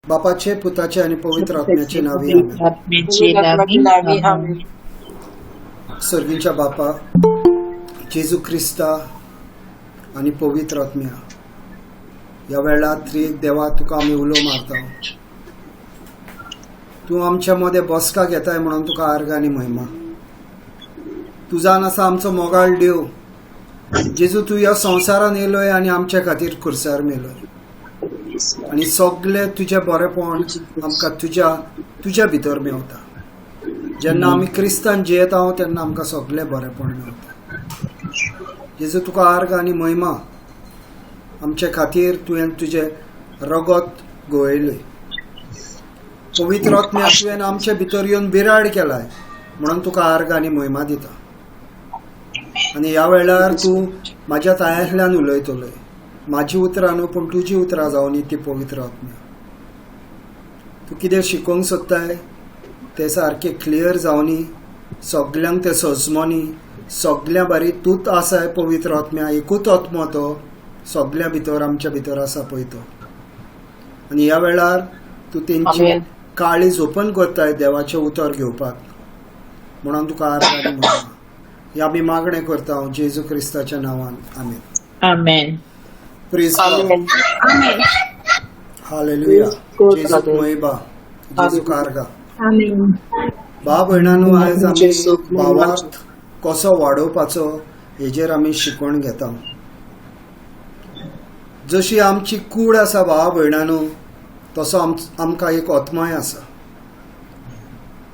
बापाचे, पुताचे आनी पवित्र आत्म्याचे नावी आमेन. आत्म्याचे नावी आमेन. सर्गीच्या बापा, जेजू क्रिस्ता आनी पवित्र आत्म्या, ह्या वेळार त्रिएक देवा तुका आमी उलो मारता. तूं आमच्या मदें बसका घेताय म्हणून तुका आर्गां आनी महिमा. तूं जाण आसा आमचो मोगाळ देव जेजू, तूं ह्या संवसारान येयलोय आनी आमच्या खातीर खुर्सार मेलोय आनी सगळें तुजें बरेपण आमकां तुज्या भितर मेवता. जेन्ना आमी क्रिस्तान जियेता तेन्ना आमकां सगळें बरेपण मेवता. जेजू तुका आर्ग आनी महिमा. आमचे खातीर तुवें तुजें रगत गळयलें. पवित्र आत्म्या तुवें आमचे भितर येवन बिराड केलाय म्हणून तुका आर्ग आनी महिमा दिता. आनी ह्या वेळार तूं म्हाज्या तायांतल्यान उलयतलोय. म्हाजी उतरां न्हू पूण तुजी उतरां जावन ती पवित्र आत्म्या. तूं कितें शिकोवंक सोदताय तें सारकें क्लियर जावनी, सगल्यांक तें सजमोनी, सगल्यां बारी तूंच आसाय पवित्र आत्म्या, एकूच आत्मो तो सगल्यां भितर आमच्या भितर आसा पळय तो. आनी ह्या वेळार तूं तेंची काळीज ओपन करताय देवाचें उतर घेवपाक म्हणून तुका आर्गां आनी महिमा. ही आमी मागणें करता हांव जेजू क्रिस्ताच्या नांवान, आमेन. आमेन. Praise God. Hallelujah. जेजूक महिमा, जेजूक आर्गां. भाव भयणांनो, आयज आमी भावार्थ कसो वाडोवपाचो हेजेर आमी शिकवण घेता. जशी आमची कूड आसा भावा भयणांनो, तसो आमकां एक आत्मोय आसा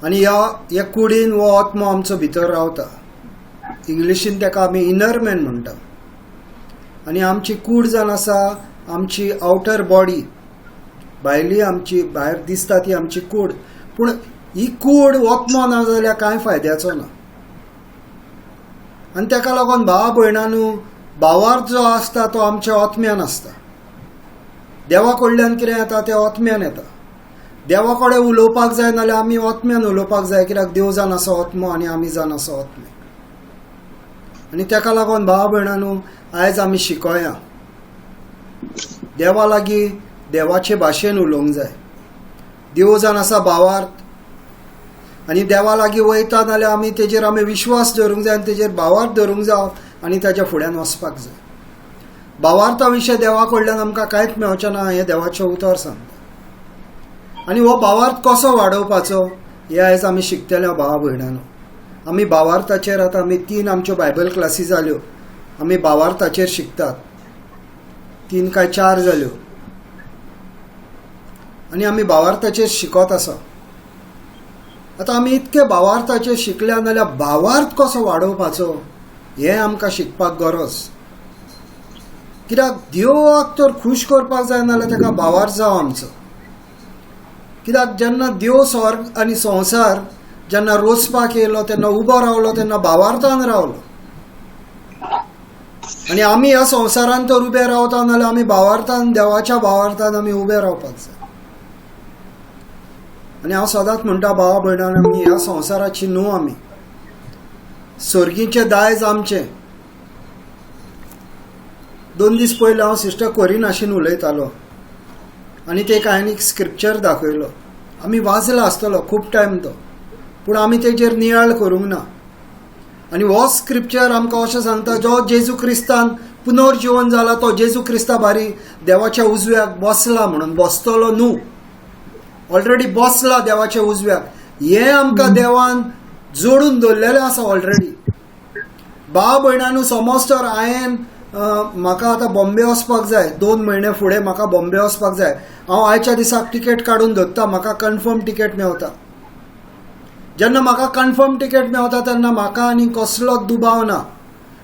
आनी ह्या कुडीन हो आत्मो आमचो भितर रावता. इंग्लिशीन ताका आमी इनर मॅन म्हणटा. आनी आमची कूड जावन आसा आमची आवटर बॉडी, भायली आमची भायर दिसता ती आमची कूड. पूण ही कूड आत्मो ना जाल्यार कांय फायद्याचो ना. आनी ताका लागून भावा भयणांनो, भावार्थ जो आसता तो आमच्या आत्म्यान आसता. देवा कडल्यान कितें येता तें आत्म्यान येता. देवा कडेन उलोवपाक जाय नाल्यार आमी आत्म्यान उलोवपाक जाय, कित्याक देव जावन आसा आत्मो आनी आमी जावन आसा आत्मे. आनी ताका लागून भावा भयणांनो, आयज आमी शिकोया देवा लागीं देवाचे भाशेन उलोवंक जाय. देव जावन आसा भावार्थ आनी देवा लागीं वयता नाल्यार आमी तेजेर आमी विश्वास दवरूंक जाय आनी तेजेर भावार्थ धरूंक जाय आनी ताच्या फुड्यान वचपाक जाय. भावार्था विशय देवा कडल्यान आमकां कांयच मेळचें ना हें देवाचें उतर सांगता. आनी हो भावार्थ कसो वाडोवपाचो हें आयज आमी शिकतले भावा भयणांनो. आमी भावार्थाचेर आतां आमी 3 आमच्यो बायबल क्लासी जाल्यो, आमी भावार्थाचेर शिकतात. 3 काय 4 जाल्यो आनी आमी भावार्थाचेर शिकत आसा. आतां आमी इतके भावार्थाचेर शिकल्या नाल्यार भावार्थ कसो वाडोवपाचो हें आमकां शिकपाक गरज. कित्याक देवाक तर खूश करपाक जाय नाल्यार ताका भावार्थ जावं आमचो. कित्याक जेन्ना देव स्वर्ग आनी संवसार जेन्ना रोचपाक येयलो तेन्ना उबो रावलो तेन्ना भावार्थान रावलो. आनी आमी ह्या संवसारान तर उबे रावता नाल्यार आमी भावार्थान देवाच्या भावार्थान आमी उबे रावपाक जाय. आनी हांव सदांच म्हणटा भावा भयणां, आमी ह्या संवसाराची न्हू, आमी सर्गीचें दायज आमचें. 2 दीस पयलीं हांव सिस्टर कोरिनाशीन उलयतालो आनी ते हांवें एक स्क्रिप्चर दाखयलो. आमी वाचला आसतलो खूब टायम तो, पूण आमी तेजेर नियाळ करूंक ना. आनी हो स्क्रिप्चर आमकां अशें सांगता, जो जेजू क्रिस्तान पुनर्जिवन जाला तो जेजू क्रिस्ता बारी देवाच्या उजव्याक बसला म्हणून, बसतलो न्हू, ऑलरेडी बसला देवाच्या उजव्याक. हें आमकां देवान जोडून दवरलेलें आसा ऑलरेडी. भाव भयणांनो, समज तर हांवें म्हाका आतां बॉम्बे वचपाक जाय, 2 म्हयने फुडें म्हाका बॉम्बे वचपाक जाय, हांव आयच्या दिसाक तिकेट काडून दवरता, म्हाका कन्फर्म तिकेट मेवता. जेन्ना म्हाका कन्फर्म तिकेट मेवता तेन्ना म्हाका आनी कसलोच दुबाव ना.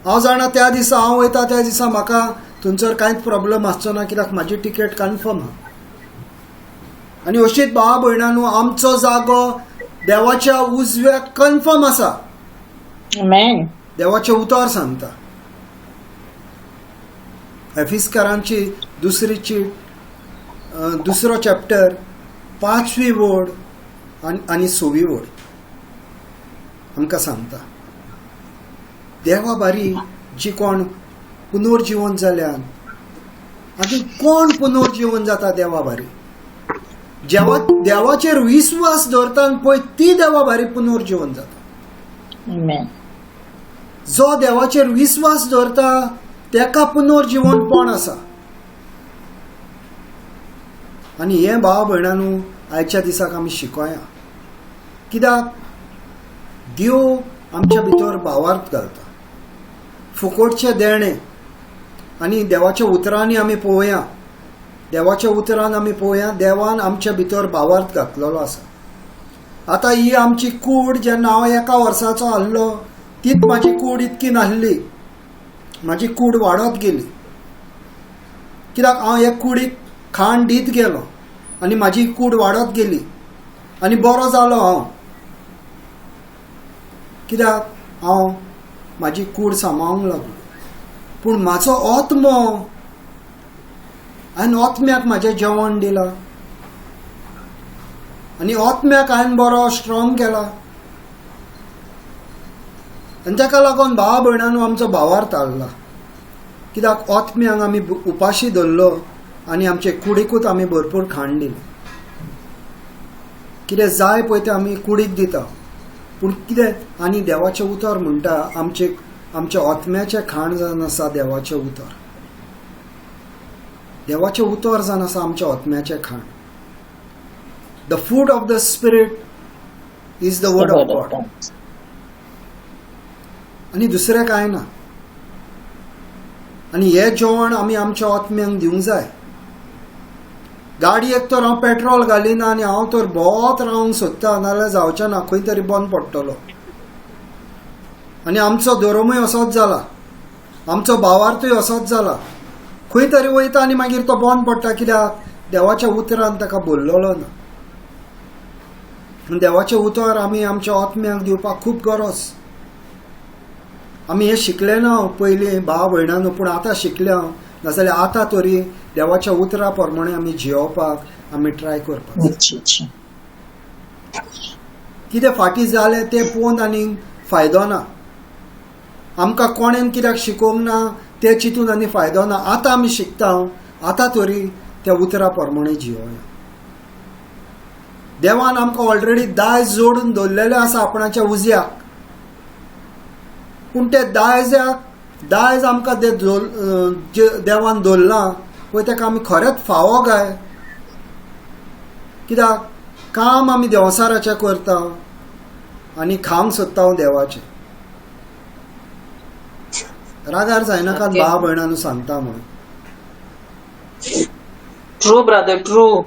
हांव जाणा त्या दिसा हांव वयता त्या दिसा म्हाका थंयसर कांयच प्रॉब्लम आसचो ना, कित्याक म्हाजी तिकेट कन्फर्म आहा. आनी अशीच भावा भयणांनो, आमचो जागो देवाच्या उजव्याक कन्फर्म आसा. देवाचें उतर सांगता. एफिस्कारांची दुसरी चीट, दुसरो चॅप्टर, 5वी वड आनी 6वी वड आमकां सांगता, देवा बारी जी कोण पुनर्जिवन जाल्यान आनी कोण पुनर्जिवन जाता देवा बारी. जेवा देवाचेर विस्वास दवरता पळय ती देवा भारी पुनर्जीवन जाता. जो देवाचेर विस्वास दवरता तेका पुनर्जीवनपण आसा. आनी हें भाव भयणानू आयच्या दिसाक आमी शिकोया. कित्याक देव आमच्या भितर भावार्थ घालता, फुकोटचें देणें. आनी देवाच्या उतरांनी आमी पळोवया, देवाच्या उतरान आमी पळोवया, देवान आमच्या भितर भावार्थ घातलेलो आसा. आतां ही आमची कूड जेन्ना हांव एका वर्साचो आहलो तीच म्हाजी कूड इतकी नासली, म्हाजी कूड वाडत गेली. कित्याक हांव हे कुडीक खाण दीत गेलो आनी म्हाजी कूड वाडत गेली आनी बरो जालो हांव. कित्याक हांव म्हाजी कूड सांबाळूंक लागलो. पूण म्हाजो आत्मो, हांवें आत्म्याक म्हाजें जेवण दिलां आनी आत्म्याक हांवें बरो स्ट्रॉंग केला. आनी ताका लागून भावा भयणांनो आमचो भावार्थ हाडला. कित्याक आत्म्यांक आमी उपाशी धरलो आनी आमचे कुडीकूच आमी भरपूर खाण दिलें. कितें जाय पळय तें आमी कुडीक दिता, पूण कितें आनी देवाचें उतर म्हणटा आमचे आमच्या आत्म्याचें खाण जावन आसा देवाचें उतर. देवाचें उतर जावन आसा आमच्या आत्म्याचें खाण. The food of the spirit is the word of God. आनी दुसरें कांय ना. आनी हें जेवण आमी आमच्या आत्म्यांक दिवंक जाय. गाडयेक तर हांव पेट्रोल घालिना आनी हांव तर भोंवत रावंक सोदता, नाजाल्यार जावचें ना, खंय तरी बंद पडटलो. आनी आमचो धर्मूय असोच जाला, आमचो भावार्थूय असोच जाला, खंय तरी वयता आनी मागीर तो बंद पडटा. कित्याक देवाच्या उतरान ताका बोल्लोलो ना. देवाचें उतर आमी आमच्या आत्म्याक दिवपाक खूब गरज. आमी हें शिकले ना पयलीं भाव भयणांनो, पूण आतां शिकले हांव. नाजाल्यार आतां तरी देवाच्या उतरा प्रमाणे आमी जियोवपाक आमी ट्राय करपाक. कितें फाटीं जालें तें पळोवन आनी फायदो ना. आमकां कोणेन कित्याक शिकोवंक ना तें चिंतून आनी फायदो ना. आतां आमी शिकता, आतां तरी त्या उतरा प्रमाणे जियोवया. देवान आमकां ऑलरेडी दायज जोडून दवरलेलें आसा आपणाच्या उज्याक, पूण ते दायजाक दायज आमकां ते देवान दवरलां पळय ताका आमी खरेंच फावो काय? कित्याक काम आमी देंवसाराचें करता आनी खावंक सोदता देवाचें. रागार जायनाकात भाव भयणांनो सांगता म्हणून. True brother, true.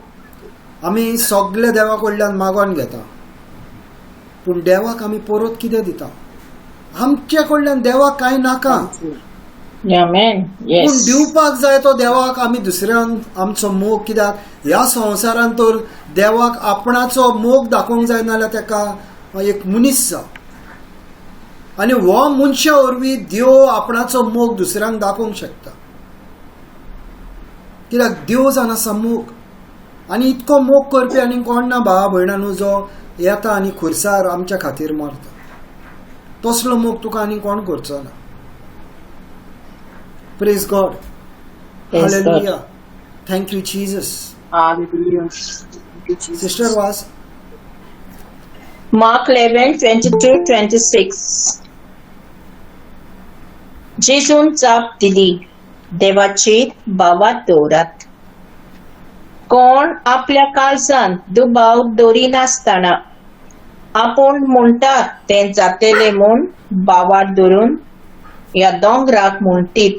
आमी सगळे देवा कडल्यान मागोन घेता, पूण देवाक आमी परत कितें दिता? आमचे कडल्यान देवाक कांय नाका, पूण दिवपाक जाय तो देवाक आमी दुसऱ्यान आमचो मोग. कित्याक ह्या संवसारान तर देवाक आपणाचो मोग दाखोवंक जाय, नाल्यार ताका एक मनीस जाव. आनी हो मनशा वरवीं देव आपणाचो मोग दुसऱ्यांक दाखोवंक शकता. कित्याक देव जावन आसा मोग. आनी इतको मोग करपी आनी कोण ना भावा भयणांनो जो येता आनी खुर्सार आमच्या खातीर मरता. तसलो मोग तुका आनी कोण करचो ना. Praise God. Hallelujah. Thank you Jesus. Sister Vaz. Mark 11:22-26. जेजून जाप दिली, देवाचेर भावात दवरात. कोण आपल्या काळजान दुबाव दवरिनासतना आपूण म्हणटात तें जातलें म्हूण भावात धरून ह्या दोंगराक म्हणटीत,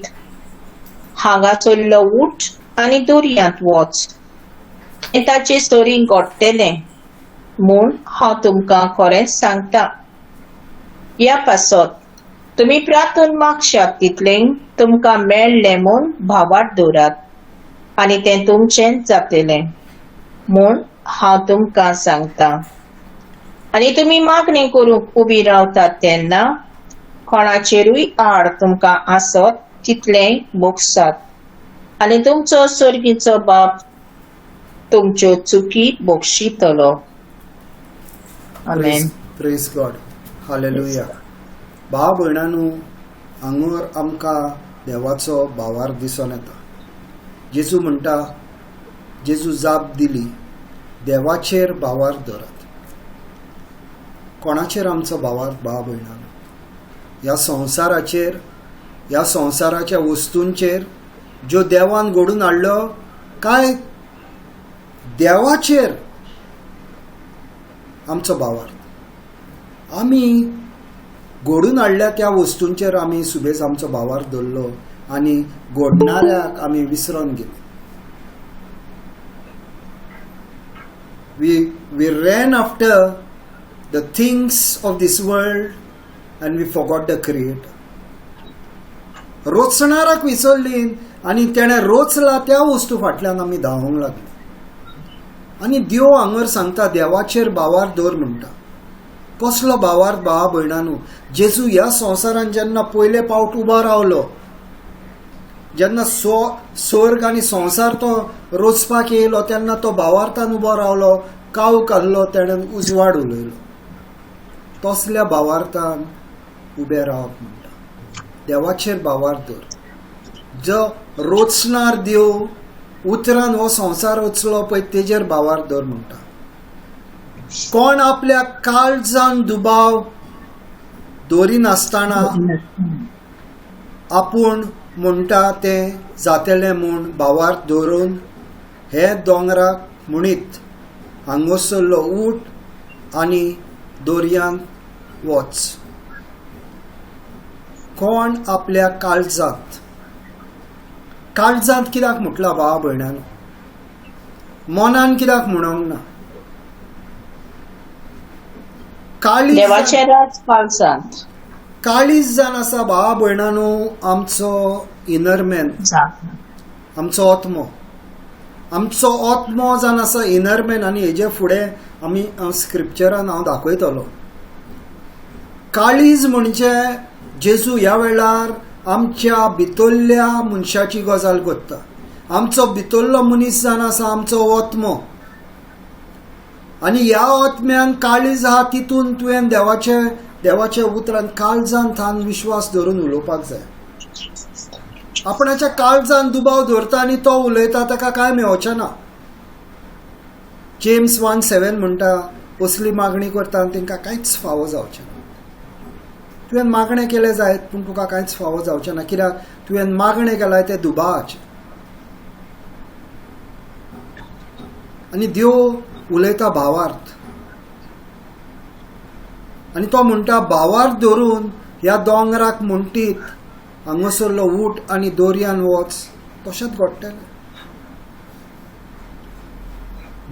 हांगा चल्लो उठ आनी दर्यांत वच, तें ताचे सरीं घडटलें म्हूण हांव तुमकां खरेंच सांगता. ह्या पासत तुमी प्रार्थून मागशात तितलें तुमकां मेळ्ळें म्हूण भावात दवरात आनी तें तुमचेंच जातलें म्हूण हांव तुमकां सांगता. आनी तुमी मागणी करूंक उबी रावतात तेन्ना कोणाचेरूय आड तुमकां आसत तितलें भोगसात आनी तुमचो सर्गीचो बाप तुमच्यो चुकी भोगशितलो. आमेन. Praise God. Hallelujah. भाव भयणांनो, हांगर आमकां देवाचो भावार दिसून येता. जेजू म्हणटा, जेजू जाप दिली, देवाचेर भावार्थ दवरात. कोणाचेर आमचो भावार्थ भाव भयणां? ह्या संवसाराचेर, ह्या संवसाराच्या वस्तूंचेर ज्यो देवान घडून हाडल्यो, काय देवाचेर आमचो भावार्थ? आमी घडून हाडल्या त्या वस्तूंचेर आमी सुबेज आमचो भावार्थ दवरलो आनी घडणाऱ्याक आमी विसरून गेले. We ran after the things of this world and we forgot the creator. रोचणाराक विसरली आनी तेणें रोचला त्या वस्तू फाटल्यान आमी धांवंक लागली. आनी देव हांगर सांगता देवाचेर भावार्थ दवर म्हणटा. कसलो भावार्थ भावा भयणांनो? जेजू ह्या संवसारान जेन्ना पयले पावट उबो रावलो, जेन्ना स्वर्ग आनी संवसार तो रोचपाक येयलो तेन्ना तो भावार्थान उबो रावलो, काव काडलो, तेणें उजवाड उलयलो. तसल्या भावार्थान उबे रावप म्हणटा. देवाचेर भावार्थ दवर. जो रोचणार देव उतरान हो संवसार रचलो पळय तेजेर भावार्थ दवर म्हणटा. कोण आपल्या काळजान दुबाव दवरिनासतना आपूण म्हणटा तें जातलें म्हूण भावार्थ दवरून हे दोंगराक म्हणीत हांगासरलो उठ आनी दर्यांत वच. कोण आपल्या काळजांत, काळजांत कित्याक म्हटलां भावा भयणांनो? मनान कित्याक म्हणूंक ना? काळीज जावन आसा भावा भयणांनो आमचो इनरमॅन, आमचो आत्मो. आमचो आत्मो जावन आसा इनरमॅन. आनी हेजे फुडें आमी स्क्रिप्चरान हांव दाखयतलो. काळीज म्हणजे जेजू ह्या वेळार आमच्या भितरल्या मनशाची गजाल करता. आमचो भितरलो मनीस जावन आसा आमचो आत्मो. आनी ह्या आत्म्यान काळीज आहा तितून तुवें देवाच्या उतरान काळजान थान विश्वास धरून उलोवपाक जाय. आपणाच्या काळजान दुबाव दवरता आनी तो उलयता ताका कांय मेळचें ना. जेम्स 1:7 म्हणटा असली मागणी करता आनी तांकां कांयच फावो जावचें ना. तुवें मागणें केलें जायत पूण तुका कांयच फावो जावचें ना, कित्याक तुवें मागणें केलां तें दुबावाचें. आनी देव उलयता भावार्थ आनी तो म्हणटा भावार्थ धरून ह्या दोंगराक म्हणटीत हांगासरलो उठ आनी दर्यान वच, तशेंच घडटलें.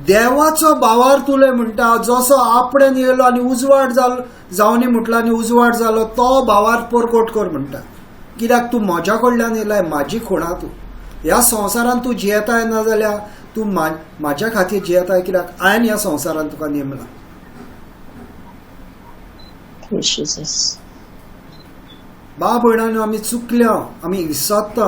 देवाचो भावार्थ उलय म्हणटा. जसो आपणेन येयलो आनी उजवाड जालो जावनी म्हटलो आनी उजवाड जालो तो भावार्थ परकोट कर म्हणटा. कित्याक तूं म्हज्या कडल्यान येयलाय, म्हाजी खुणा तूं. ह्या संवसारान तूं जियेताय ना जाल्यार तूं म्हाज्या खातीर जियेताय, कित्याक हांवें ह्या संवसारान तुका नेमला. बा भयणांनो आमी चुकल्या, आमी विसरता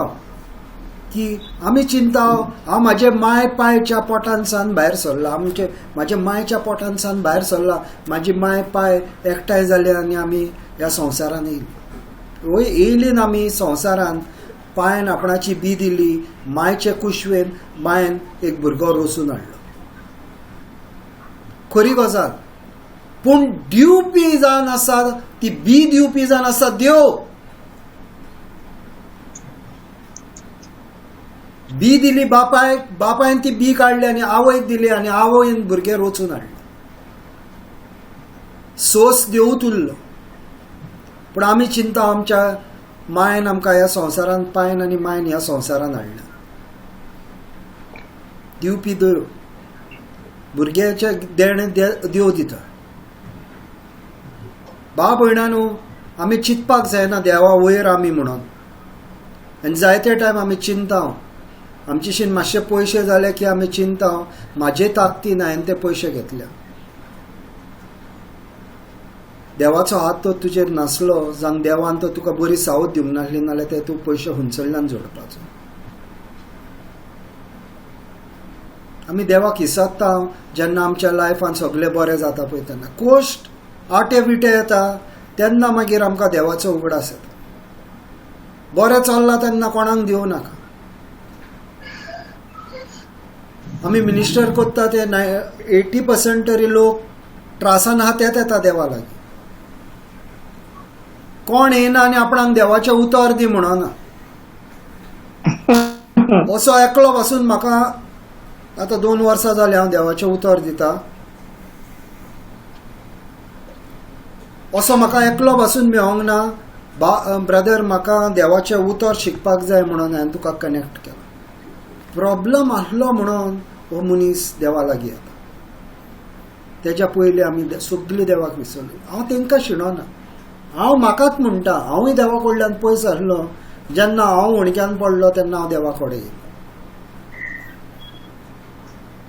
की आमी चिंता हांव म्हाजे माय पायच्या पोटान सावन भायर सरला, आमचे म्हाज्या मायच्या पोटान सावन भायर सरला, म्हाजी माय पाय एकठांय जाले आनी आमी ह्या संवसारान येयली. वय येयली ना आमी संवसारान, पांयन आपणाची बी दिली, मायचे कुशवेन मायन एक भुरगो रोसून हाडलो. खरी गजाल. पूण दिवपी जावन आसा ती बी दिवपी जावन आसा देव. बी दिली बापायक, बापायन ती बी काडली आनी आवयक दिली आनी आवयन भुरगें रोचून हाडलें. सोस देवूच उरलो. पूण आमी चिंता आमच्या मायन आमकां ह्या संवसारान, पायन आनी मायन ह्या संवसारान हाडल्या. दिवपी देव, भुरग्याचें देणें देव दिता. बा भयणांनो आमी चिंतपाक जायना देवा वयर आमी म्हणून. आनी जायते टायम आमी चिंता आमचेशीन मातशे पयशे जाले की आमी चिंता म्हाजे ताकदीन हांवें ते पयशे घेतले. देवाचो हात तो तुजेर नासलो जावन देवान तो तुका बरी सावध दिवंक नासली नाल्यार ते तूं पयशे हुंचडल्यान जोडपाचो. आमी देवाक विसरता जेन्ना आमच्या लायफान सगळें बरें जाता पळय तेन्ना. कोश्ट आटे विटे येता तेन्ना मागीर आमकां देवाचो उगडास येता. बरें चल्लां तेन्ना कोणाक दिवं नाका. आमी मिनिस्टर कोत्ता ते 80% तरी लोक त्रासान आहा तेच येता देवा लागीं. कोण येना आनी आपणाक देवाचें उतर दी म्हणना. असो एकलो पासून म्हाका आतां 2 वर्सां जालीं हांव देवाचें उतर दिता. असो म्हाका एकलो पासून मेळोंक ना, ब्रदर म्हाका देवाचें उतर शिकपाक जाय म्हणून हांवें तुका कनेक्ट केला. प्रॉब्लम आसलो म्हणून हो मनीस देवा लागीं येता. तेज्या पयलीं आमी सगळीं देवाक विसरली. हांव तांकां शिणोना, हांव म्हाकाच म्हणटा, हांवूय देवा कडल्यान पयस आसलो. जेन्ना हांव वणक्यान पडलो तेन्ना हांव देवा कडेन येयलो.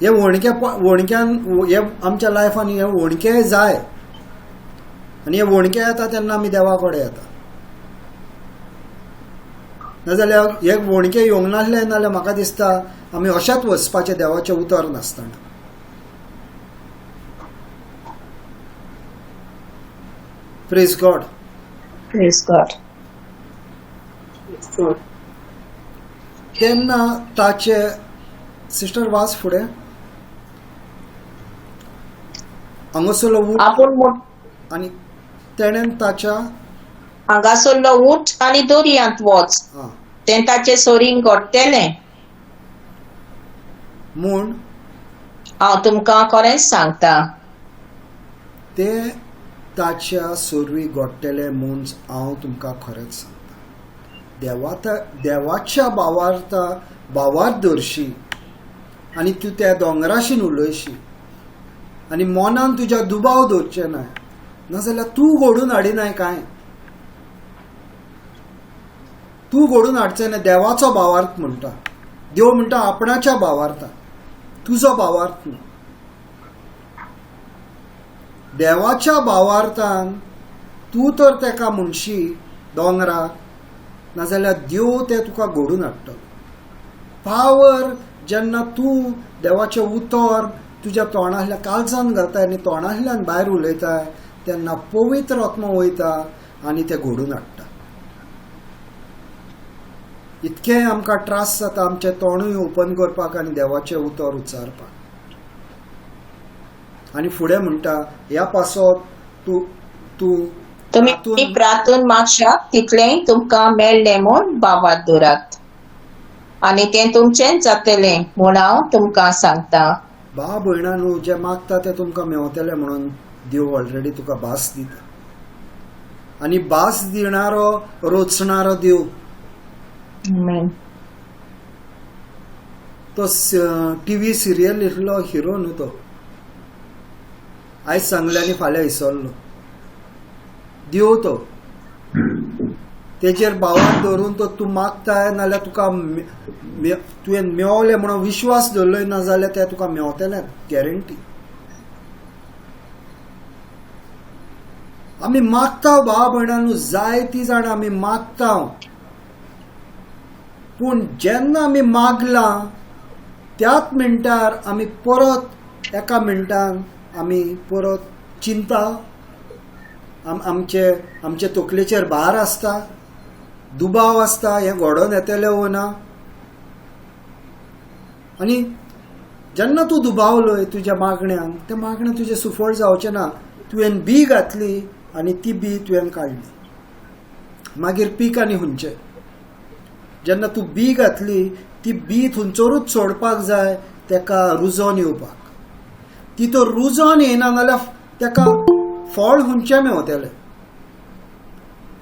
हे वणक्यान हे आमच्या लायफान हे वणके जाय आनी हे वणके येता तेन्ना आमी देवा कडेन येता. नाजाल्यार हे वणके येवंक नासले नाजाल्यार म्हाका दिसता आमी अशेंच वचपाचें देवाचें उतर नासतना. Praise God. Praise God. तेन्ना ताचे सिस्टर वास फुडें हांगासरलो उठ आनी तेणेन ताच्या हांगासरलो उठ आनी दर्यांत वच, तें ताचे सोरीन घडटलें म्हूण हांव तुमकां खरेंच सांगता. ते ताच्या सोरवी घडटलें म्हूण हांव तुमकां खरेंच सांगता. देवाच्या भावार्थ दवरशी आनी तूं त्या दोंगराशीन उलयशी आनी मनान तुज्या दुबाव दवरचे नाय, नाजाल्यार तूं घडून हाडिनाय कांय, तूं घडून हाडचें ना. देवाचो भावार्थ म्हणटा, देव म्हणटा आपणाच्या भावार्थान, तुजो भावार्थ न्हू. देवाच्या भावार्थान तूं तर तेका म्हणशी दोंगराक, नाजाल्यार देव ते तुका घडून हाडटलो. पावर जेन्ना तूं देवाचें उतर तुज्या तोंडांतल्यान काळजान घालताय आनी तोंडांतल्यान भायर उलयताय तेन्ना पवित्र आत्मा वयता आनी ते घडून हाडटा. इतकें आमकां त्रास जाता आमचें तोंडूय ओपन करपाक आनी देवाचें उतर उच्चारपाक. आनी फुडें म्हणटा ह्या पासत तूं तूं तुमी प्रार्थून मागशात तितलेंय तुमकां मेळ्ळें म्हूण भावार्थ दवरात आनी तें तुमचेंच जातलें म्हूण हांव तुमकां सांगता. भाव भयणांनो, जें मागता तें तुमकां मेवतलें म्हणून देव ऑलरेडी तुका भास दिता. आनी भास दिणारो रोचणारो देव. तो टीव्ही सिरियल इतलो हिरो न्हू तो, आयज सांगलें आनी फाल्यां विसरलो. देव तो तेजेर भावाक दवरून तो तूं मागताय नाजाल्यार तुका तुवें मेवलें म्हणून विश्वास दवरलो ना जाल्यार तें तुका मेवतलें गॅरंटी. आमी मागता भाव भयणांनो, जायतीं जाणां आमी मागता, पूण जेन्ना आमी मागलां त्याच मिनटार आमी परत एका मिनटान आमी परत चिंता आमचे आमचे तकलेचेर भार आसता, दुबाव आसता, हें घडोवन येतलें वो ना. आनी जेन्ना तूं दुबावलोय तुज्या मागण्यांक, तें मागणें तुजें सुफळ जावचें ना. तुवें बी घातली आनी ती बी तुवें काडली, मागीर पीक आनी हुंचें. जेन्ना तूं बी घातली ती बी थंयसरूच सोडपाक जाय तेका रुजोन येवपाक. ती तर रुजोन येना जाल्यार तेका फळ हुंचें मेवतलें.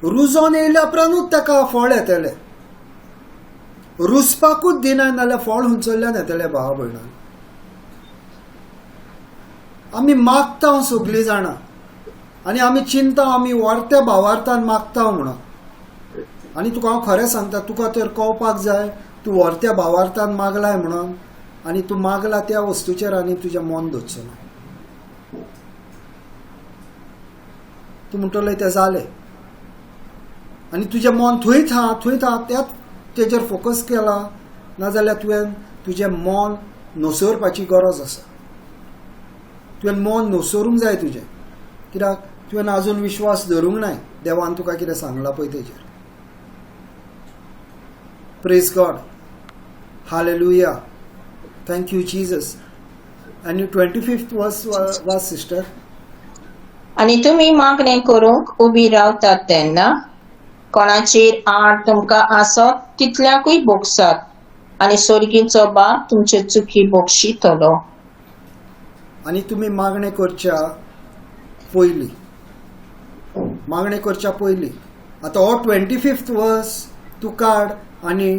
रुजोन येयल्या उपरांतूच तेका फळ येतलें. रुजपाकूच दिना नाल्यार फळ हुंचल्ल्यान येतलें. भावा भयणां, आमी मागता सगळीं जाणां आनी आमी चिंता, आमी वर्त्या भावार्थान मागता म्हणून. आनी तुका हांव खरें सांगता, तुका तर कळपाक जाय तूं वर्त्या भावार्थान मागलाय म्हणून, आनी तूं मागला त्या वस्तूचेर आनी तुजें मन दवरचो ना. तूं म्हणटलो तें जालें आनी तुजें मन थंयच आहा थंयच आहा, त्याच तेजेर फोकस केला नाजाल्यार तुवें तुजें मन नसरपाची गरज आसा. तुवें मन नसरूंक जाय तुजें, कित्याक तुवें आजून विश्वास धरूंक नाय देवान तुका कितें सांगलां पळय तेजेर. Praise God, hallelujah. Thank you Jesus. आनी 25th was sister. आनी तुमी मागणें करूंक उबी रावतात तेन्ना कोणाचेर आड तुमकां आसत तितल्याकूय भोगसात आनी सोर्गीचो बाप तुमच्यो चुकी भोगशितलो. आनी तुमी मागणें करच्या पयलीं, मागणें करच्या पयलीं आतां हो 25th वर्स तूं काड आनी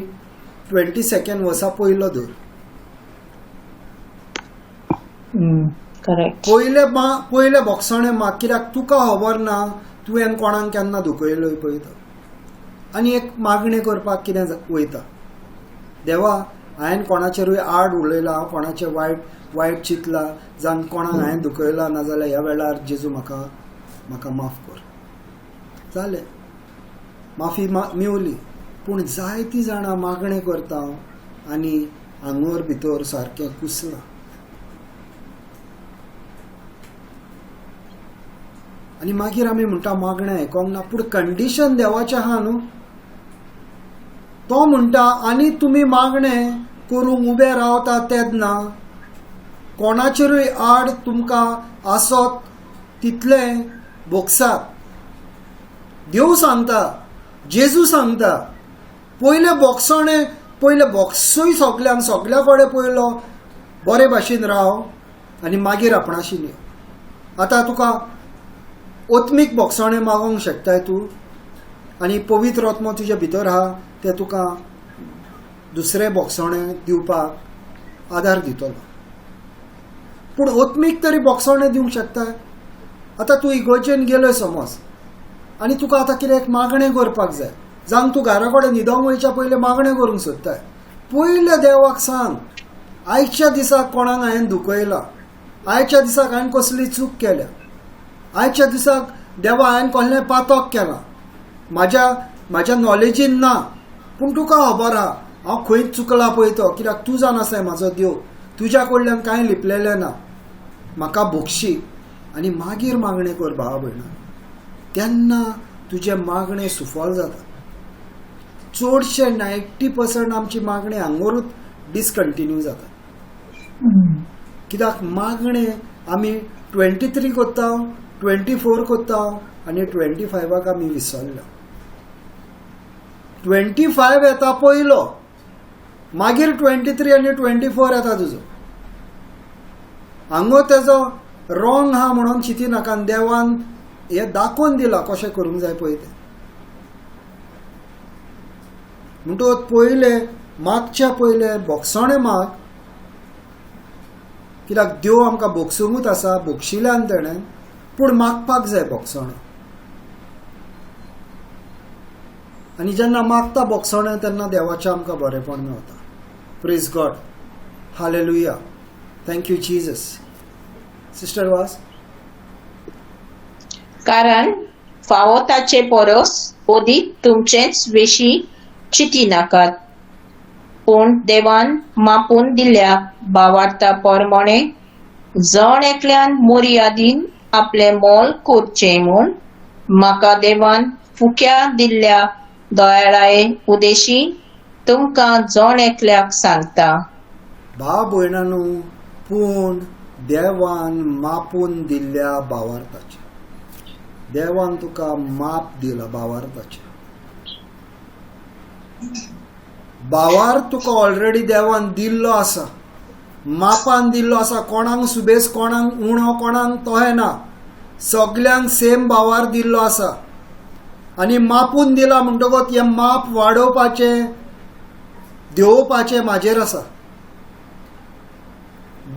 22nd वर्सा पयलो धर. करेक्ट. पयले पयले बोगसणें माग, कित्याक तुका खबर ना तुवें कोणाक केन्ना दुखयलोय पळय तो. आनी एक मागणें करपाक कितें वयता, देवा हांवें कोणाचेरूय आड उलयलां, हांव कोणाचें वायट वायट चिंतलां, जावन कोणाक हांवें दुखयलां नाजाल्यार ह्या वेळार जेजू म्हाका म्हाका माफ कर. जालें, माफी मेवली. पूण जायतीं जाणां मागणें करता हांव आनी आंगोर भितर सारकें कुसलां. आनी मागीर आमी म्हणटा मागणें आयकोंक ना, पूण कंडिशन देवाचें आहा न्हू. तो म्हणटा आनी तुमी मागणें करूंक उबे रावता तेन्ना कोणाचेरूय आड तुमकां आसत तितलें भोगसात. देव सांगता, जेजू सांगता, पयले बोगसणें, पयले बोगसूय सगल्यांक सगल्या कडेन पयलो बरे भाशेन राव आनी मागीर आपणाशीन यो. आतां तुका ओत्मीक बोगसणें मागोंक शकताय तूं आनी पवित्र आत्मो तुज्या भितर आहा ते तुका दुसरें बोगसणें दिवपाक आदार दितलो. पूण ओत्मीक तरी बोगसणें दिवंक शकता. आतां तूं इगोर्जेन गेलोय समज आनी तुका आतां कितें एक मागणें करपाक जाय, जावं तूं घरा कडेन न्हिदोंक वयच्या पयलें मागणें करूंक सोदताय, पयलें देवाक सांग आयच्या दिसाक कोणाक हांवें दुखयलां, आयच्या दिसाक हांवें कसली चूक केल्या, आयच्या दिसाक देवा हांवें कसलें पातक केलां, म्हाज्या म्हाज्या नॉलेजीन ना, पूण तुका खबर आहा हांव खंय चुकलां पळय तो, कित्याक तूं जाण आसाय म्हाजो देव, तुज्या कडल्यान कांय लिपलेलें ना, म्हाका भोगशी. आनी मागीर मागणें कर भावा भयणा, तेन्ना तुजें मागणें सुफल जाता. चडशे 90% आमची मागणें हांगोरूच डिसकंटिन्यू जाता. कित्याक मागणें आमी 23 करता, 24 करता आनी 25 आमी विसरल्या. 25 येता पयलो, मागीर 23 आनी 24 येता तुजो. हांगो तेजो रॉंग आहा म्हणून चिंती नाका, देवान हे दाखोवन दिलां कशें करूंक जाय पळय तें. म्हणटकच पयले मागच्या पयले बोगसणें माग, कित्याक देव आमकां बोगसुंकूच आसा, बोगशिल्यान तेणें, पूण मागपाक जाय बोगसणें. आनी जेन्ना मागता बोगसणें तेन्ना देवाचें आमकां बरेंपण मेवता. Praise God, hallelujah, thank you Jesus. Sister Vaz. कारण फावो ताचे परस ओदीक तुमचेच विशीं चिंती नाकात, पूण देवान मापून दिल्या भावार्था प्रमाणे जण एकल्यान मर्यादीन आपलें मोल करचें म्हूण म्हाका देवान फुक्या दिल्ल्या दयाळाये उदेशी तुमकां जण एकल्याक सांगता. भाव भयणानू, पूण देवान मापून दिल्ल्या भावार्थाचें, देवान तुका माप दिला भावार्थाचें. भावार्थ तुका ऑलरेडी देवान दिल्लो आसा, मापान दिल्लो आसा. कोणाक सुबेस, कोणाक उणो, कोणाक तोहें ना, सगल्यांक सेम भावार दिल्लो आसा. आनी मापून दिला म्हणटकच हें माप वाडोवपाचें देंवोवपाचें म्हाजेर आसा.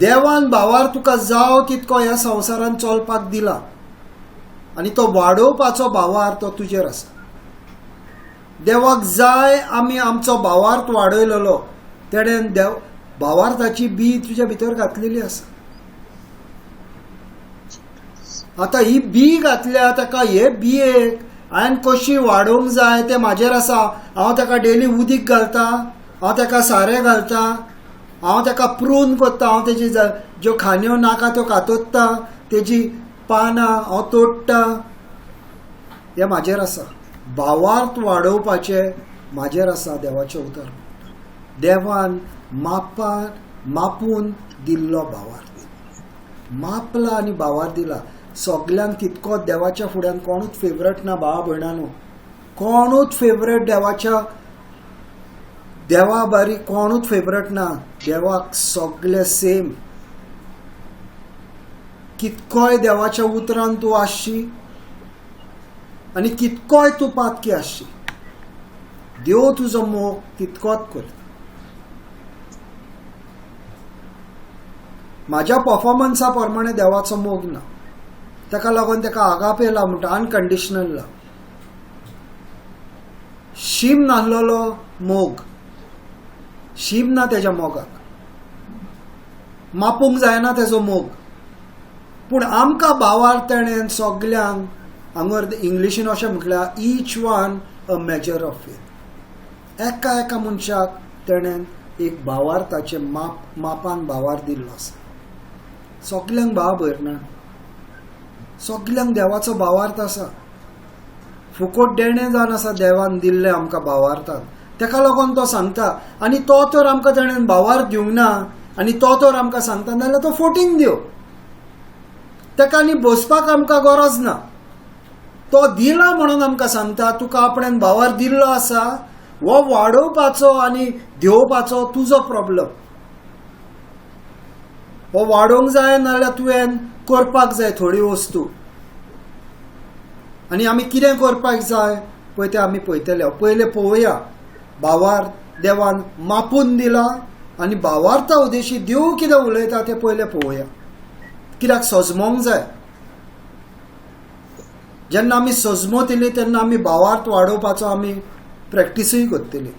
देवान भावार तुका जाव तितको ह्या संवसारान चलपाक दिला आनी तो वाडोवपाचो भावार तो तुजेर आसा. देवाक जाय आमी आमचो भावार्थ वाडयलेलो, तेणेन देव भावार्थाची बी तुज्या भितर घातलेली आसा. आतां ही बी घातल्या ताका हे बियेक हांवें कशी वाडोवंक जाय तें म्हाजेर आसा. हांव ताका डेली उदीक घालता, हांव ताका सारें घालता, हांव ताका प्रून करता, हांव तेजी ज्यो खांदयो नाका त्यो कातोत्ता, तेजी पानां हांव तोडटा. हें म्हाजेर आसा. भावार्थ वाडोवपाचें म्हाजेर आसा. देवाचें उतर देवान मापान मापून दिल्लो भावार्थ, मापला आनी भावार्थ दिला. सगल्यांक तितको देवाच्या फुड्यान कोणूच फेवरेट ना भावा भयणानो, कोणूच फेवरेट देवाच्या देवा बारी कोणूच फेवरेट ना. देवाक सगळे सेम. कितकोय देवाच्या उतरान तूं आसशी आनी कितकोय तूं पातकी आसशी, देव तुजो मोग तितकोच करता. म्हाज्या परफॉर्मन्सा प्रमाणे देवाचो मोग ना, ताका लागून ताका आगापे लव म्हणटा, अनकंडिशनल लव, शीम नासलेलो मोग, शीम ना तेज्या मोगाक, मापूंक जायना तेजो मोग. पूण आमकां भावार तेणें सगल्यांक हांगर इंग्लिशीन अशें म्हटल्यार each one a measure of faith. एका एका मनशाक तेणें एक भावार्थाचें माप मापान भावार दिल्लो आसा. सगल्यांक भाव भरना, सगल्यांक देवाचो भावार्थ आसा. फुकट देणें जावन आसा देवान दिल्लें आमकां भावार्थान, तेका लागून तो सांगता. आनी तो तर आमकां तेणें भावार्थ दिवंक ना आनी तो तर आमकां सांगता नाजाल्यार तो फोटींग दिव, तेका आनी बसपाक आमकां गरज ना. तो दिला म्हणून आमकां सांगता तुका आपणें भावार दिल्लो आसा, हो वाडोवपाचो आनी देंवोवपाचो तुजो प्रॉब्लम. हो वाडोवंक जाय नाजाल्यार तुवें करपाक जाय थोडी वस्तू. आनी आमी कितें करपाक जाय पळय तें आमी पळयतले. पयलें पळोवया भावार देवान मापून दिला आनी भावार्था उद्देशी देव कितें उलयता तें पयलें पळोवया. कित्याक सजमोंक जाय. जेन्ना आमी सजमोतली तेन्ना आमी भावार्थ वाडोवपाचो आमी प्रॅक्टिसूय करतली.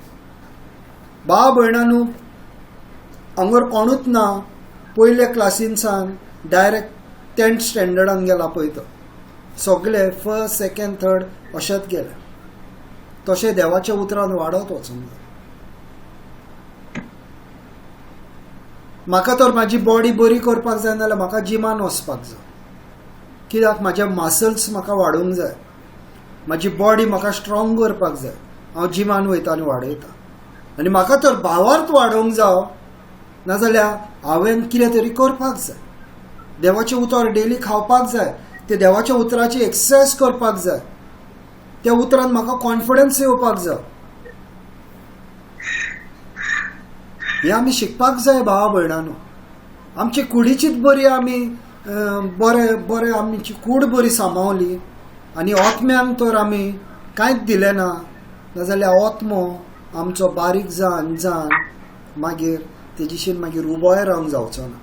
भाव भयणानू हांगर कोणूच ना पयले क्लासीनसान डायरेक्ट 10th स्टँडर्डान गेला पळय तो, सगळे फर्स्ट सेकेंड थर्ड अशेंच गेले. तशें देवाच्या उतरान वाडत वचूंक जाय. म्हाका तर म्हाजी बॉडी बरी करपाक जाय नाजाल्यार म्हाका जिमान वचपाक जाय, कित्याक म्हाजे मासल्स म्हाका वाडोवंक जाय, म्हाजी बॉडी म्हाका स्ट्रॉंग करपाक जाय. हांव जिमान वयता आनी वाडयता. आनी म्हाका तर भावार्थ वाडोवंक जाव नाजाल्यार हांवें कितें तरी करपाक जाय. देवाचें उतर डेली खावपाक जाय, ते देवाच्या उतराची एक्सरसायज करपाक जाय, त्या उतरान म्हाका कॉन्फिडन्स येवपाक जाय. हें आमी शिकपाक जाय भावा भयणानो. आमची कुडीचीच बरी आमी बरें बरें आमची कूड बरी सांबावली आनी आत्म्यांक तर आमी कांयच दिलें ना, नाजाल्यार आत्मो आमचो बारीक जावन जावन मागीर तेजीशीन मागीर उबोय रावंक जावचो ना.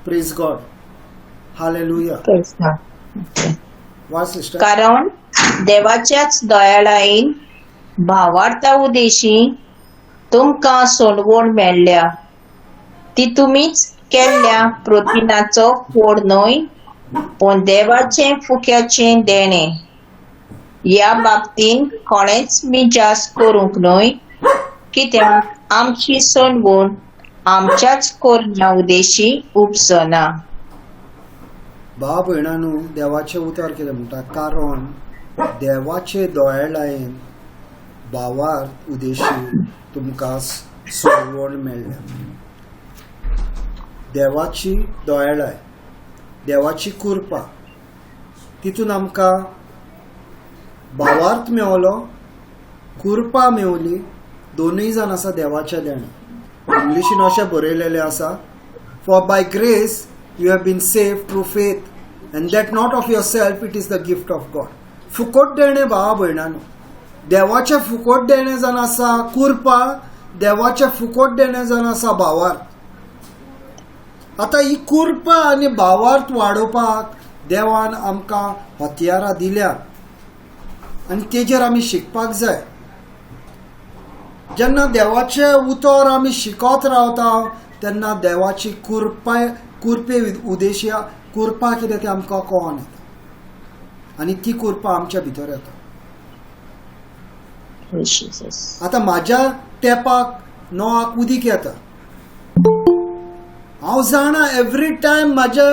Praise God, hallelujah. वा सिस्टर. कारण देवाच्याच दयाळायेन भावार्था उदेशी तुमकां सोडवण मेळ्ळ्या, ती तुमीच केल्ल्या प्रोतिनाचो फोड न्हय पूण देवाचें फुक्याचें देणें. ह्या बाबतीन कोणेच मिजास करूंक न्हय, कित्याक आमची सोडवण आमच्याच कोरण्या उदेशी उपसना. भाव भयणानू देवाचें उतर कितें म्हणटा, कारण देवाचे दोळ्यालायन भावार्थ उदेशी तुमकां सोडवण मेळ्ळ्या. देवाची दोळ्यालाय, देवाची कृपा, तितून आमकां भावार्थ मेवलो, कृपा मेवली, दोनूय जाण आसा देवाच्या देणें. इंग्लिशीन अशें बरयलेलें आसा, for by grace you have been saved through faith and that not of yourself, it is the gift of God. फुकट देणें भावा भयणानो, देवाचें फुकट देणें जावन आसा कृपा, देवाचें फुकट देणें जावन आसा भावार्थ. आतां ही कृपा आनी भावार्थ वाडोवपाक देवान आमकां हत्यारां दिल्या आनी तेजेर आमी शिकपाक जाय. जेन्ना देवाचें उतर आमी शिकत रावता तेन्ना देवाची कृपा, कृपे उदेशिया कृपा कितें तें आमकां कळोन येता आनी ती कृपा आमच्या भितर येता. आतां म्हाज्या टेपाक नळाक उदीक येता, हांव जाणा एवरी टायम म्हाज्या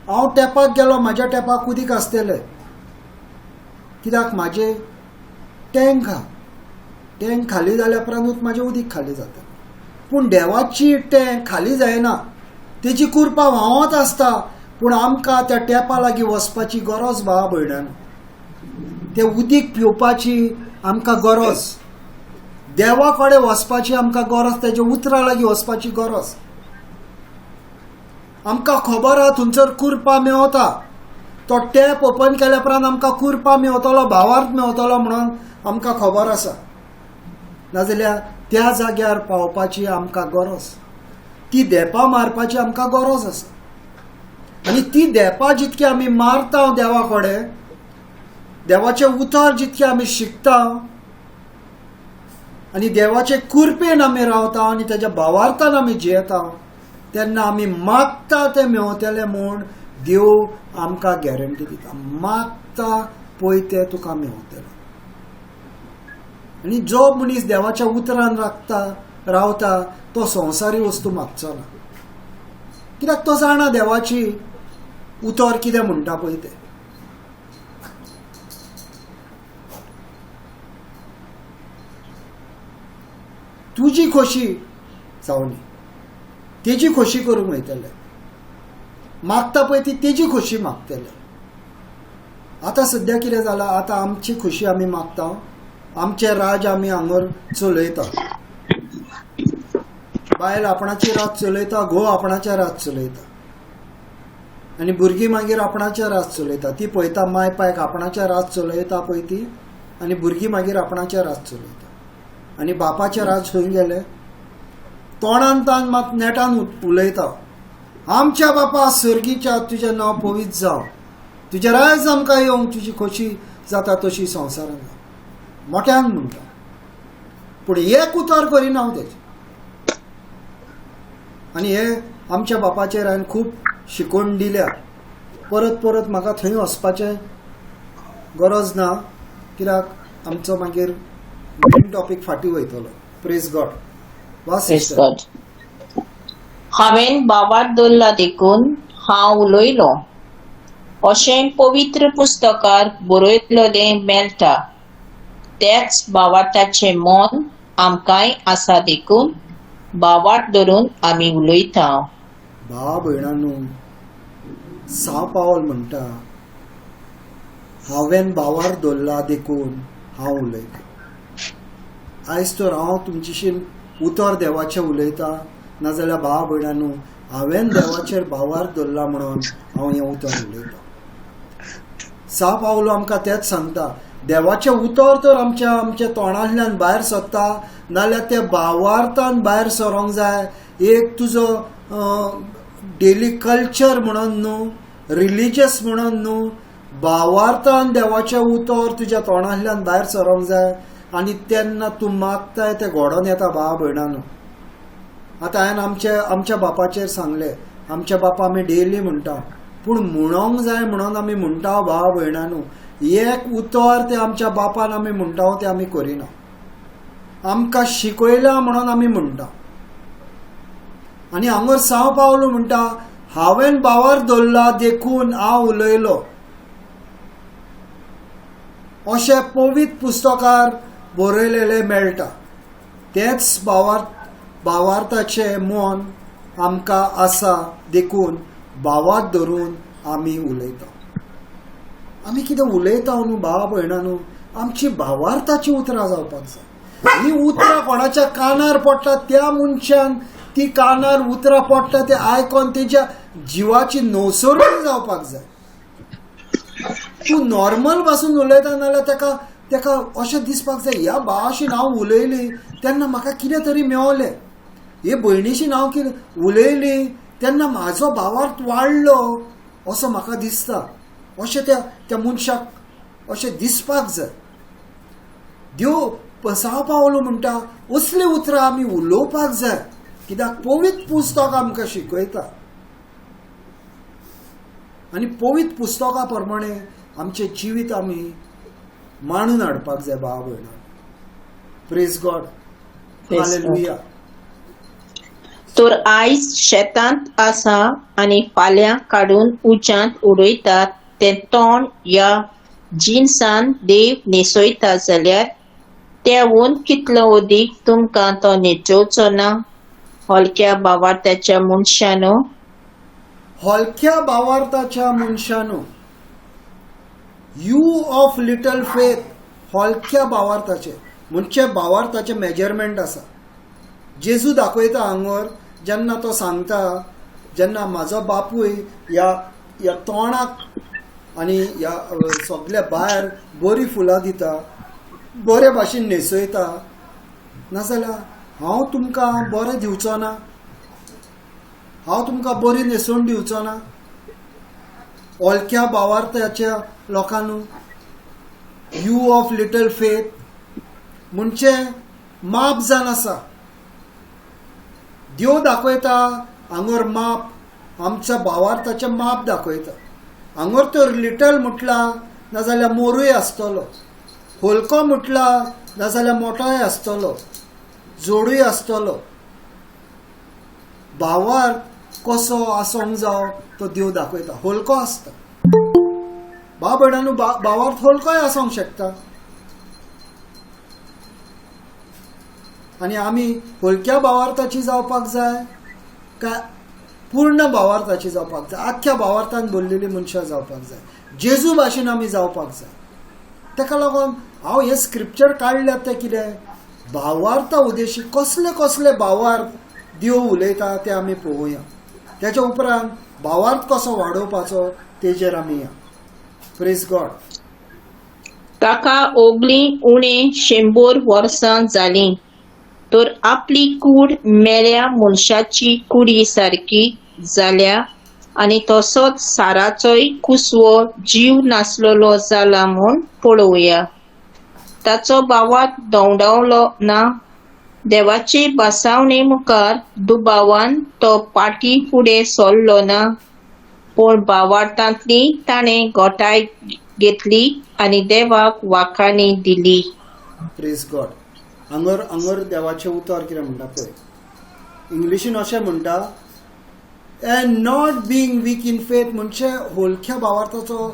हांव टेपाक गेलो म्हाज्या टेपाक उदीक आसतलें, कित्याक म्हाजे टँक आहा, टँक खाली जाल्या उपरांतूच म्हाजें उदीक खाली जाता. पूण देवाची टँक खाली जायना, तेजी कुरपा व्हांवत आसता. पूण आमकां त्या टेपा लागीं वचपाची गरज भावा भयणान, तें उदीक पिवपाची आमकां गरज, देवा कडेन वचपाची आमकां गरज, तेज्या उतरां लागीं वचपाची गरज. आमकां खबर आहा थंयसर कुरपा मेवता, तो टॅप ओपन केल्या उपरांत आमकां कुरपा मेवतलो, भावार्थ मेवतलो म्हणून आमकां खबर आसा. नाजाल्यार त्या जाग्यार पावपाची आमकां गरज, ती धेंपां मारपाची आमकां गरज आसा. आनी ती धेंपां जितकी आमी मारता देवा कडेन, देवाचें उतर जितकें आमी शिकता आनी देवाचे कुरपेन आमी रावता आनी तेज्या भावार्थान आमी जियेता, तेन्ना आमी मागता तें मेवतलें म्हूण देव आमकां गॅरंटी दिता. मागता पळय तें तुका मेवतलें. आनी जो मनीस देवाच्या उतरान राखता रावता तो संवसारी वस्तू मागचो ना, कित्याक तो जाणा देवाची उतर कितें म्हणटा पळय तें. तुजी खोशी जावनी, तेजी खोशी करूंक वयतले, मागता पळय ती तेजी खोशी मागतले. आतां सद्या कितें जालां, आतां आमची खोशी आमी मागता, आमचें राज आमी हांगर चलयता. बायल आपणाची रात चलयता, घोव आपणाचें राज चलयता, आनी भुरगीं मागीर आपणाचें राज चलयता. ती पळयता माय पायक आपणाचें राज चलयता पळय ती, आनी भुरगीं मागीर आपणाचें राज चलयता. आनी बापाचें राज खंय गेलें? तोंडान तान मात नेटान उलयता, आमच्या बापा सर्गीच्या तुजें नांव पवित्र जावं, तुजें राज आमकां येवंक, तुजी खोशी जाता तशी संवसारान जावं, मोट्यान म्हणटा. पूण एक उतर करिना हांव तेजें. आनी हे आमच्या बापाचेर हांवें खूब शिकोवन दिल्या, परत परत म्हाका थंय वचपाचें गरज ना, कित्याक आमचो मागीर मेन टॉपीक फाटीं वयतलो. प्रेज गॉड. वा सिस्टर. हांवें बाबार दवरला देखून हांव उलयलो अशें पवित्र पुस्तकार बरयतलें मेळटा. त्याच बावाटाचें मन आमकांय आसा देखून बावाट धरून आमी उलयता. भावा भयणांनो, साव पावल म्हणटा, हांवें बावार दवरला देखून हांव उलयता. आयज तर हांव तुमच्याशी उतर देवाचें उलयता, नाजाल्यार भावा भयणांनो हांवें देवाचेर भावार दवरला म्हणून हांव हें उतर उलयता. साव पावलो आमकां तेंच सांगता, देवाचें उतर तर आमच्या आमच्या तोंडांतल्यान भायर सरता, नाजाल्यार ते भावार्थान भायर सरोंक जाय. एक तुजो डेली कल्चर म्हणून न्हू, रिलिजियस म्हणून न्हू, भावार्थान देवाचें उतर तुज्या तोंडांतल्यान भायर सरोंक जाय. आनी तेन्ना तूं मागताय तें घडोवन येता. भावा भयणांनो, आतां हांवें आमच्या आमच्या बापाचेर सांगलें, आमच्या बापा आमी डेली म्हणटा, पूण म्हणोंक जाय म्हणून आमी म्हणटा. भावा भयणांनो, एक उतर तें आमच्या बापान आमी म्हणटा तें आमी करिना, आमकां शिकयलां म्हणून आमी म्हणटा. आनी हांगर साव पावलो म्हणटा, हांवें बावार दवरला देखून हांव उलयलो. अशें पवित्र पुस्तकार बरयलेलें मेळटा. तेंच भावार्थाचें मन आमकां आसा देखून भावात धरून आमी उलयता. आमी कितें उलयता न्हू भावा भयणां, आमची भावार्थाची उतरां जावपाक जाय. ही उतरां कोणाच्या कानार पडटा त्या मनशान ती कानार उतरां पडटा ते आयकोन तेज्या जिवाची नवसरणी जावपाक जाय. तूं नॉर्मल पासून उलयता नाजाल्यार तेका तेका अशें दिसपाक जाय, ह्या भावाशी हांव उलयली तेन्ना म्हाका कितें तरी मेवलें, हे भयणीशी हांव कितें उलयली तेन्ना म्हाजो भावार्थ वाडलो असो म्हाका दिसता. अशें त्या त्या मनशाक अशें दिसपाक जाय. देव साव पावलो म्हणटा असलीं उतरां आमी उलोवपाक जाय, कित्याक पवित्र पुस्तक आमकां शिकयता. आनी पवित्र पुस्तका प्रमाणे आमचें जिवीत आमी मांडून हाडपाक जाय. भावा भयणां, प्रेज गॉड, हालेलुया. तर आयज शेतांत आसा आनी फाल्यां काडून उज्यांत उडयतात तें तोंड ह्या जिनसान देव न्हेसयता जाल्यार तेवून कितलो अदीक तुमकां तो न्हेसोवचो ना? हलक्या भावार्थाच्या मनशानो, हलक्या भावार्थाच्या मनशानो, you of little faith. हलक्या भावार्थाचे म्हणजे भावार्थाचे मेजरमेंट आसा. जेजू दाखयता हांगर जेन्ना तो सांगता, जेन्ना म्हाजो बापूय ह्या ह्या तोंडाक आनी ह्या सगल्या भायर बरीं फुलां दिता, बरे भाशेन न्हेसयता, नाजाल्यार हांव तुमकां बरें दिवचो ना, हांव तुमकां बरी न्हेसोवन दिवचो ना. हलक्या भावार्थाच्या लोकांनू, you of little faith म्हणजे माप जावन आसा. देव दाखयता हांगर माप, आमच्या भावार्थाचें माप दाखयता. हांगर तर लिटल म्हटला नाजाल्यार मोरूय आसतलो, हलको म्हटला नाजाल्यार मोठोय आसतलो, जोडूय आसतलो. भावार्थ कसो आसोंक जावो तो देव दाखयता. हलको आसता भाव भयणांनो, भावार्थ हलकोय आसोंक शकता. आनी आमी हलक्या भावार्थाची जावपाक जाय काय पूर्ण भावार्थाची जावपाक जाय? आख्ख्या भावार्थान भरलेली मनशां जावपाक जाय, जेजू भाशेन आमी जावपाक जाय. ताका लागून हांव हें स्क्रिप्चर काडल्यात तें कितें भावार्था उद्देशी कसले कसले भावार्थ देव उलयता ते आमी पळोवया. तेच्या उपरांत भावार्थ कसो वाडोवपाचो तेजेर आमी या. Praise God. ताका ओगली उणे 100 वर्सां जालीं तर आपली कूड मेल्या मनशाची कुडी सारकी जाल्या आनी तसोच साराचोय कुसवो जीव नासलेलो जाला म्हूण पळोवया. ताचो भावार्थ दवडावलो ना, देवाचे बसावणे मुखार दुबावान तो पाटी फुडें सरलो ना, पूण भावार्थांतली ताणें गोठाय घेतली आनी देवाक वाखाणी दिली. Praise God. हांगर हांगर देवाचें उतर कितें म्हणटा पळय, इंग्लिशीन अशें म्हणटा, and not being weak in faith. म्हणजे हलक्या भावार्थाचो,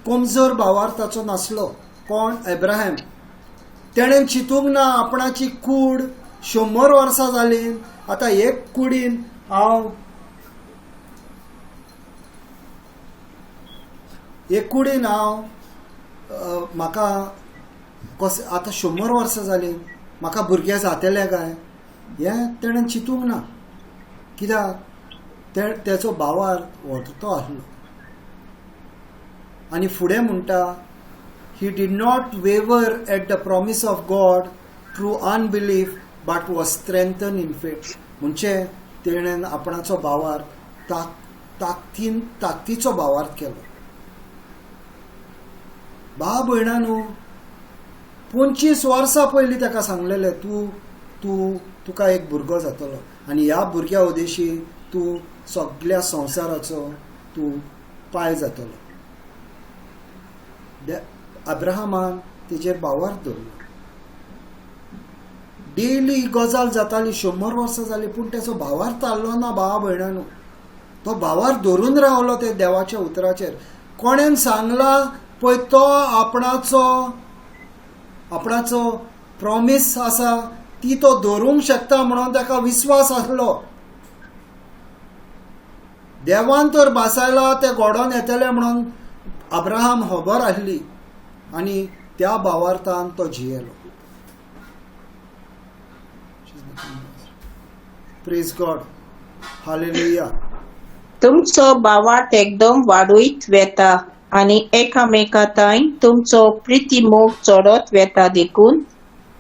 कमजोर भावार्थाचो नासलो कोण? एब्राहेम. तेणें चिंतूंक ना आपणाची कूड 100 वर्सां जालीं, आतां एक कुडीन हांव, एक कुडीन हांव म्हाका कस आतां 100 वर्सां जालीं, म्हाका भुरगें जातलें काय, हें तेणें चिंतूंक ना. कित्याक? तेचो भावार्थ व्हडतो आसलो. आनी फुडें म्हणटा, he did not waver at the promise of God through unbelief but was strengthen in faith. म्हणजे तेणें आपणाचो भावार्थ ताकदीन ताकदीचो भावार्थ केलो. भाव भयणांनो, 25 वर्सां पयलीं ताका सांगलेलें, तूं तूं तुका एक भुरगो जातलो आनी ह्या भुरग्या उद्देशी तूं सगल्या संवसाराचो तूं पाय जातलो. अब्राहमान तेजेर भावार्थ दवरलो. डेली गजाल जाताली, 100 वर्सां जाली, पूण तेचो भावार्थ हाल्लो ना. भावा भयणांनो, तो भावार्थ धरून रावलो ते देवाच्या उतराचेर. कोणेन सांगला पळय तो आपणाचो आपणाचो प्रॉमीस आसा ती तो धरूंक शकता म्हणून ताका विस्वास आसलो. देवान तर भासायला ते घडोवन येतले म्हणून अब्राहम खबर आसली आनी त्या भावार्थान तो जियेलो. Praise God. Hallelujah. तुमचो भावार्थ एकदम वाडयत वेता आनी एकामेका थंय तुमचो प्रिती मोग चडत वेता, देखून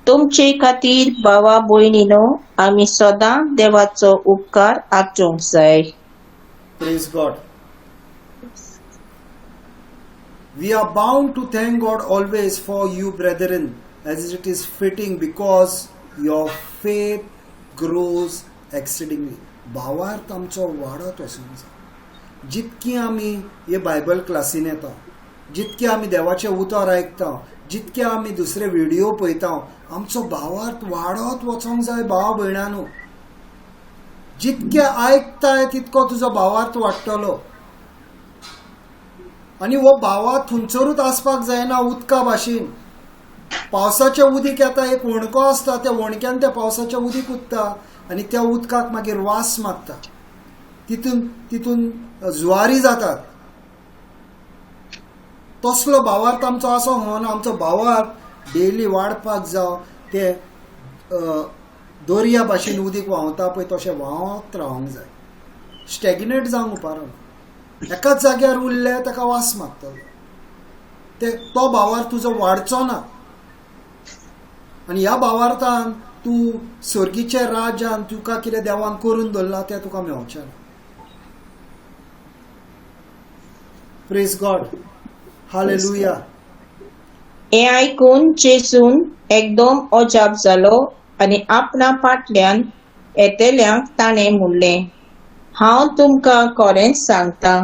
तुमचे खातीर भावा भयणीनो आमी सदां देवाचो उपकार आचरूंक जाय. Praise God. We are bound to thank God always for you, brethren, as it is fitting, because your faith grows exceedingly. भावार्थ आमचो वाडत वचूंक जाय. जितकी आमी हे बायबल क्लासीन येता, जितके आमी देवाचें उतर आयकता, जितके आमी दुसरे व्हिडियो पळयता, आमचो भावार्थ वाडत वचोंक जाय. भावा भयणांनो, जितके आयकताय तितको तुजो भावार्थ वाडटलो. आनी हो भावार्थ थंयसरूच आसपाक जायना. उदका भाशेन पावसाचें उदीक येता, एक होणको आसता, त्या होणक्यान त्या पावसाचें उदीक उरता. आनी त्या उदकाक मागीर वास मारता, तितून तितून जुवारी जातात. तसलो भावार्थ आमचो असो म्हणून आमचो भावार्थ डेली वाडपाक जावं, ते दर्या भाशेन उदीक व्हांवता पळय तशें व्हांवत रावंक जाय, स्टॅगिनेट जावंक उपारना. एकाच जाग्यार उरले ताका वास मारतलो, ते तो भावार्थ तुजो वाडचो ना. आनी ह्या भावार्थान तूं सर्गीच्या राज्यान तुका कितें देवान करून दवरलां तें तुका मेळचें ना. Praise God, hallelujah. हें आयकून जेजून एकदम अजाप जालो आनी आपणा फाटल्यान येतल्यांक ताणें म्हणलें, हांव तुमकां खरेंच सांगता,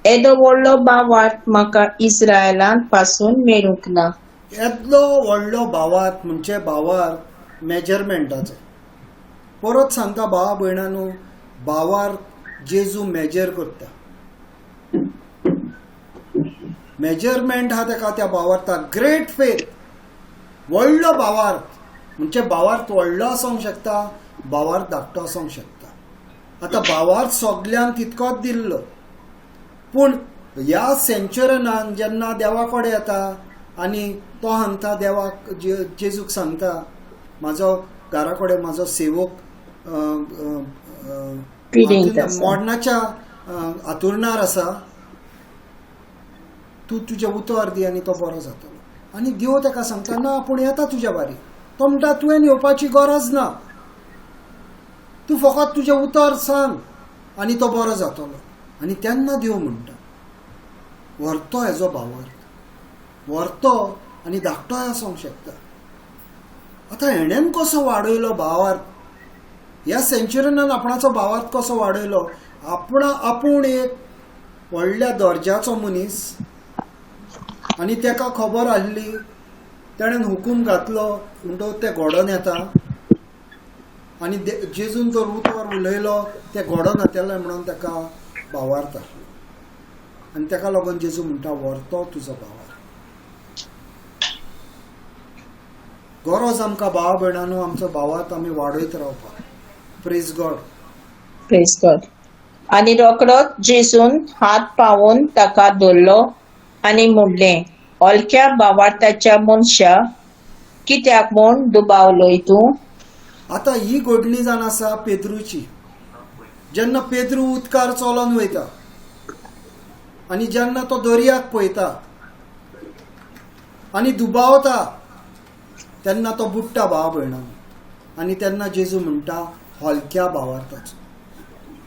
येदो व्हडलो भावार्थ म्हाका इस्रायलांत पासून मेळूंक ना. येदलो व्हडलो भावार्थ म्हणजे भावार्थ मेजरमेंटाचो. परत सांगता भावा भयणांनो, भावार्थ जेजू मेजर करता. मेजरमेंट हा ताका त्या भावार्थाक. ग्रेट फेथ, व्हडलो भावार्थ म्हणजे भावार्थ व्हडलो आसूंक शकता, भावार्थ धाकटो आसूंक शकता. आतां भावार्थ सगल्यांक तितकोच दिल्लो, पूण ह्या सेंचुरनान जेन्ना देवा कडेन येता आनी तो सांगता देवाक, जेजूक सांगता, म्हाजो घरा कडेन म्हाजो सेवक मरणाच्या आतुरणार आसा, तूं तुजें उतर दी आनी तो बरो जातलो. आनी देव ताका सांगता, ना आपूण येता तुज्या बारी. तो म्हणटा, तुवें येवपाची गरज ना, तूं फकत तुजें उतर सांग आनी तो बरो जातलो. आनी तेन्ना देव म्हणटा, व्हरतो हेजो भावार्थ, व्हरतो आनी धाकटोय आसूंक शकता. आतां हेणेन कसो वाडयलो भावार्थ, ह्या सेंचुरियनान आपणाचो भावार्थ कसो वाडयलो? आपूण एक व्हडल्या दर्जाचो मनीस आनी ताका खबर आसली, तेणेन हुकूम घातलो म्हणटकच तें घडोवन येता. आनी जेजून तर उतर उलयलो तें घडोवन येतलें म्हणून ताका भावार्थ आसलो. आनी ताका लागून जेजू म्हणटा, व्हरतो तुजो भावार्थ. गरज आमकां भावा भयणांनो आमचो भावार्थ आमी वाडयत रावपाक. Praise God, praise God. आनी रोकडोच जेजून हात पावोवन ताका धरलो आनी म्हणलें, हलक्या भावार्थाच्या मनशा, कित्याक म्हूण दुबावलोय तूं? आतां ही घडणी जावन आसा पेद्रूची. जेन्ना पेद्रू उदकार चलोन वयता आनी जेन्ना तो दर्याक पळयता आनी दुबावता, तेन्ना तो बुडटा भावा भयणांनो. आनी तेन्ना जेजू म्हणटा, हलक्या भावार्थाचो.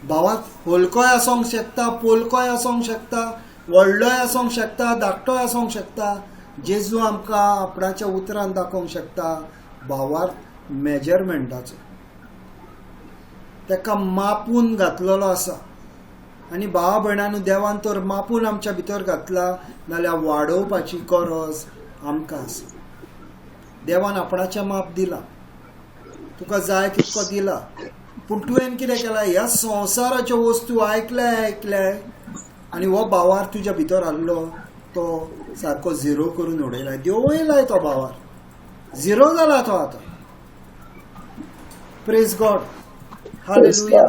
भावार्थ हलकोय आसूंक शकता, पोलकोय आसूंक शकता, व्हडलोय आसूंक शकता, धाकटोय आसूंक शकता. जेजू आमकां आपणाच्या उतरान दाखोवंक शकता भावार्थ मेजरमेंटाचो. ताका मापून घातलेलो आसा. आनी भावा भयणांनो, देवान तर मापून आमच्या भितर घातला नाल्यार वाडोवपाची गरज आमकां आसा. देवान आपणाचें माप दिलां, तुका जाय तितको दिला, पूण तुवें कितें केलां? ह्या संवसाराच्यो वस्तू आयकल्या आयकल्या आनी हो भावार्थ तुज्या भितर आहलो तो सारको झिरो करून उडयला, देंवयलाय तो भावार्थ, झिरो जाला तो आतां. Praise God, hallelujah.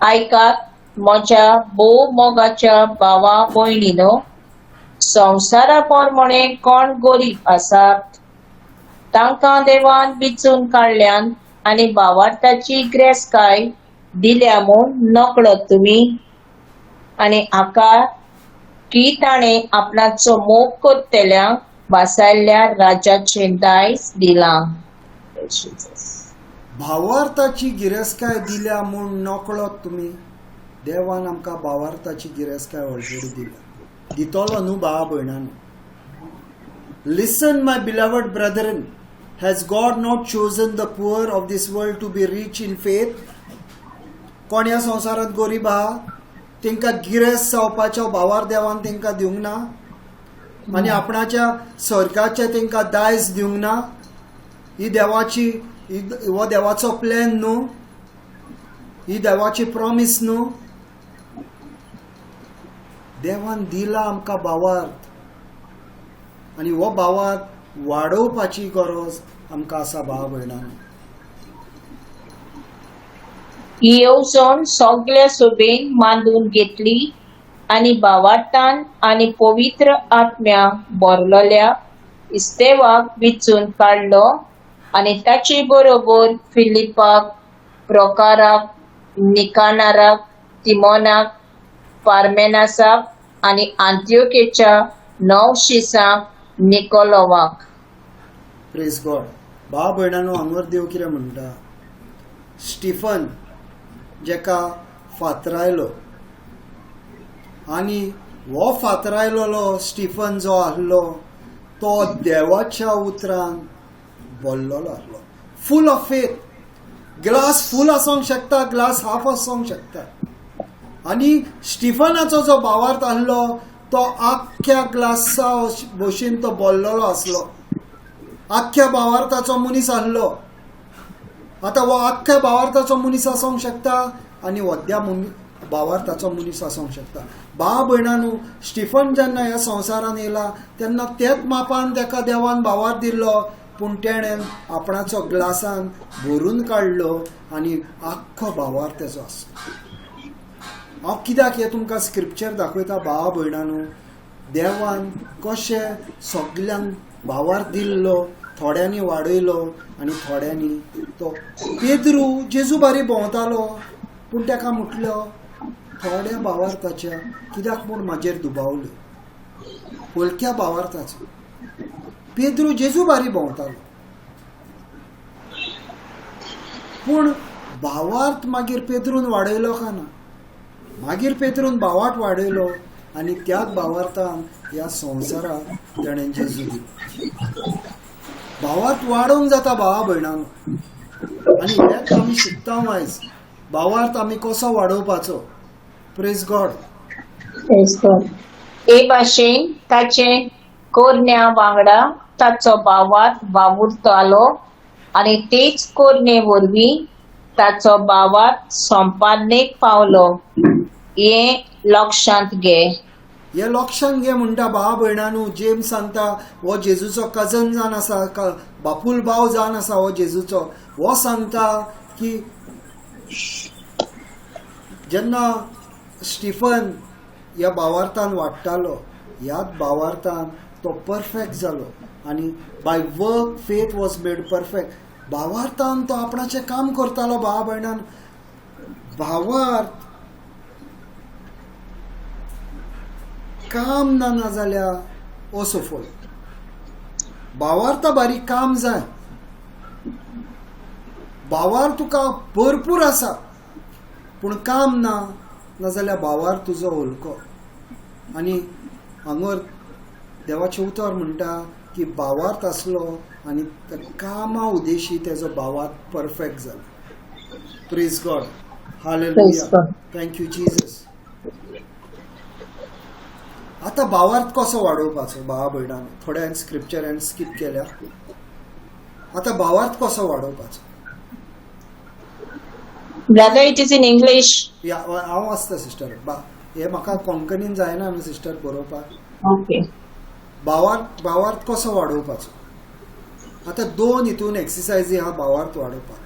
आयकात म्हज्या भोव मोगाच्या भावा भयणीनो, संवसारा प्रमाणे कोण गरीब आसात तांकां देवान विचून काडल्यान आनी भावार्थाची ग्रेसकाय दिल्या म्हूण नकळत तुमी. आनी हाका की ताणें आपणाचो मोग करतल्यांक वासायल्ल्या राज्याचें दायज दिलां. भावार्थाची गिरेस्तकाय दिल्या म्हूण नकळत तुमी. देवान आमकां भावार्थाची गिरेस्तकाय ऑलरेडी दिल्या, दितलो न्हू भावा भयणांनो. Listen, my beloved brethren, has God not chosen the poor of this world to be rich in faith? कोण ह्या संवसारांत गरीब आहा तांकां गिरेस्त जावपाच्या भावार देवान तांकां दिवंक ना आनी आपणाच्या स्वर्गाचें तांकां दायज दिवंक ना. ही देवाची, हो देवाचो प्लॅन न्हू, ही देवाची प्रॉमीस न्हू. देवान दिला आमकां भावार्थ आनी हो भावार्थ वाडोवपाची गरज आमकां आसा भावा भयणांनो. ही येवजण सगल्या सभेन मांडून घेतली आनी भावार्थान आनी पवित्र आत्म्या भरलेल्या इस्तेवाक विचून काडलो आनी ताचे बरोबर फिलिपाक, प्रोकाराक, निकानाराक, तिमोनाक, पार्मेनासाक आनी आंत्योकेच्या णव शिसांक निकोलोवाक. प्रेज गॉड. भाव भयणानो, हांगर देव कितें म्हणटा, स्टिफन जेका फातरायलो आनी हो फातरायलोलो स्टिफन जो आहलो तो देवाच्या उतरान बोल्लोलो आहलो, full of faith. Glass full आसोंक शकता, ग्लास हाफ आसोंक शकता. आनी स्टिफनाचो जो भावार्थ आहलो तो आख्ख्या ग्लासा भशेन तो बोल्लोलो आसलो, आख्ख्या भावार्थाचो मनीस आहलो. आतां हो आख्ख्या भावार्थाचो मनीस आसोंक शकता आनी व्हड्या भावार्थाचो मनीस आसोंक शकता. भाव भयणानू, स्टिफन जेन्ना ह्या संवसारान येयला तेन्ना तेच मापान तेका देवान भावार्थ दिल्लो, पूण तेणें आपणाचो ग्लासान भरून काडलो आनी आख्खो भावार्थ तेजो आसलो. हांव कित्याक हें तुमकां स्क्रिप्चर दाखयता भावा भयणानू, देवान कशें सगल्यांक भावार्थ दिल्लो, थोड्यांनी वाडयलो आनी थोड्यांनी तो पेद्रू जेजू बारी भोंवतालो, पूण तेका म्हटलो थोड्या भावार्थाच्या कित्याक म्हूण म्हाजेर दुबावल्यो, हलक्या भावार्थाचो. पेद्रू जेजू बारी भोंवतालो, पूण भावार्थ मागीर पेद्रून वाडयलो का ना, मागीर पेद्रून भावार्थ वाडयलो आनी त्याच भावार्थान ह्या संवसाराक तेणें जेजू दिलो. भावार्थ वाडोवंक जाता भावा भयणांनो, आनी हेच आमी शिकता आयज, भावार्थ आमी कसो वाडोवपाचो. Praise God. Praise God. हे भाशेन ताचे कोरण्या वांगडा ताचो भावार्थ वावुरतालो आनी तेच कोरणे वरवीं ताचो भावार्थ संपादनेक पावलो. हें लक्षांत घे. हे लक्षांत घे म्हणटा भावा भयणानू. जेम्स सांगता हो जेजूचो कजन जावन आसा, बापूल भाव जावन आसा हो जेजूचो. हो सांगता की जेन्ना स्टिफन ह्या भावार्थान वाडटालो, ह्याच भावार्थान तो परफेक्ट जालो आनी by work faith was made perfect. भावार्थान तो आपणाचें काम करतालो भावा भयणान. भावार्थ काम ना ना जाल्यार असफल. भावार्था बारीक काम जाय, भावार्थ तुका भरपूर आसा पूण काम ना ना जाल्यार भावार्थ तुजो हलको. आनी हांगर देवाचें उतर म्हणटा की भावार्थ आसलो आनी कामा उद्देशी तेजो भावार्थ परफेक्ट जालो. Praise God. Hallelujah. Thank you Jesus. आतां भावार्थ कसो वाडोवपाचो भावा भयणांनो, थोड्यान स्क्रिप्चर हांवें स्कीप केल्या. आतां भावार्थ कसो वाडोवपाचो? Brother, it is in English. या हांव वाचता सिस्टर, हे म्हाका कोंकणीन जायना न्हू सिस्टर बरोवपाक. ओके. भावार्थ भावार्थ कसो वाडोवपाचो? आतां दोन हितून एक्सरसायजी आहा भावार्थ वाडोवपाक.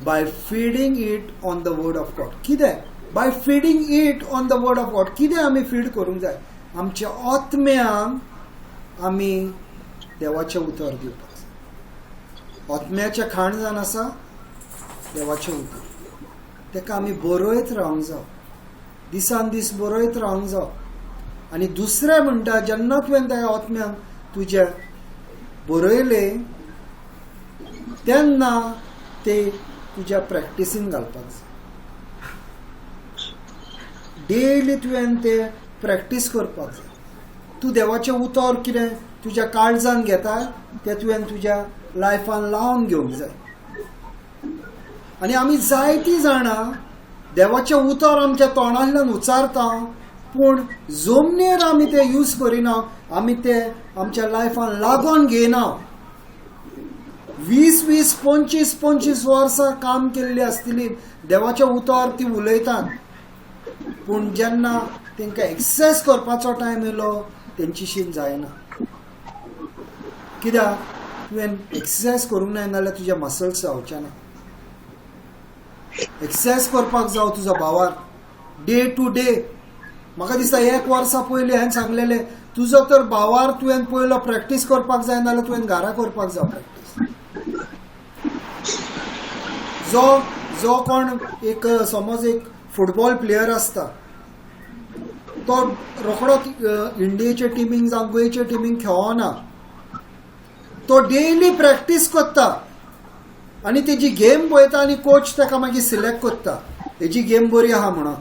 By feeding it on the word of God. कितें? By feeding it on the word of God. कितें आमी फीड करूंक जाय? आमच्या आत्म्यांक आमी देवाचें उतर दिवपाक जाय. आत्म्याचें खाण जावन आसा देवाचें उतर, ताका आमी बरयत रावंक जाय, दिसान दीस बरयत रावंक जाय. आनी दुसरें म्हणटा, जेन्ना तुवें त्या आत्म्यांक तुजें बरयलें तेन्ना ते तुज्या प्रॅक्टिसीन घालपाक जाय. डेली तुवें ते प्रॅक्टीस करपाक जाय. तूं देवाचें उतर कितें तुज्या काळजान घेता तें तुवें तुज्या लायफान लावन घेवंक जाय. आनी आमी जायतीं जाणां देवाचें उतर आमच्या तोंडांतल्यान उच्चारता, पूण जमनीर आमी तें यूज करिना, आमी तें आमच्या लायफान लागून घेयना. 20 20 25 25 वर्सां काम केल्ली आसतली, देवाचें उतर ती उलयतात, पूण जेन्ना तांकां एक्सरसायज करपाचो टायम येयलो तेंची जायना. कित्याक? तुवें एक्सरसायज करूंक जायना जाल्यार तुजे मसल्स जावचे ना. एक्सरसायज करपाक जाव तुजो भावार डे टू डे. म्हाका दिसता एक वर्सा पयलीं हांवें सांगलेलें, तुजो तर भावार तुवें पयलो प्रॅक्टीस करपाक जाय, नाजाल्यार तुवें घरा करपाक जाय प्रॅक्टीस. जो जो कोण एक समज एक फुटबॉल प्लेयर आसता तो रोखडो इंडियेचे टिमींक जावं गोंयचे टिमींक खेळना, तो डेली प्रॅक्टीस करता आनी तेजी गेम पळयता आनी कोच ताका मागीर सिलेक्ट करता, हेजी गेम बरी आहा म्हणून.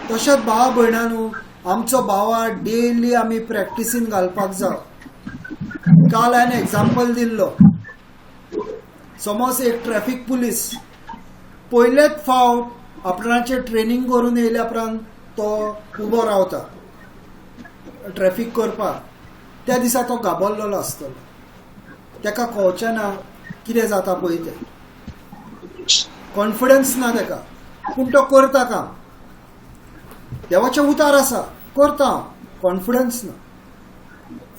तशेंच भावा भयणांनो, आमचो भावा डेली आमी प्रॅक्टिसीन घालपाक जाय. काल हांवें एग्जाम्पल दिल्लो, समज एक ट्रॅफिक पुलीस पयलेच फावट आपणाचें ट्रेनींग करून येयल्या उपरांत तो उबो रावता ट्रॅफिक करपाक, त्या दिसा तो घाबरलेलो आसतलो, ताका कळचें ना कितें जाता पळय तें, कॉन्फिडन्स ना ताका, पूण तो करता काम, देवाचें उतार आसा करता हांव, कॉन्फिडन्स ना,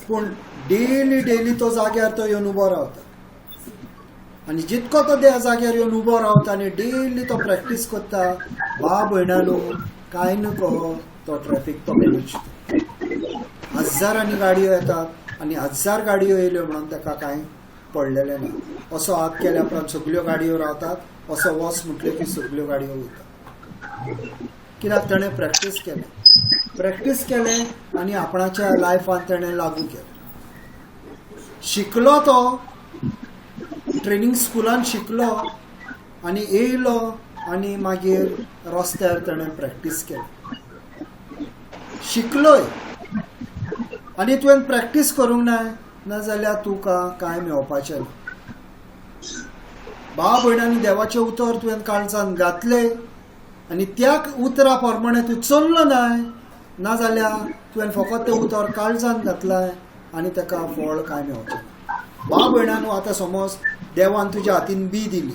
पूण डेली डेली तो जाग्यार तो येवन उबो रावता आनी जितको तो त्या जाग्यार येवन उबो रावता आनी डेली तो प्रॅक्टीस करता, बा भयणानो कांय नको तो ट्रॅफिक तो मॅनेज. हजारांनी गाडयो येतात आनी 1000 गाडयो येयल्यो म्हणून ताका कांय पडलेलें ना. असो हात केल्या उपरांत सगल्यो गाडयो रावतात, असो वच म्हटल्यो की सगल्यो गाडयो वयतात. कित्याक ताणें प्रॅक्टीस केलें, प्रॅक्टीस केलें आनी आपणाच्या लायफान ताणें लागू केलें. शिकलो तो ट्रेनींग स्कुलान शिकलो आनी येयलो आनी मागीर रस्त्यार ताणें प्रॅक्टीस केली, शिकलोय. आनी तुवें प्रॅक्टीस करूंक ना नाजाल्यार तुका कांय मेळपाचें ना. भाव भयणांनी देवाचें उतर तुवें काळजान घातलें आनी त्या उतरा प्रमाणे तूं चल्लो नाय, नाजाल्यार तुवें फकत तें उतर काळजान घातलाय आनी ताका फळ कांय मेळचें ना. भाव भयणांनो, आतां समज देवान तुज्या हातीन बी दिली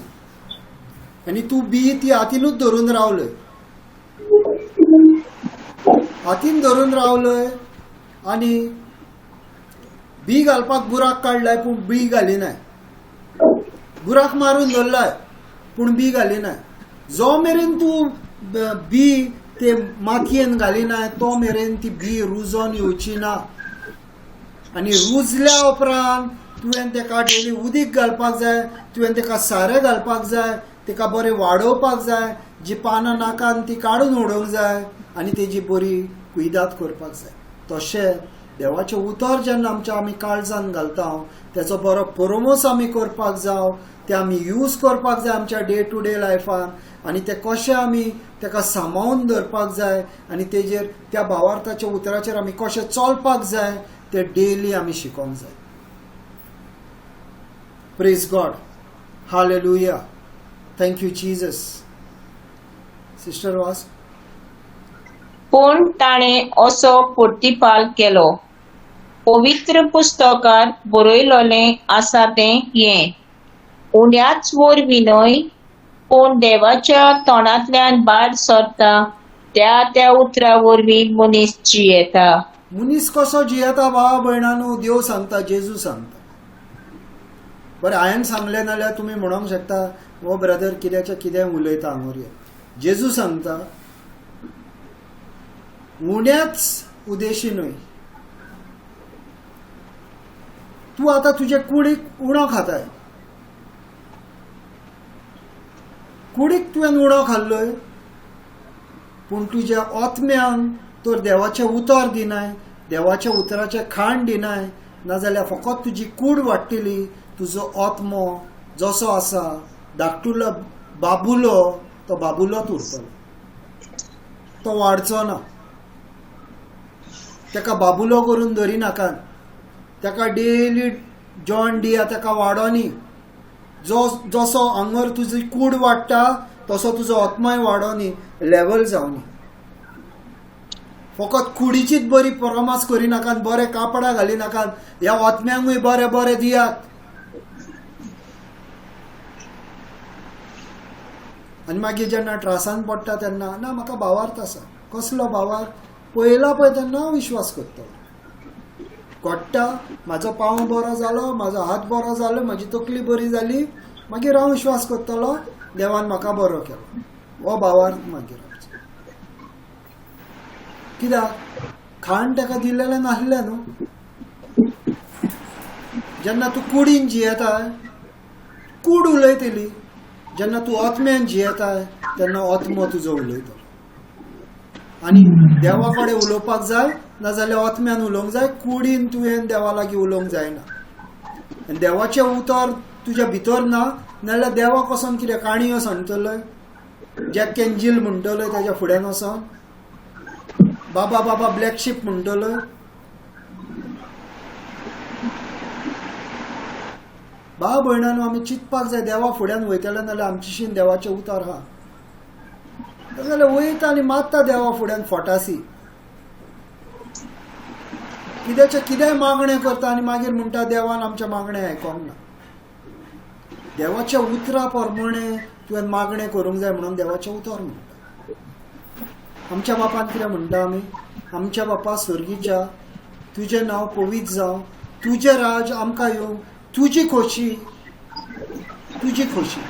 आनी तूं बी ती हातीनूच धरून रावलय, हातीन धरून रावलय आनी बी घालपाक बुराक काडलाय पूण बी घालिनाय, बुराक मारून धरलाय पूण बी घालिनाय. जो मेरेन तूं बी ते मातयेन घालिनाय तो मेरेन ती बी रुजोन येवची ना. आनी रुजल्या उपरांत तुवें ताका डेली उदीक घालपाक जाय, तुवें ताका सारें घालपाक जाय, ताका बरें वाडोवपाक जाय, जी पानां नाकान ती काडून उडोवंक जाय आनी तेजी बरी कुयदाद करपाक जाय. तशें देवाचें उतर जेन्ना आमच्या आमी काळजान घालता तेचो बरो पुरमोस आमी करपाक जाव, ते आमी यूज करपाक जाय आमच्या डे टू डे लायफान आनी ते कशें आमी ताका सांबाळून दवरपाक जाय आनी तेजेर त्या भावार्थाच्या उतराचेर आमी कशें चलपाक जाय ते डेली आमी शिकोंक जाय. Praise God, hallelujah, thank you Jesus. Sister was. पूण ताणें असो प्रतिपाल केलो, पवित्र पुस्तकात बरयलोलें आसा तें हें, उण्याच वरवीं न्हय पूण देवाच्या तोंडांतल्यान भायर सरता त्या त्या उतरा वरवीं मनीस जियेता. मनीस कसो जियेता भावा भयणांनो, देव सांगता, जेजू सांगता. बरें, हांवें सांगलें नाल्यार तुमी म्हणोंक शकता हो ब्रदर कित्याचें कितें उलयता हांगोर. जेजू सांगता उण्याच उदेशी न्हय, तूं आतां तुजे कुडीक उणो खाताय, कुडीक तुवें उणो खाल्लोय पूण तुज्या आत्म्यान तर देवाचें उतर दिनाय, देवाच्या उतराचें खाण दिनाय, नाजाल्यार फकत तुजी कूड वाडटली, तुजो आत्मो जसो आसा धाकटुलो बाबुलो तो बाबुलोच उरतलो, तो वाडचो ना. ताका बाबुलो करून धरिनाका, ताका डेली जॉन दिया, ताका वाडोनी. जो जसो आंगर तुजी कूड वाडटा तसो तुजो आत्माय वाडोनी, लेवल जावनी. फकत कुडीचीच बरी परमास करिनाकात, बरे कापडां घालिनाकात, ह्या आत्म्यांकूय बरे बरे दियात. आनी मागीर जेन्ना त्रासान पडटा तेन्ना ना म्हाका भावार्थ आसा, कसलो भावार्थ पळयला पळय तेन्ना विश्वास करतलो, कळटा म्हाजो पांव बरो जालो, म्हाजो हात बरो जालो, म्हाजी तकली बरी जाली, मागीर हांव विश्वास करतलो देवान म्हाका बरो केलो. हो भावार्थ मागीर आमचो. कित्याक खाण ताका दिल्लेलें नासलें न्हू. जेन्ना तूं कुडीन जियेताय कूड उलयतली, जेन्ना तूं आत्म्यान जियेताय तेन्ना आत्मो तुजो उलयतलो. आनी देवा कडेन उलोवपाक जाय नाजाल्यार आत्म्यान उलोवंक जाय, कुडीन तुवें देवा लागीं उलोवंक जायना. आनी देवाचें उतर तुज्या भितर ना नाजाल्यार देवा कसोन कितें काणयो सांगतलो, जॅक एंड जील म्हणटलो ताच्या फुड्यान वचोन, बाबा बाबा ब्लॅक शीप म्हणटलो. भाव भयणांनो आमी चिंतपाक जाय देवा फुड्यान वयतले नाजाल्यार आमचेशीन देवाचें उतर आहा. नाजाल्यार वयता आनी मारता देवा फुड्यान फटासी, कित्याचें कितेंय मागणें करता आनी मागीर म्हणटा देवान आमचें मागणें आयकोंक ना. देवाच्या उतरा प्रमाणे तुवें मागणें करूंक जाय म्हणून देवाचें उतर म्हणटा. आमच्या बापान कितें म्हणटा आमी, आमच्या बापा स्वर्गीच्या तुजें नांव पवित्र जावं, तुजें राज आमकां येवं, तुजी खोशी, तुजी खोशी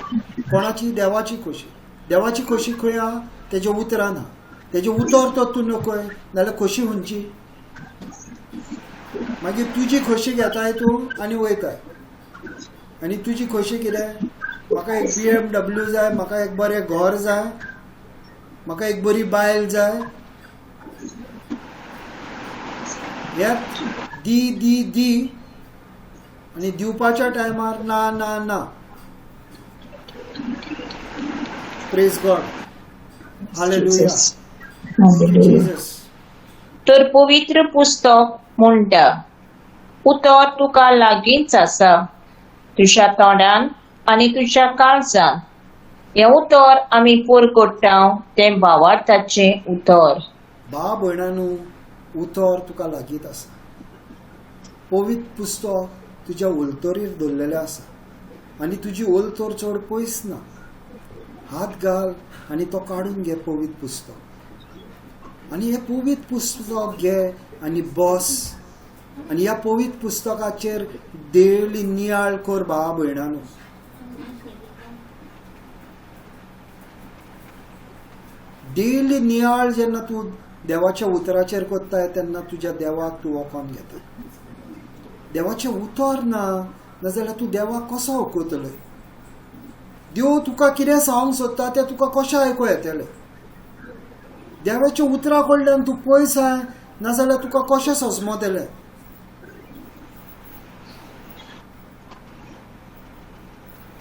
कोणाची, देवाची खोशी. देवाची खोशी खंय आहा, तेज्या उतरान आहा. तेजें उतर तर तूं नकय नाजाल्यार खोशी खंयची. मागीर तुजी खोशी घेताय तूं आनी वयताय. आनी तुजी खोशी कितें, म्हाका एक BMW जाय, म्हाका एक बरें घर जाय, म्हाका एक बरी बायल जाय. हे दी दी दी आनी दिवपाच्या टायमार ना ना ना. Praise God, hallelujah, Jesus. तर पवित्र पुस्तक म्हणटा, उतर तुका लागींच आसा, तुज्या तोंडान आनी तुज्या काळजान. हें उतर आमी परगट्टा तें भावार्थाचें उतर. भाव भयणांनो उतर तुका लागींच आसा. पवित्र पुस्तक तुज्या उलतरीर दवरलेलें आसा आनी तुजी उलतर चड पयस ना. हात घाल आनी तो काडून घे पवित्र पुस्तक. आनी हें पवित्र पुस्तक घे आनी बस आनी ह्या पवित्र पुस्तकाचेर डेली नियाळ कर भावा भयणांनो. डेली नियाळ जेन्ना तूं देवाच्या उतराचेर करताय तेन्ना तुज्या देवाक तूं वखोन घेता. देवाचें उतर ना नाजाल्यार तूं देवाक कसो वखतलो? देव तुका कितें सांगूंक सोदता तें तुका कशें आयकूं येतलें? देवाच्या उतरा कडल्यान तूं पयस आहाय नाजाल्यार तुका कशें सजमतलें?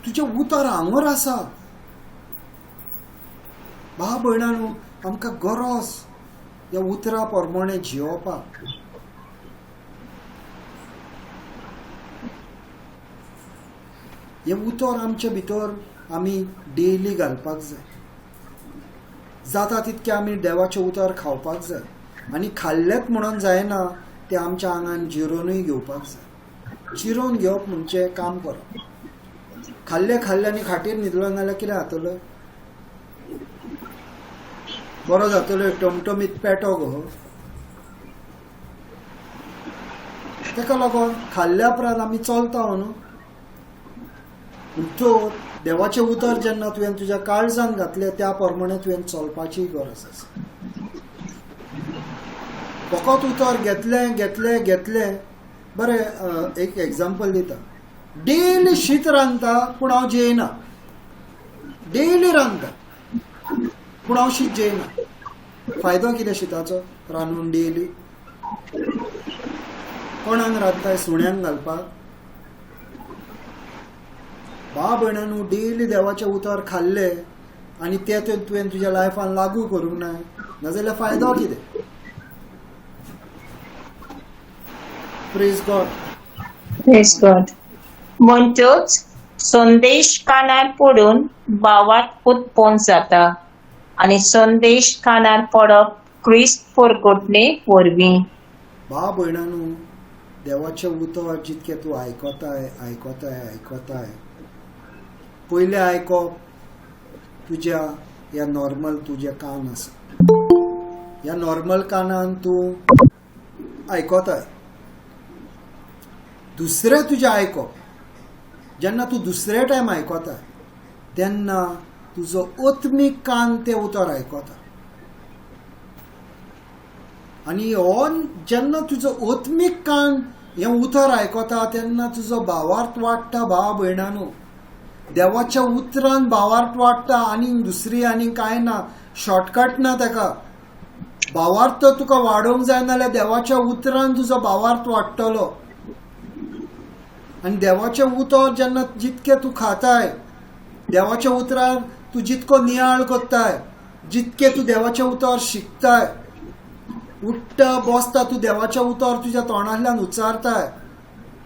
तुजें उतर हांगर आसा. भाव भयणांनो आमकां गरज ह्या उतरा प्रमाणे जियोवपाक. हें उतर आमचे भितर आमी डेली घालपाक जाय. जाता तितकें आमी देवाचें उतर खावपाक जाय आनी खाल्लेंच म्हणून जायना, तें आमच्या आंगान जिरोनूय घेवपाक जाय. जिरोवन घेवप म्हणजे काम करप. खाल्लें खाल्लें आनी खाटीर न्हिदलो नाजाल्यार कितें जातलें? बरो जातलो टमटमीत पेटो गो. ताका लागून खाल्ल्या उपरांत आमी चलता न्हू. तो देवाचें उतर जेन्ना तुवें तुज्या काळजान घातलें त्या प्रमाणे तुवें चलपाची गरज आसा. फकत उतर घेतलें घेतलें घेतलें. बरें एक एग्जाम्पल दिता. डेली शीत रांदता पूण हांव जेयना. डेली रांदता पूण हांव शीत जेयना. फायदो कितें शिताचो रांदून डेली? कोणाक रांदताय? सुण्यांक घालपाक? भाव भयणांनो डेली देवाचें उतर खाल्लें आनी तें तुवें तुज्या लायफान लागू करूंक ना नाजाल्यार फायदो कितें? Praise God, praise God. म्हणटच संदेश कानार पडून भावात उत्पन्न जाता आनी संदेश कानार पडप क्रिस्त परगटणे वरवीं. भाव भयणांनो देवाचें उतर जितकें तूं आयकताय आयकताय आयकताय, पयलें आयकप तुज्या ह्या नॉर्मल तुज्या कान आसा, ह्या नॉर्मल कानान तूं आयकताय. दुसरें तुजें आयकप जेन्ना तूं दुसरे टायम आयकता तेन्ना तुजो आत्मीक कान तें उतर आयकता. आनी हो जेन्ना तुजो आत्मीक कान हें उतर आयकता तेन्ना तुजो भावार्थ वाडटा. भावा भयणानो, देवाच्या उतरान भावार्थ वाडटा आनी दुसरी आनी कांय ना, शॉर्टकट ना ताका. भावार्थ तुका वाडोवंक जाय नाल्यार देवाच्या उतरान तुजो भावार्थ वाडटलो. आनी देवाचें उतर जेन्ना जितकें तूं खाताय, देवाच्या उतरान तूं जितको नियाळ करताय, जितकें तूं देवाचें उतर शिकताय, उठ्ठा बसता तूं देवाचें उतर तुज्या तोंडांतल्यान उच्चारताय,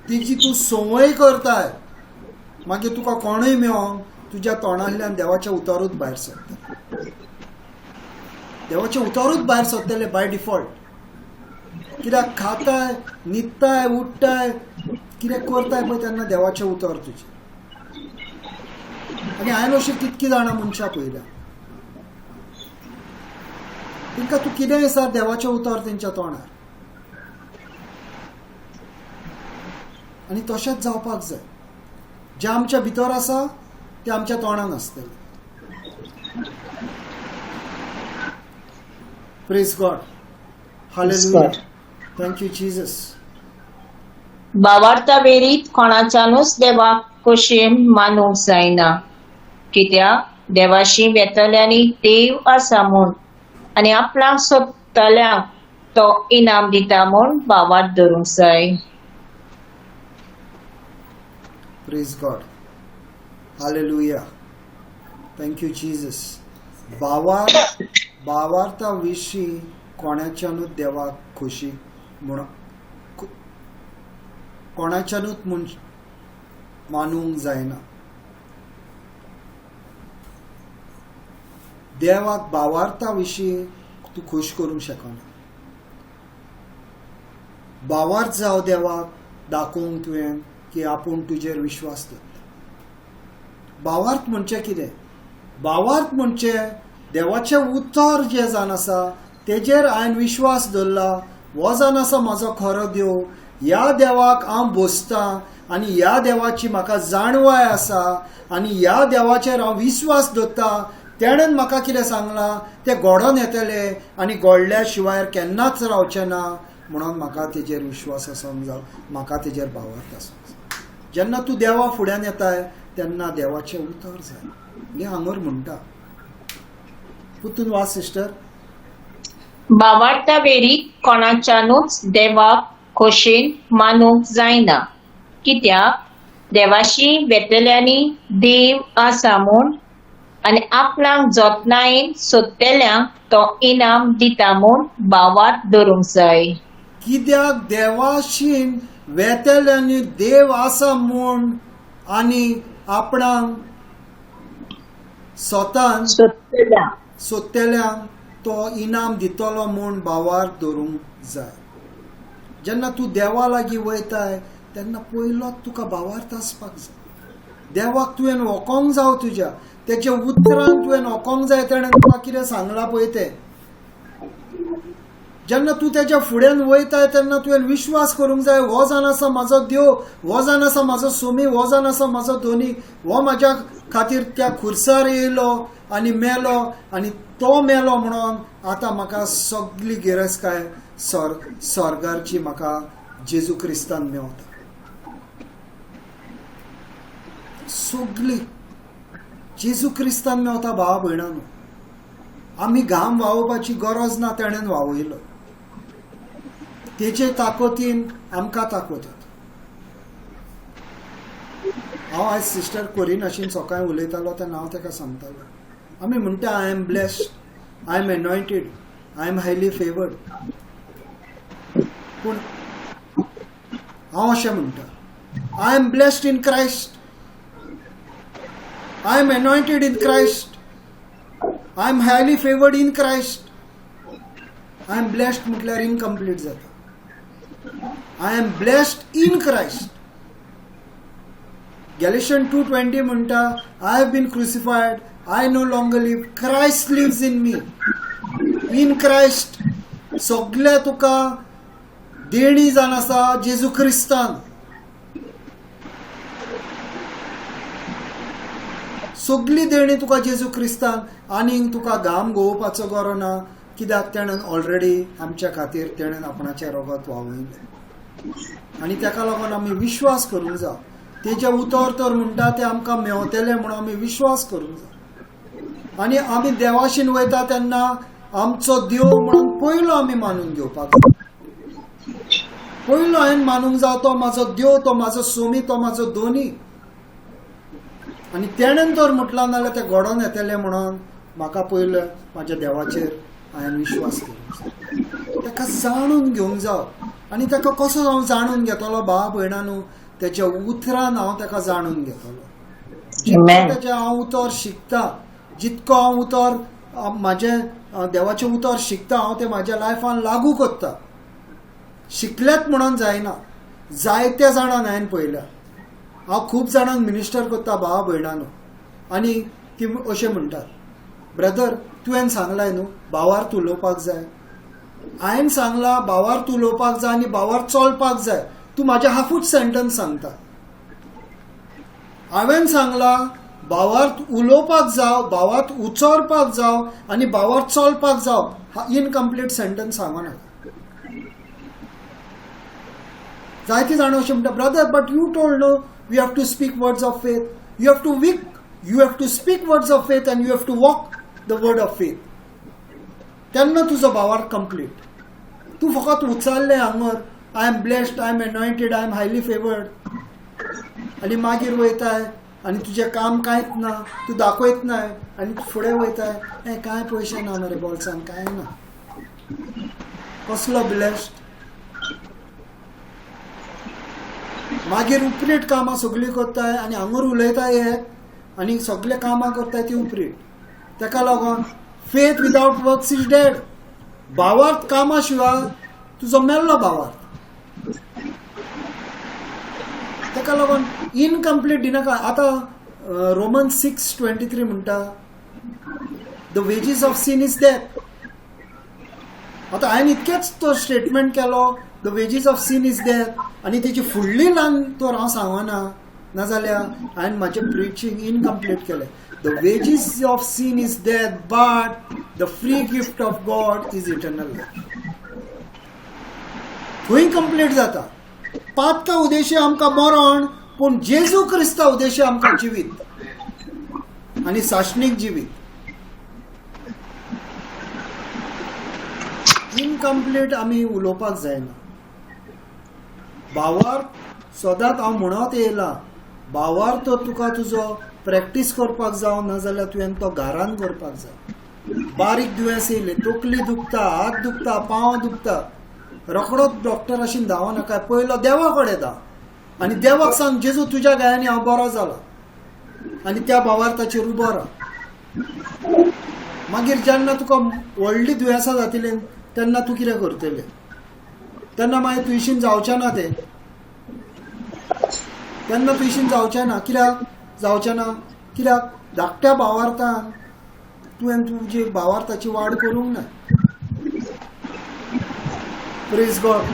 तिजी तूं संवय करताय, मागीर तुका कोणूय मेळोन तुज्या तोंडांतल्यान देवाचें उतरूच भायर सरता. देवाचें उतरूच भायर सरतलें बाय डिफॉल्ट. कित्याक खाताय, न्हिदताय, उठ्ठाय, कितें करताय पळय तेन्ना देवाचें उतर तुजें. आनी हांवें अशीं कितकीं जाणां मनशां पळयल्या, तांकां तूं कितेंय आसा देवाचें उतर तेंच्या तोंडार. आनी तशेंच जावपाक जाय. जें आमच्या भितर आसा तें आमच्या तोंडान आसतलें. Praise God. Hallelujah. Thank you Jesus. भावार्था वेरीत कोणाच्यानूच देवाक कशें मानूंक जायना, कित्याक देवाशी वेतल्यांनी देव आसा म्हूण आनी आपणाक सोदतल्यांक तो इनाम दिता म्हूण भावार्थ धरूंक जाय. Praise God. Hallelujah. Thank you Jesus. भावार्था विशीं कोणाच्यानूच देवाक खोशी म्हूण कोणाच्यानूच म्हूण मानूंक जायना. देवाक भावार्था विशीं तूं खूश करूंक शकना. भावार्थ जावं देवाक दाखोवंक तुवें की आपूण तुजेर विश्वास दवरता. भावार्थ म्हणजे कितें? भावार्थ म्हणजे देवाचें उतर जें जावन आसा तेजेर हांवें विश्वास दवरला, हो जावन आसा म्हजो खरो देव, ह्या देवाक हांव बसतां आनी ह्या देवाची म्हाका जाणवाय आसा आनी ह्या देवाचेर हांव विश्वास दवरता. तेणेन म्हाका कितें सांगलां तें घडोवन येतलें आनी घडल्या शिवाय केन्नाच रावचें ना म्हणून म्हाका तेजेर विश्वास आसूंक जाय, म्हाका तेजेर भावार्थ आसूंक जाय. जेन्ना तूं देवा फुड्यान येताय तेन्ना देवाचें उतर जाय. हें हांगर म्हणटा. पुतून वाच सिस्टर. भावार्था वेरीत कोणाच्यानूच देवाक खोशेन मानूंक जायना, कित्याक देवाशी वेतल्यांनी देव आसा म्हूण आनी आपणाक जतनायेन सोदतल्यांक तो इनाम दिता म्हूण भावार्थ धरूंक जाय. कित्याक देवाशीन वेतल्यांनी देव आसा म्हूण आनी आपणाक स्वतान सोदतल्यांक तो इनाम दितलो म्हूण भावार्थ धरूंक जाय. जेन्ना तूं देवा लागीं वयताय तेन्ना पयलोच तुका भावार्थ आसपाक जाय. देवाक तुवें वोकोंक जाव, तुज्या तेच्या उतरान तुवें वोकोंक जाय. तेणें तुका कितें सांगलां पळय तें. जेन्ना तूं तेच्या फुड्यान वयताय तेन्ना तुवें विश्वास करूंक जाय, हो जावन आसा म्हाजो देव, हो जावन आसा म्हाजो सोमी, हो जावन आसा म्हाजो धोनी, हो म्हाज्या खातीर त्या खुर्सार येयलो आनी मेलो आनी तो मेलो म्हणून आतां म्हाका सगली गिरेस्तकाय स्वर्गाची म्हाका जेजू क्रिस्तान मेवता. सगली जेजू क्रिस्तान मेवता. भावा भयणानो, आमी घाम व्हांवोवपाची गरज ना, तेणेन व्हांवयलो. तेचे ताकदीन आमकां ताकद येता. हांव आयज सिस्टर कोरिनाशीन सकाळीं उलयतालो तेन्ना हांव ताका सांगतालो, आमी म्हणटा I am blessed, I am anointed, I am highly favoured. पूण हांव अशें म्हणटा, I am blessed in Christ, I am anointed in Christ, I am highly favoured in Christ. I am blessed म्हटल्यार इनकम्प्लीट जाता. I am blessed in Christ. Galatians 2:20 म्हणटा, I have been crucified, I no longer live, Christ lives in me. In Christ सगळे तुका देणी जावन आसा जेजू क्रिस्तान. सगळी देणी तुका जेजू क्रिस्तान, आनीक तुका घाम गोवपाचो गरो ना, कित्याक तेणेन ऑलरेडी आमच्या खातीर तेणेन आपणाचें रगत व्हांवयलें. आनी तेका लागून आमी विश्वास करूंक जाय. तेजें उतर तर म्हणटा तें आमकां मेवतलें म्हणून आमी विश्वास करूंक जाय. आनी आमी देवाशीन वयता तेन्ना आमचो देव म्हणून पयलो आमी मानून घेवपाक जाय. पयलो हांवें मानूंक जाय तो म्हाजो देव, तो म्हाजो सोमी, तो म्हाजो दोनी. आनी तेणेन तर म्हटलां नाल्यार तें घडोवन येतलें म्हणून म्हाका पयलें म्हाज्या देवाचेर हांवें विश्वास करूंक जाय, ताका जाणून घेवंक जाय. आनी ताका कसो हांव जाणून घेतलो भाव भयणानू, तेच्या उतरान हांव ताका जाणून घेतलो. जितकें तेजें हांव उतर शिकता, जितको हांव उतर म्हाजें देवाचें उतर शिकता, हांव तें म्हाज्या लायफान लागू करता. शिकलेंच म्हणून जायना, जायत्या जाणांक हांवें पळयल्या. हांव खूब जाणांक मिनिस्टर करता भावा भयणानो, आनी ती अशें म्हणटात, ब्रदर तुवें सांगलाय न्हू भावार्थ उलोवपाक जाय. हांवें सांगलां भावार्थ उलोवपाक जाय आनी भावार्थ चलपाक जाय. तूं म्हाजें हाफूच सेंटन्स सांगता. हांवें सांगलां भावार्थ उलोवपाक जाव, भावार्थ उचरपाक जाव आनी भावार्थ चलपाक जाव. इनकम्प्लीट सेंटन्स सांगो नाका. जायतीं जाणां अशें म्हणटा, brother but you told no we have to speak words of faith. You have to weak, you have to speak words of faith and you have to walk the word of faith. तेन्ना तुजो भावार्थ complete. तूं फकत उचारलें हांगर, I am blessed, I am anointed, I am highly favoured, आनी मागीर वयताय आनी तुजें काम कांयच ना, तूं दाखयत नाय आनी फुडें वयताय, हें कांय पयशे ना मरे बोल्सान, कांय ना. कसलो ब्लेस्ड? मागीर उपरीट कामां सगळीं करताय आनी हांगर उलयताय एक आनी सगळे कामां करताय ती उपरीट. तेका लागून faith without works is dead. भावार्थ कामां शिवाय तुजो मेल्लो भावार्थ. तेका लागून इनकम्प्लीट दिनाका. आतां रोमन 6:23 म्हणटा, the wages of sin is death. आतां हांवें इतकेंच तो स्टेटमेंट केलो, the wages of sin is death, आनी तेजी फुडली लान तर हांव सांगना, नाजाल्यार हांवें म्हाजें प्रिचींग इनकम्प्लीट केलें. The wages of sin is death, but the free gift of God is eternal life. थंय कंप्लीट जाता. पातका उद्देश्य आमकां मरण, पूण जेजू क्रिस्ता उद्देश्य आमकां जिवीत आनी साशणीक जिवीत. इनकम्प्लीट आमी उलोवपाक जायना. भावार्थ सदांच हांव म्हणत येयला, भावार्थ तुका तुजो प्रॅक्टीस करपाक जाव, नाजाल्यार तुवें तो घरान करपाक जाय. बारीक दुयेंस येयलें, तकली दुखता, हात दुखता, पांव दुखता, रोखडोच डॉक्टराशीन धांव नाका, पयलो देवा कडेन धांव आनी देवाक सांग, जेजू तुज्या गायांनी हांव बरो जाला, आनी त्या भावार्थाचेर उबो राव. मागीर जेन्ना तुका व्हडली दुयेंसां जातलीं तेन्ना तूं कितें करतलें? तेन्ना मागीर तुयशीन जावचें ना तें, तेन्ना तुयशीन जावचें ना. कित्याक जावचें ना? कित्याक धाकट्या भावार्थान तुवें तुजी भावार्थाची वाड करूंक ना. Praise God,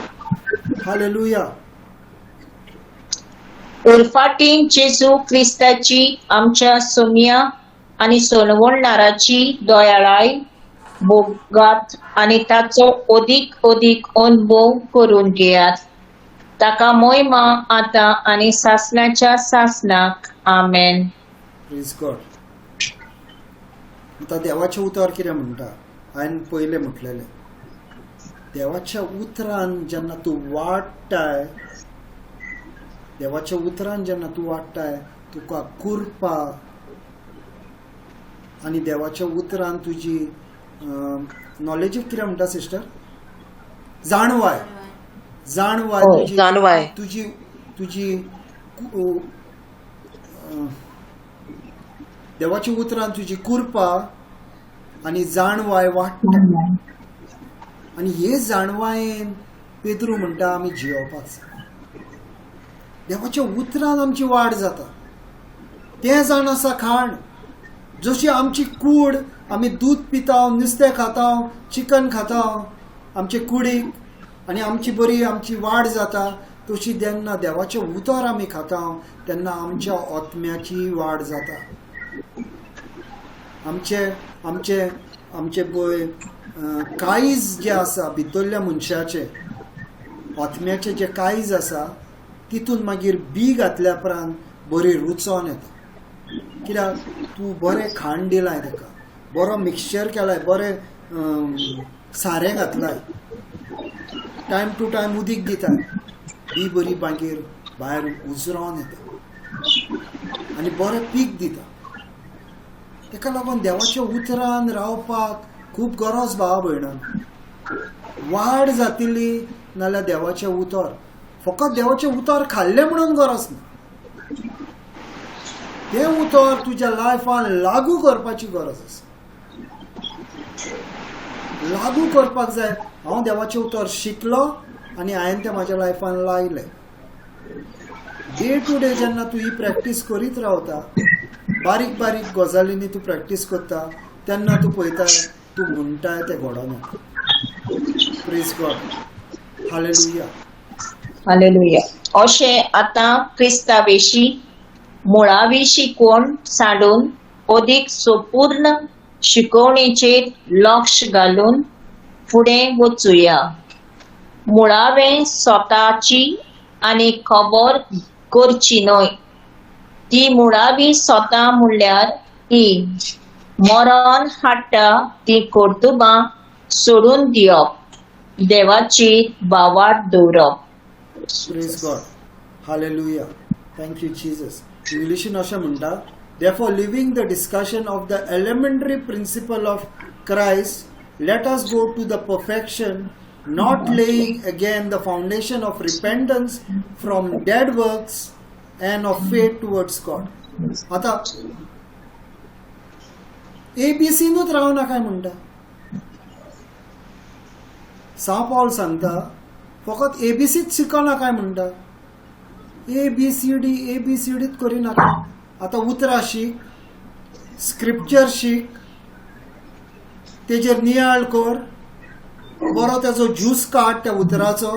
hallelujah. उरफाटीं जेजू क्रिस्ताची आमच्या सोम्या आनी सोडवणणाराची दयाळाय भोगात आनी ताचो अदीक अदीक अनुभव करून घेयात. ताका मोहिमा आतां आनी सासणाच्या सासणाक. आमेन. Praise God. आतां देवाचें उतर कितें म्हणटा, हांवें पयलें म्हटलेलें, देवाच्या उतरान जेन्ना तूं वाडटाय, देवाच्या उतरान जेन्ना तूं वाडटाय, तुका कुरपा आनी देवाच्या उतरान तुजी नॉलेजीक कितें म्हणटा सिस्टर, जाणवाय, जाणवाय, जाणवाय, तुजी तुजी देवाच्या उतरान तुजी कुरपा आनी जाणवाय वाडटा. आनी हे जाणवायेन पेद्रू म्हणटा आमी जियोवपाक जाय. देवाच्या उतरान आमची वाड जाता. तें जाण आसा खाण. जशी आमची कूड, आमी दूद पिता, नुस्तें खाता, चिकन खाता, आमचे कुडीक आनी आमची बरी आमची वाड जाता, तशी जेन्ना देवाचें उतर आमी खाता तेन्ना आमच्या आत्म्याची वाड जाता. आमचे आमचे आमचे पळय काळीज जें आसा भितरल्या मनशाचें, आत्म्याचें जें काळीज आसा तितून मागीर बी घातल्या उपरांत बरी रुचोन येता. कित्याक तूं बरें खाण दिलाय ताका, बरो मिक्सचर केलाय, बरें सारें घातलाय, टायम टू टायम उदीक दिता, बी बरी मागीर भायर उजरोन येता आनी बरें पीक दिता. ताका लागून देवाच्या उतरान रावपाक खूब गरज भावा भयणान. वाड जातली नाल्यार देवाचें उतर, फकत देवाचें उतर खाल्लें म्हणून गरज ना, तें उतर तुज्या लायफान लागू करपाची गरज आसा. लागू करपाक जाय. हांव देवाचें उतर शिकलो आनी हांवें तें म्हाज्या लायफान लायलें. डे टू डे जेन्ना तूं ही प्रॅक्टीस करीत रावता, बारीक बारीक गजालींनी तूं प्रॅक्टीस करता, तेन्ना तूं पळयता तूं म्हणटाय तें घडोना. Praise God, hallelujah, hallelujah. अशें आतां क्रिस्ता विशीं मुळावी शिकवण सांडून अदीक संपूर्ण शिकवणेचेर लक्ष घालून फुडें वचुया. मुळावें स्वताची आनी खबर करची न्हय. ती मुळावी स्वता म्हणल्यार ही मरण हाडटा ती कर्तुबां सोडून दिवप, देवाची भावार्थ दवरप. Praise God, hallelujah, thank you Jesus. इंग्लिशीन अशें म्हणटा, therefore leaving the discussion of the elementary principle of Christ, let us go to the perfection, not laying again the foundation of repentance from dead works and of faith towards God. आतां एबीसीनूच रावना काय म्हणटा. साव पावल सांगता फकत एबीसीच शिकना काय म्हणटा, A B C D A B C डीच करिनाका. आतां उतरां शीक, स्क्रिप्चर शीक, तेजेर नियाळ कर, बरो तेजो ज्यूस काड त्या उतराचो.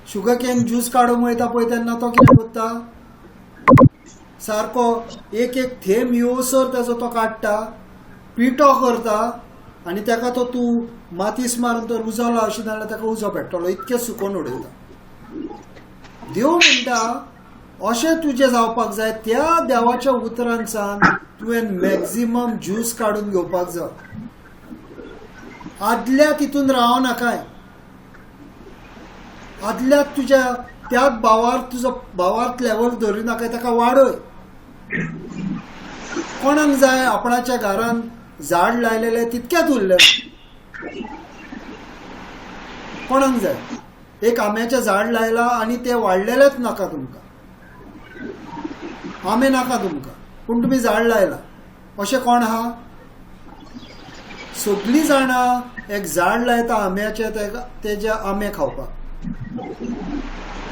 शुगर can juice काडूंक वयता पळय तेन्ना तो कितें करता, सारको एक एक थेंब येवसर तेजो तो काडटा, पिठो करता आनी तेका तो तूं मातीस मारून तर उजो लावशी जाल्यार तेका उजो पेट्टलो, इतकें सुकोवन उडयता. देव म्हणटा अशें तुजें जावपाक जाय, त्या देवाच्या उतरांसान तुवें मॅक्झिमम ज्यूस काडून घेवपाक जाय. आदल्या तितून राव नाकाय, आदल्या तुज्या त्याच भावार्थ तुजो भावार्थ लेवल धरी नाकाय, ताका वाडय. कोणाक जाय आपणाच्या घरान झाड लायलेलें तितकेंच उरलें, कोणाक जाय एक आंब्याचें झाड लायलां आनी तें वाडलेलेंच नाका तुमकां, आंबे नाका तुमकां, पूण तुमी झाड लायलां. अशें कोण आहा? सगळीं जाणां एक झाड लायता आंब्याचें, तेजे आंबे खावपाक,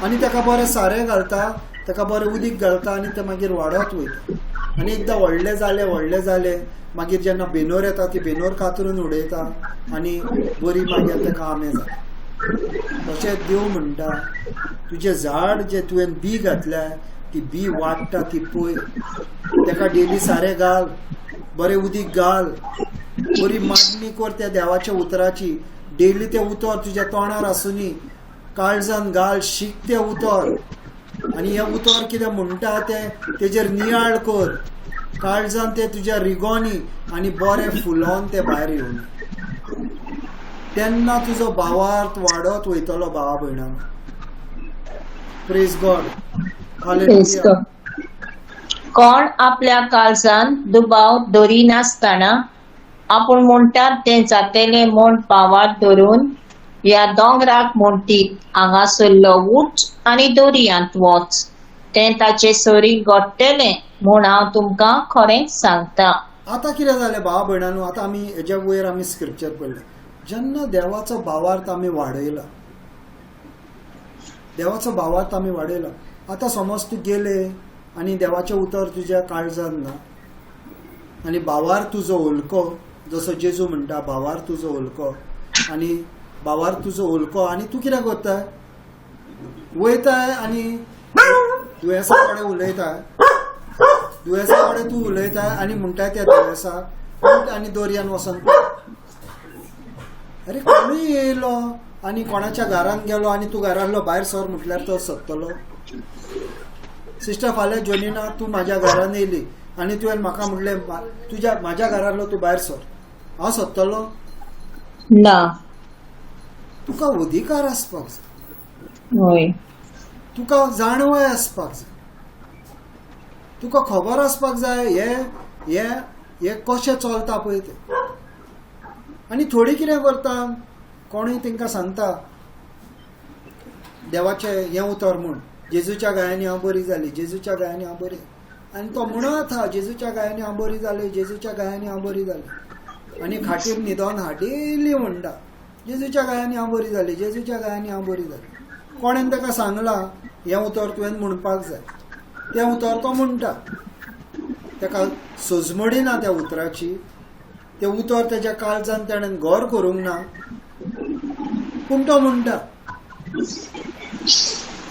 आनी ताका बरें सारें घालता, ताका बरें उदीक घालता आनी तें मागीर वाडत वयता. आनी एकदां व्हडलें जालें व्हडलें जालें मागीर जेन्ना बेनोर येता ती बेनोर कातरून उडयता आनी बरी मागीर ताका आंबे जाता. तशें देव म्हणटा तुजें झाड जें तुवें बी घातल्या ती बी वाडटा ती पळय, ताका डेली सारें घाल, बरें उदीक घाल, बरी मांडणी कर त्या देवाच्या उतराची. डेली तें उतर तुज्या तोंडार आसुनी, काळजान घाल, शीक तें उतर आनी हें उतर कितें म्हणटा तें तेजेर नियाळ कर, काळजान तें तुज्या रिगोनी आनी बरें फुलोवन तें भायर येवनी, तेन्ना तुजो भावार्थ वाडत वयतलो भावा भयणांनो. Praise God, hallelujah. कोण आपल्या काळजान दुबाव दरिनासतना आपूण म्हणटात तें जातेलें म्हूण पावात धरून ह्या दोंगराक म्हणटीत हांगासरलो उठ आनी दर्यांत वच, तें ताचे सरी घडटलें म्हूण हांव तुमकां खरेंच सांगता. आतां कितें जालें भावा भयणांनो, आतां आमी हेज्या वयर आमी स्क्रिप्चर पळयलें. जेन्ना देवाचो भावार्थ आमी वाडयला, देवाचो भावार्थ आमी वाडयला, आतां समज तूं गेले आनी देवाचें उतर तुज्या काळजान ना आनी भावार तुजो हलको, जसो जेजू म्हणटा भावार तुजो हलको, आनी भावार तुजो हलको आनी तूं कितें करता, वयताय आनी दुयेंसा कडेन उलयताय, दुयेंसा कडेन तूं उलयताय आनी म्हणटाय त्या दुयेंसाक उठ आनी दर्यान वचोन पड. अरे कोणूय येयलो आनी कोणाच्या घरान गेलो आनी तूं घरांतलो भायर सर म्हटल्यार तो सोदतलो. सिस्टर फाल्यां जोनिना तूं म्हाज्या घरान येयली आनी तुवें म्हाका म्हटलें तुज्या म्हाज्या घरांतलो तूं भायर सर, हांव सोदतलो ना. तुका अधिकार आसपाक जाय, हय, तुका जाणवाय आसपाक जाय, तुका खबर आसपाक जाय हे हे हे कशें चलता पळय तें. आनी थोडी कितें करता, कोणूय तांकां सांगता देवाचें हें उतर म्हूण, जेजूच्या गायांनी हांव बरी जाली, जेजूच्या गायांनी हांव बरी, आनी तो म्हणत हा जेजूच्या गायांनी हांव बरी जाली, जेजूच्या गायांनी हांव बरी जाली, आनी खाटीर न्हिदोन हा डेली म्हणटा जेजूच्या गायांनी हांव बरी जाली, जेजूच्या गायांनी हांव बरी जाली. कोणेन ताका सांगलां हें उतर तुवें म्हणपाक जाय, तें उतर तो म्हणटा, ताका सजमडी ना त्या उतराची, तें उतर तेज्या काळजान ताणें घर करूंक ना, पूण तो म्हणटा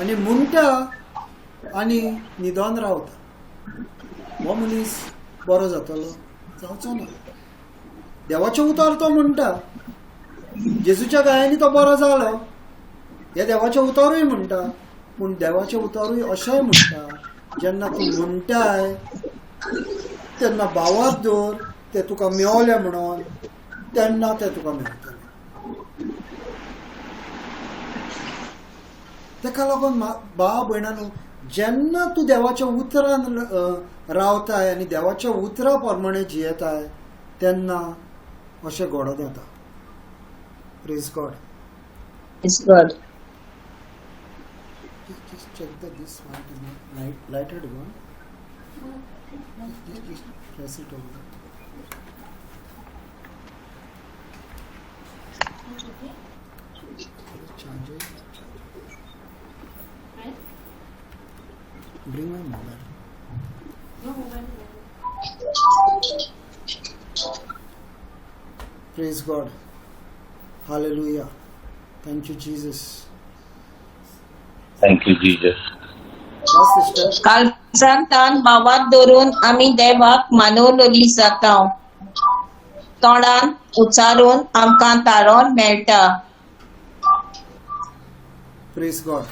आनी म्हणटा आनी न्हिदोन रावता. हो मनीस बरो जातलो? जावचो ना. देवाचें उतर तो म्हणटा, जेजूच्या गायांनी तो बरो जालो हे देवाचें उतरूय म्हणटा, पूण देवाचें उतरूय अशेंय म्हणटा जेन्ना तूं म्हणटाय तेन्ना भावात दवर ते तुका मेवलें म्हणून, तेन्ना ते तुका मेळटलें. ताका लागून भाव भयणांनो, जेन्ना तूं देवाच्या उतरान रावताय आनी देवाच्या उतरा प्रमाणे जियेताय तेन्ना अशें घडोवन येता. Praise God. Praise God. Just check the this one is not lighted one. Just press it over. Charge it. Bring my mobile. No mobile. Praise God. Hallelujah. Thank you, Jesus. Thank you, Jesus. Yes, sister. काळजांतान भावात धरून आमी देवाक मानवलोली जाता, तोंडान उच्चारून आमकां ताळोन मेळटा. Praise God.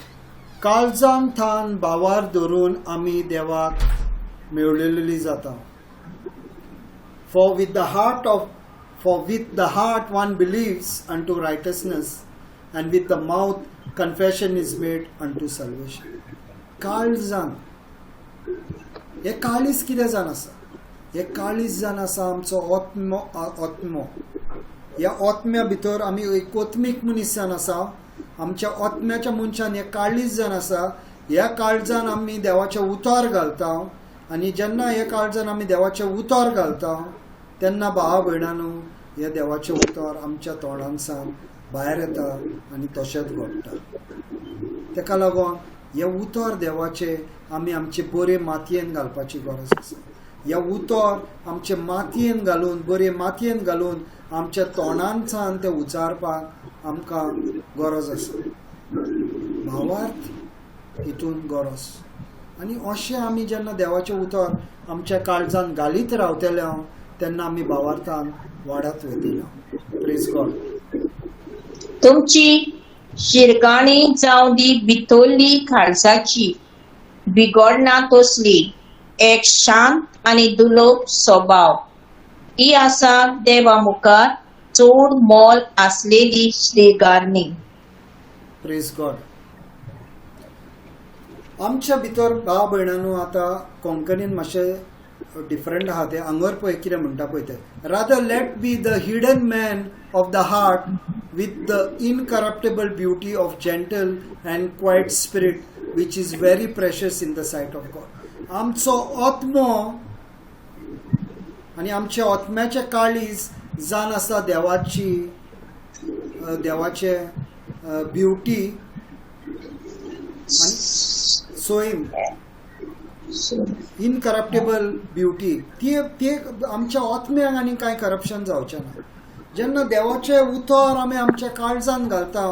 काळजान थान भावार धरून आमी देवाक मेळलेली जाता. For with the heart one believes unto righteousness, and with the mouth confession is made unto salvation. काळजान, हे काळीज कितें जाण आसा, हे काळीज जाण आसा आमचो आत्मो. आत्मो ह्या आत्म्या भितर आमी एक आत्मीक मनीस जाण आसा. आमच्या आत्म्याच्या मनशान हे काळीज जाण आसा. ह्या काळजान आमी देवाचें उतर घालता आनी जेन्ना ह्या काळजान आमी देवाचें उतर घालता तेन्ना भावा भयणांनो हे देवाचें उतर आमच्या तोंडांसान भायर येता आनी तशेंच घडटा. ताका लागून हे उतर देवाचें आमी आमचे बरे मातयेन घालपाची गरज आसा. हे उतर आमचे मातयेन घालून, बरे मातयेन घालून आमच्या तोंडांसान तें उचारपाक आमकां गरज आसा. भावार्थ हितून गरज. आनी अशें आमी जेन्ना देवाचें उतर आमच्या काळजान घालीत रावतले तेन्ना आमी भावार्थान वाडत वयतले. Praise God. तुमची शिरकाणी जावं दी भितरली काळजाची बिगडना तसली एक शांत आनी दुलोब स्वभाव ही आसा देवा मुखार चड मोल आसलेली श्रीगारणी. Praise God. आमच्या भितर भाव भयणांनो आतां कोंकणीन मातशें डिफरंट आहा तें हांगर पळय कितें म्हणटा पळय तें. Rather let be the hidden man of the heart with the incorruptible beauty of gentle and quiet spirit which is very precious in the sight of God. आमचो आत्मो आनी आमच्या आत्म्याचें काळीज जावन आसा देवाची देवाचे ब्युटी आनी सोयम इनकरप्टेबल ब्युटी ती ती आमच्या आत्म्याक आनी कांय करप्शन जावचें ना. जेन्ना देवाचें उतर आमी आमच्या काळजान घालता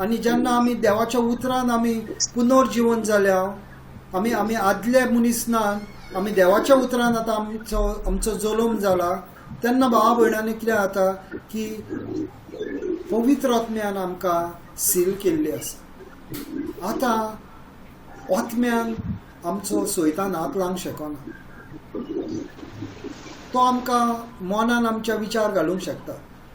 आनी जेन्ना आमी देवाच्या उतरान आमी पुनर्जिवन जाल्या, आमी आमी आदले मनीस ना आमी देवाच्या उतरान आतां आमचो आमचो जल्म जाला तेन्ना भावा भयणांनी कितें जाता की पवित्र आत्म्यान आमकां सील केल्ली आसा. आतां आत्म्यान आमचो सैतान हात लावंक शकना. तो आमकां मनान आमच्या विचार घालूंक शकता,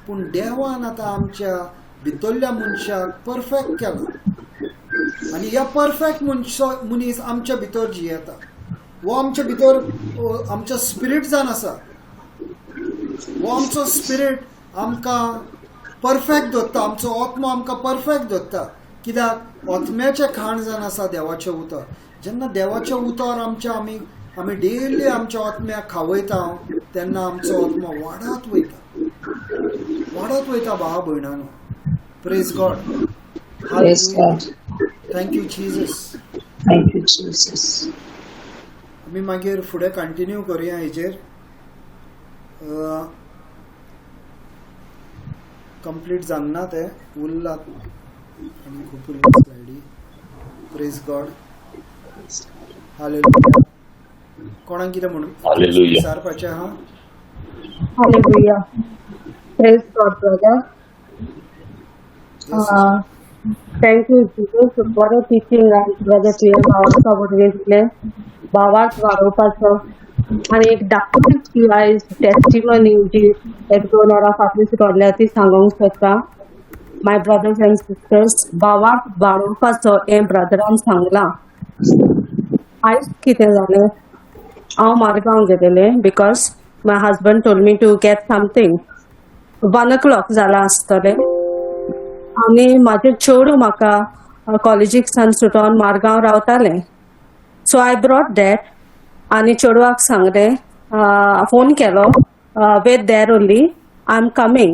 पूण देवान आतां आमच्या भितरल्या मनशाक परफेक्ट केला आनी ह्या परफेक्ट मनीस आमच्या भितर जियेता. हो आमच्या भितर आमचो स्पिरीट जावन आसा. हो आमचो स्पिरीट आमकां परफेक्ट दवरता, आमचो आत्मो आमकां परफेक्ट दवरता. कित्याक आत्म्याचें खाण जावन आसा देवाचें उतर. जेन्ना देवाचें उतर आमच्या आमी आमी डेली आमच्या आत्म्याक खावयता तेन्ना आमचो आत्मो वाडत वयता, वाडत वयता भावा भयणानो. Praise God. Praise God. Thank you Jesus. Thank you Jesus. आमी मागीर फुडें कंटिन्यू करुया हेजेर. कंप्लीट जावंक ना तें, उरला आनी खूब उरला स्लायडी. Praise God. हालेलुया. कोणाक कितें म्हणून Hallelujah. विचारपाचें आहा? Hallelujah. Praise God, brother. Yes. Thank you, Jesus. बरें टिचींग ब्रदर तुवें भावाचो दिलें, भावार्थ वाडोवपाचो आनी एक धाकटी आयज टेस्टिमनी जी एक दोन वरां फाटली शिकवल्या ती सांगूंक सोदता. My brothers and sisters, भावार्थ वाडोवपाचो हें ब्रदरान सांगलां. आयज कितें जालें, हांव Margao गेलेलें because my husband told me to get something. 1 o'clock जाला आसतलें आनी म्हाजें चेडूं म्हाका कॉलेजीक सान सुटोन मारगांव रावतालें. So I brought that आनी चेडवाक सांगलें, फोन केलो, "Wait there only, I am coming."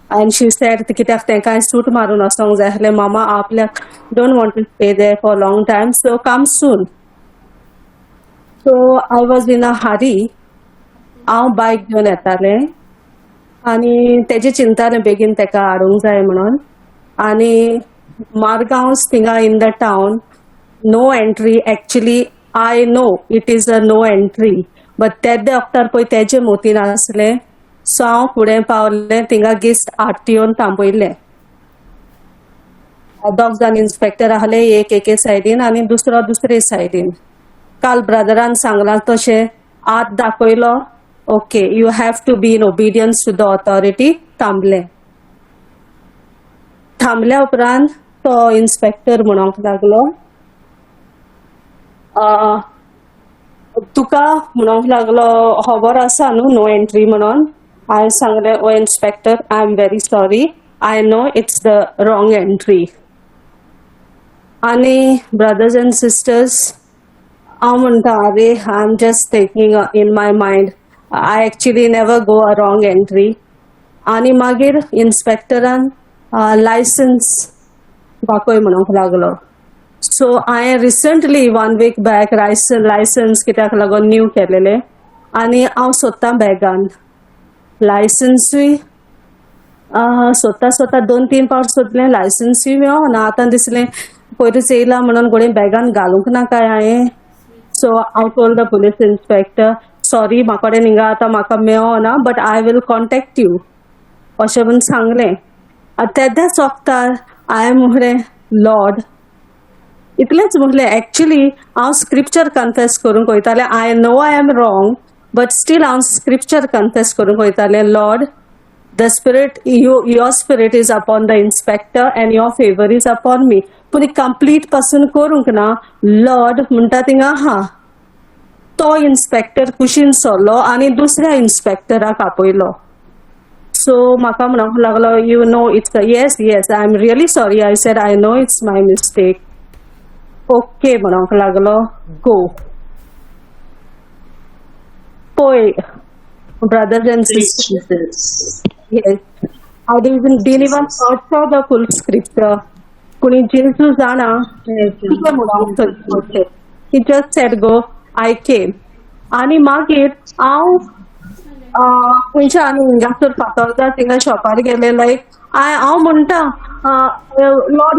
And she said, कित्याक तेंकां सूट मारून वचोंक जाय आसलें मामा आपल्याक, don't want to stay there for long time, so come soon. So I was in a hurry. हांव बायक घेवन येतालें आनी तेजें चिंतालें बेगीन तेका हाडूंक जाय म्हणून. आनी मारगांव थिंगा in the town no entry. Actually, I know it is a no entry, but तेद्या वखतार पळय तेजे मोतीन आसलें. सो हांव फुडें पावलें, थिंगा गिस्ट आरटीओन थांबयलें. दोग जाण इन्स्पेक्टर आहले, एक एके सायडीन आनी दुसरो दुसरे सायडीन. काल ब्रदरान सांगलां तशें हात दाखयलो, okay, you have to be in obedience to the authority. थांबले. थांबल्या उपरांत तो इन्स्पेक्टर म्हणोंक लागलो, तुका म्हणोंक लागलो खबर आसा न्हू नो एंट्री म्हणून? हांवें सांगलें, "O inspector, I am very sorry, I know it's the wrong entry." आनी ब्रदर्स एंड सिस्टर्स, हांव म्हणटा, अरे, I am just thinking in my mind, I actually never go a wrong entry. आनी मागीर इन्स्पेक्टरान licence दाखय म्हणूंक लागलो. सो हांवें recently one week back license कित्याक लागून न्यू केलेलें आनी हांव सोदतां बॅगान लायसन्सूय. सोदता सोदता दोन तीन पावट सोदलें, लायसन्सूय मेळना. आतां दिसलें पयरूच येयला म्हणून घोडये बॅगान घालूंक ना काय हांवें. So I told the police inspector, "Sorry, म्हाका कडेन हिंगा आतां म्हाका मेळना, but I will contact you," अशें म्हूण सांगलें. आतां तेद्याच वखतार हांवें म्हणलें, लॉर्ड, इतलेंच म्हटलें. एक्चुली हांव स्क्रिप्चर कन्फेस करूंक वयतालें. I know I am wrong, but still हांव स्क्रिप्चर कन्फेस करूंक वयतालें, "Lord, the spirit you your spirit is upon the inspector and your favor is upon me." पूण कंप्लीट पासून करूंक ना. लॉर्ड म्हणटा थिंगा आहा. तो इन्स्पेक्टर कुशीन सरलो आनी दुसऱ्या इन्स्पेक्टराक आपयलो. सो म्हाका म्हणूंक लागलो, "You know it's?" Yes, I am really sorry," I said, "I know it's my mistake." "Okay," म्हणूंक लागलो, "गो." पळय brothers and sisters. Yes. I didn't even search for the full scripture. कोणी जेजू जाणा कितें म्हणूंक सोदता. He just said, "Go." I came. आनी मागीर हांव खंयच्या आनी हिंगासर फातोर्दा थिंगा शॉपार गेले. लायक I हांव म्हणटा, "Lord,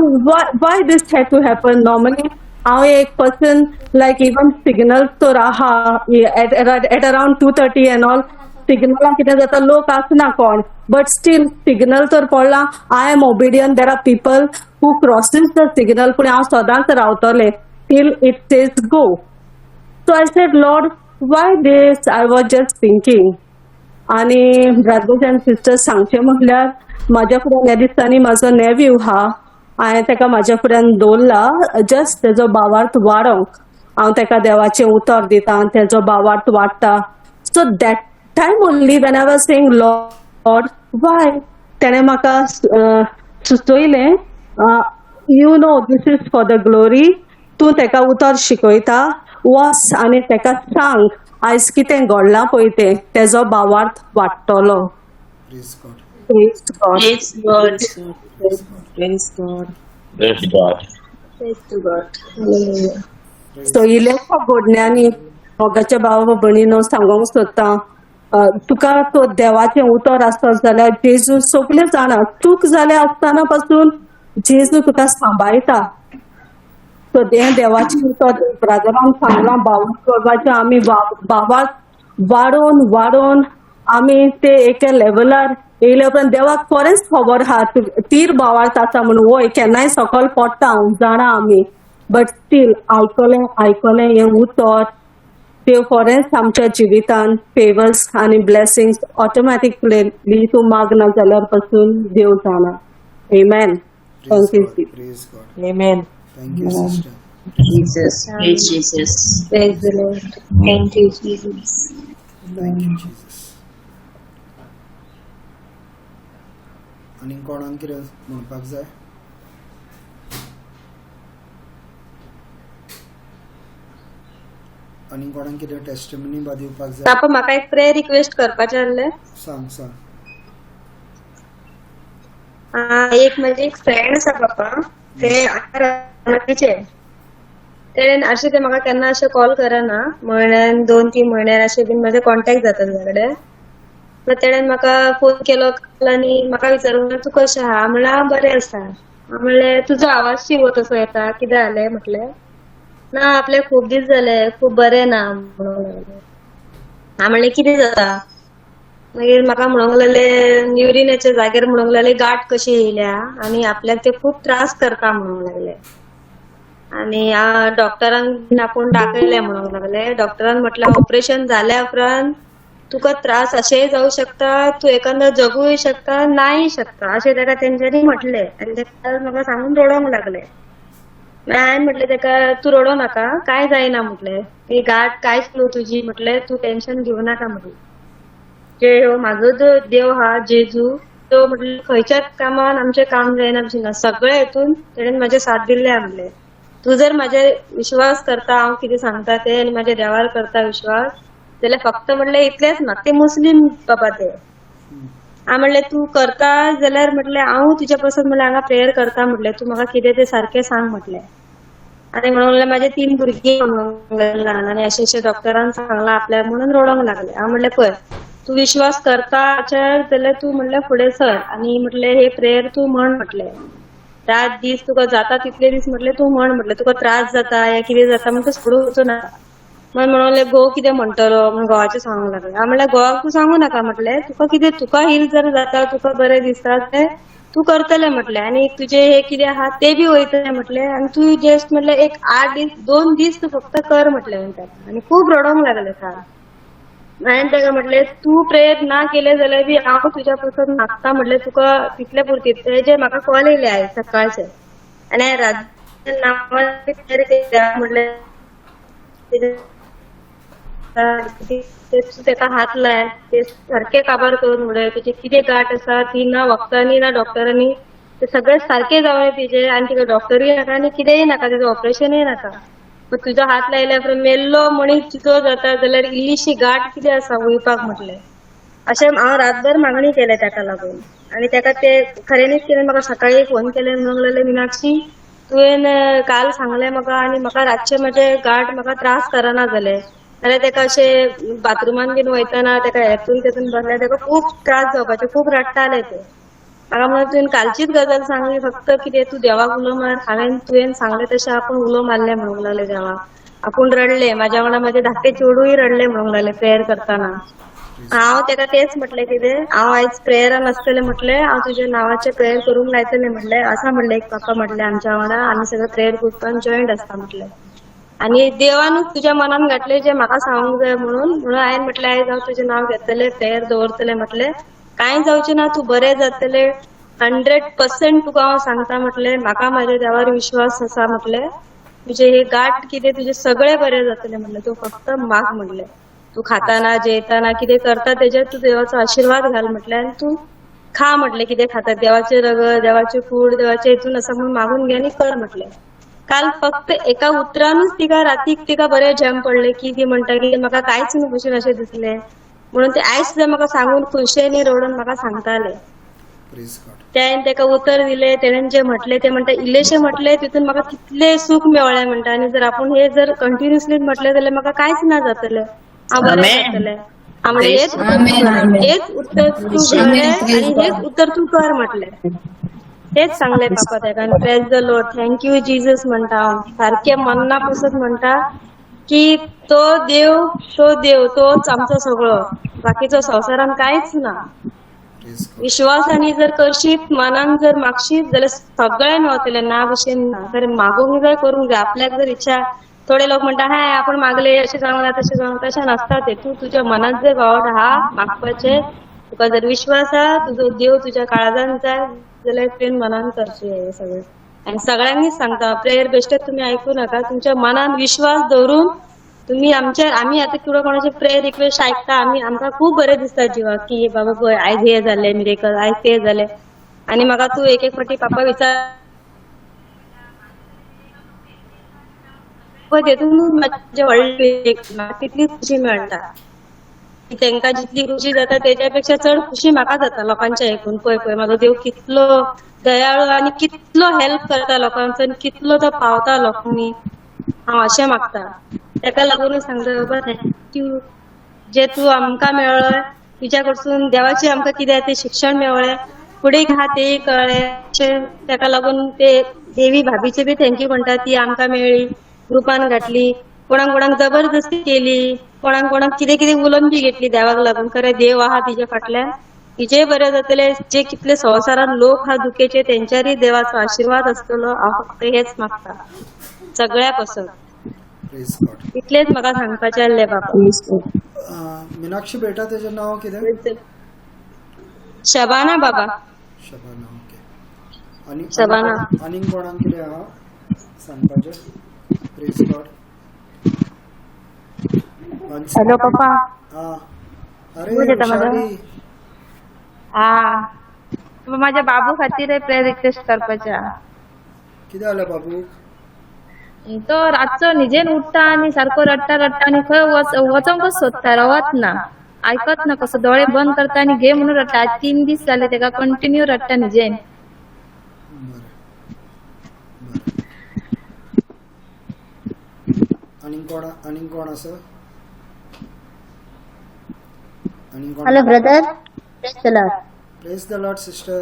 why this had to happen?" Normally हांव एक पर्सन लायक इवन सिग्नल तर आहा at around 2:30 and all सिग्नलाक कितें जाता, लोक आसना कोण, बट स्टील सिग्नल तर पडला, I am obedient. There are people who crosses the signal, पूण हांव सदांच रावतलें till it says go. So I said, Lord, why this? I was just thinking. आणि ब्रदर्स अँड सिस्टर्स, सांगचें म्हटल्यार म्हाज्या फुड्यान ह्या दिसांनी म्हाजो नेव्यू हा, हांवें ताका म्हाज्या फुड्यान दवरला जस्ट तेजो भावार्थ वाडोवंक. हांव ताका देवाचें उतर दिता आनी तेजो भावार्थ वाडटा. So that time only when I was saying, Lord, why, तेणें म्हाका सुचयलें, you know this is for the glory. तूं ताका उतर शिकयता, वच आनी ताका सांग आयज कितें घडलां पळय तें, तेजो भावार्थ वाडटलो. Praise God. Praise God. Praise God. Praise God. Praise God. Praise to God. Hallelujah. So इल्लेशा घडण्यांनी मोगाच्या भावा भयणीनो सांगोंक सोदता, तुका तो देवाचें उतर आसत जाल्यार जेजू सगळे जाणा, चूक जाल्या आसतना पासून जेजू तुका सांबाळटा. सो हें देवाचें उतर ब्रदरान सांगलां, भावार्थ करपाचें. आमी भावार्थ वाडोवन वाडोवन आमी ते एका लेवलार येयले उपरांत देवाक खरेंच खबर आहा तीर भावार्थ आसा म्हणून. वय केन्नाय सकयल पडटा, हांव जाणा आमी, बट स्टील आयकलें आयकलें हें उतर, देव खरेंच आमच्या जिवितान फेवर्स आनी ब्लेसिंग्स ऑटोमॅटिकली, तूं मागना जाल्यार पासून देव जाणा. Amen. Praise Thank you. God. Praise God. Amen. Thank you, sister. Jesus. Praise Jesus. Praise the Lord. Thank you, Jesus. Thank you, Jesus. आनी कोणाक कितें म्हणपाक जाय? आनी कोणाक कितें टेस्टिमनी बा दिवपाक जाय? बापा, म्हाका एक प्रेयर रिक्वेस्ट करपाचें आहलें. सांग सांग. एक म्हजी एक फ्रेंड आसा बापा, ते रानाचे तेणेन अशें ते म्हाका केन्ना अशें कॉल करना, म्हयन्यान 2-3 म्हयन्यान अशें बीन म्हजे कॉन्टेक्ट जाता तेज्या कडेन. तेणेन म्हाका फोन केलो काल आनी म्हाका विचारूंक, तूं कशें आहा? म्हणल्यार हांव बरें आसा. म्हणलें तुजो आवाज शी तसो येता, कितें जालें? म्हटलें ना, आपल्याक खूब दीस जाले खूब बरें ना म्हणूंक लागलें. हांव म्हणलें कितें जाता? मागीर म्हाका म्हणूंक लागले युरिनाच्या जाग्यार म्हणूंक लागले गांठ कशी येयल्या आनी आपल्याक ते खूब त्रास करता म्हणूंक लागले. आनी डॉक्टरांक आपोवन दाखयलें म्हणूंक लागले. डॉक्टरान म्हटलें ऑपरेशन जाल्या उपरांत तुका त्रास अशेंय जावं शकता, तूं एकांदो जगूय शकता, नाय शकता, अशें ताका तेंच्यांनी म्हटलें. आनी ताका म्हाका सांगून रडोंक लागले. मागीर हांवें म्हटलें ताका, तूं रडो नाका, कांय जायना म्हटलें, ती गांठ कांयच न्हू तुजी म्हटलें, तूं टेन्शन घेवं नाका म्हटलें. जे म्हाजो जो देव आहा जेजू, तो म्हटलें खंयच्याच कामान आमचें काम जायना अशें ना, सगळे हितून तेणेन म्हाजें साथ दिल्लें म्हटलें. तूं जर म्हाजेर विश्वास करता, हांव कितें सांगता तें, आनी म्हाज्या देवार करता विश्वास जाल्यार फक्त म्हटलें इतलेंच म्हाका. ते मुस्लीम बाबा ते. हांव म्हणलें तूं करता जाल्यार म्हटलें हांव तुज्या पासून म्हटलें हांगा प्रेयर करता म्हटलें, तूं म्हाका कितें तें सारकें सांग म्हटलें. आनी म्हणूंक लागलें म्हाजे 3 भुरगीं म्हणूंक लागलें ल्हान, आनी अशें अशें डॉक्टरान सांगलां आपल्याक म्हणून रडोंक लागलें. हांव म्हणलें पळय तूं विश्वास करता जाल्यार तूं म्हणलें फुडें सर आनी म्हटलें हे प्रेयर तूं म्हण म्हटलें, रात दीस तुका जाता तितले दीस म्हटलें तूं म्हण म्हटलें, तुका त्रास जाता या कितें जाता म्हणून तूं सोडून वचूं नाका. मागीर म्हणूंक लागलें घोव कितें म्हणटलो म्हणून घोवाचें सांगूंक लागलें. हांव म्हणलें घोवाक तूं सांगू नाका म्हटलें, तुका कितें तुका हील जर जाता, तुका बरें दिसता तें तूं करतलें म्हटलें, आनी तुजें हें कितें आहा तें बी वयतलें म्हटलें, आनी तूं जस्ट म्हटलें एक 8 दीस 2 दीस तूं फक्त कर म्हटलें. ताका आनी खूब रडोंक लागलें काल. हांवें ताका म्हटलें तूं प्रेयर ना केलें जाल्यार बी हांव तुज्या पासून मागता म्हटलें, तुका तितले पुरती. तेजे म्हाका कॉल येयले आयज सकाळचे आनी हांवें रातच्या नांवान प्रेयर केल्या म्हटलें, तेका हात लाय, ते सारके काबार करून उडय, तेची कितें गांठ आसा ती ना वखदांनी ना डॉक्टरांनी, ते सगळे सारके जावं तिजे, आनी तिका डॉक्टरूय नाका आनी कितेंय नाका, तेजें ऑपरेशनूय नाका. तुजो हात लायल्या उपरांत मेल्लो मनीस जितो जाता जाल्यार इल्लीशी गांठ कितें आसा वयपाक म्हटलें. अशें हांव रातभर मागणी केलें ताका लागून. आनी ताका ते खऱ्यांनीच कितें म्हाका सकाळी फोन केले, म्हणूंक लागले मिनाक्षी तुवें काल सांगलें म्हाका आनी म्हाका रातचें म्हजें गांठ म्हाका त्रास करना जाले, जाल्यार ताका अशें बाथरुमान बीन वयतना ताका हेतून तेतून बसल्यार ताका खूब त्रास जावपाचे, खूब रडटाले ते. म्हाका म्हणून तुवें कालचीच गजाल सांगली, फक्त कितें तूं देवाक उलो मार. हांवें तुवें सांगलें तशें आपूण उलो मारलें म्हणूंक लागलें देवाक. आपूण रडलें, म्हाज्या वांगडा म्हाजे धाकटे चेडूय रडलें म्हणूंक लागलें प्रेयर करतना. हांव तेका तेच म्हटलें, कितें हांव आयज प्रेयरान आसतलें म्हटलें, हांव तुज्या नांवाचें प्रेयर करूंक लायतलें म्हटलें. आसा म्हणलें एक पापा म्हटलें आमच्या वांगडा, आमी सगळे प्रेयर ग्रुपान जॉयंट आसता म्हटलें. आनी देवानूच तुज्या मनान घातलें जें म्हाका सांगूंक जाय म्हणून, म्हणून हांवें म्हटलें आयज हांव तुजें नांव घेतलें, प्रेयर दवरतलें म्हटलें. कांय जावचें ना, तूं बरें जातलें 100% तुका हांव सांगता म्हटलें. म्हाका म्हाज्या देवार विश्वास आसा म्हटलें. तुजें हे गांठ कितें तुजें सगळें बरें जातलें म्हटलें, तूं फक्त माग म्हटलें. तूं खाताना जेयताना कितें करता तेजेर तूं देवाचो आशिर्वाद घाल म्हटलें आनी तूं खा म्हटलें. कितें खाता देवाचें रगत, देवाचें कूड, देवाचें हितून आसा म्हणून मागून घे आनी कर म्हटलें. काल फक्त एका उतरानूच तिका रातीक तिका बरें झेम पडलें की ती म्हणटा की म्हाका कांयच न्हू भशेन अशें दिसलें म्हणून ते आयज सुद्दां म्हाका सांगून खुशेनी रडून म्हाका सांगताले. Praise God. तेणें तेका उतर दिलें, तेणें जें म्हटलें तें म्हणटा इल्लेशें म्हटलें तितून म्हाका कितलें सूख मेळ्ळें म्हणटा. आनी जर आपूण हें जर कंटिन्युअसली म्हटलें जाल्यार म्हाका कांयच ना जातलें, हांव बरें जातलें. हांव म्हणलें हेच उतर तूं कर, हेच उतर तूं घडय आनी हेच उतर तूं कर म्हटलें. तेच सांगलें पापा तेका. आनी praise the Lord, thank you Jesus म्हणटा हांव. सारकें मना पसून म्हणटा की तो देव, तो देव, तोच आमचो सगळो, बाकीचो संवसारान कांयच ना. Praise God. विश्वासानी जर करशीत, मनान जर मागशीत जाल्यार सगळें मेवतलें, ना भशेन ना. खरें मागूंक जाय, करूंक जाय. आपल्याक जर इच्छा, थोडे लोक म्हणटा हाय आपूण मागले अशें जावंक ना तशें जावंक, तशें नासता तें. तूं तुज्या मनांत जर भाव आहा मागपाचें, तुका जर विश्वास आहा तुजो देव तुज्या काळजान जाय जाल्यार तुवें मनान करचें हें सगळें. आनी सगळ्यांनीच सांगता प्रेयर बेश्टेच तुमी आयकूं नाका, तुमच्या मनान विश्वास दवरून तुम्ही आमच्या, आमी आतां कितें कोणाचे प्रेयर रिक्वेस्ट आयकता आमी, आमकां खूब बरें दिसता जिवाक की बाबा पळय आयज हें जालें मिरेकल, आयज तें जालें. आनी म्हाका तूं एक एक फावटी पापा विचार पळय तेतून म्हाजें व्हडलें म्हाका तितली खुशी मेळटा. तेंकां जितली खुशी जाता तेच्या पेक्षा चड खुशी म्हाका जाता लोकांचें आयकून. पळय पळय म्हाजो देव कितलो दयाळू आनी कितलो हेल्प करता लोकांचो आनी कितलो तो पावता लोकांनी. हांव अशें मागता. तेका लागूनच सांगता बाबा thank you जे तूं आमकां मेळ्ळो, तुज्या कडसून देवाचें आमकां कितें तें शिक्षण मेळ्ळें, फुडें आहा तेंय कळ्ळें. अशें तेका लागून ते देवी भाभीचे बी thank you म्हणटा, ती आमकां मेळ्ळी, ग्रुपान घातली, कोणाक कोणाक जबरदस्ती केली, कोणाक कोणाक कितें कितें उलोवन बी घेतली देवाक लागून. खरें देव आहा तिच्या फाटल्यान, तिचेय बरें जातलें. जे कितले संवसारान लोक आहा दुखेचे तेंच्यारूय देवाचो आशिर्वाद आसतलो. हांव फक्त हेच मागता सगळ्या पासून. Praise God. इतलेंच म्हाका सांगपाचें आसलें बाबा. मिनाक्षी बेटा तेजें नांव कितें? शबाना बाबा. शबाना, ओके. आनी शबाना. आनीक कोणाक कितें आहा सांगपाचें? Praise God. Hello पप्पा. हा, अरे आवाज येता माझा? वृषाली. हा, माझ्या बाबू खातीर प्रेयर रिक्वेस्ट करपाचें आहा. कितें जालें बाबूक? तो रातचो न्हिजेन उठ्ठा आनी सारको रडटा रडटा आनी खंय वचोंकच सोदता, रवत ना, आयकत ना, कसो दोळे बंद करता आनी घे म्हणून रडटा. आज 3 दीस जाले तेका कंटिन्यू रडटा न्हिजेन. बरें बरें. आनीक कोण, आनीक कोण आसा? आनीक कोण? Hello brother, praise the Lord. Praise the Lord sister.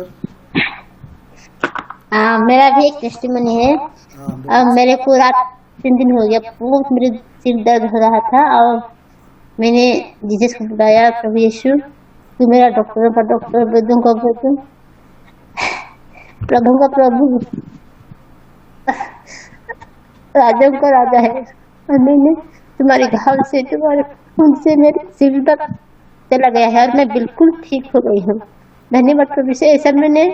हाँ, मेरा भी एक टेस्टिमनी है। हाँ, बोलो। मेरे को रात 3 दिन हो गया, बहुत मेरे सिर दर्द हो रहा था और मैंने जीसस को बुलाया, प्रभु यीशु तू मेरा डॉक्टर का डॉक्टर, वैद्यों का वैद्य, प्रभु का प्रभु, राजा का राजा है। और मैंने तुम्हारे घाव से, तुम्हारे खून से मेरे सिर दर्द चला गया है और मैं बिल्कुल ठीक हो गई हूँ। धन्यवाद प्रभु से। ऐसा मैंने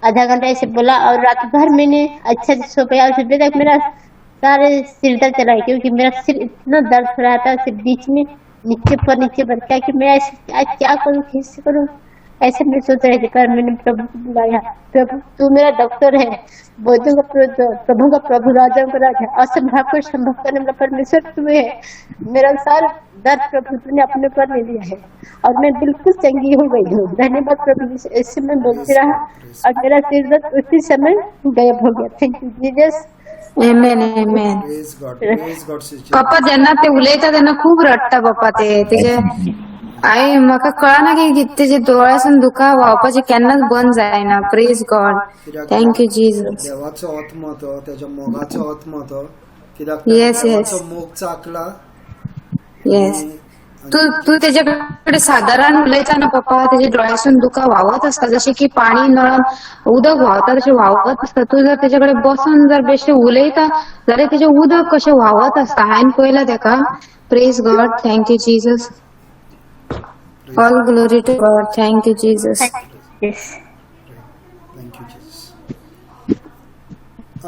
आधा घंटा ऐसे बोला और रात भर मैंने अच्छा से सो गया और सुबह तक मेरा सारे सिर दर्द चला गया, क्योंकि मेरा सिर इतना दर्द हो रहा था, सिर बीच में नीचे पर नीचे पर क्या कि मैं ऐसे आज क्या करूँ, कैसे करूँ, ऐसे मैं सोच रही थी। पर मैंने प्रभु को बुलाया, प्रभु तू मेरा डॉक्टर है, वैद्यों का प्रभु का प्रभु, राजा का राजा, असंभव को संभव करने वाला परमेश्वर तू है। मेरा सारा दर्द प्रभु तूने अपने पर ले लिया है और मैं बिल्कुल चंगी हो गई हूँ। धन्यवाद प्रभु। ऐसे मैं बोलती रहा और मेरा सिर दर्द उसी समय गायब हो Gaya. Thank you Jesus. Amen, amen. Praise God, praise God sister. पप्पा जेन्ना ते उलयता तेन्ना खूब रडटा पप्पा ते तेजे. आई म्हाका कळना की कितें तेजे दोळ्यासून दुकां व्हांवपाचें केन्नाच बंद जायना. Praise God. कित्याक thank you Jesus. देवाचो आत्मो तो, तेज्या मोगाचो आत्मो तो, कित्याक ताणें येस येस देवाचो मोग चाखला. येस. आनी तू तू तेजे कडेन सादारण उलयता ना पप्पा, तेजे दोळ्यासून दुकां व्हांवत आसता, जशें की पाणी नळान उदक व्हांवता तशें व्हांवत आसता. तूं जर तेजे कडेन बसून जर बेश्टें उलयता जाल्यार तेजें उदक कशें व्हांवत आसता. हांवें पळयलां तेका. Praise God. Thank you Jesus. All glory to God. Thank you Jesus. Yes. Thank you Jesus.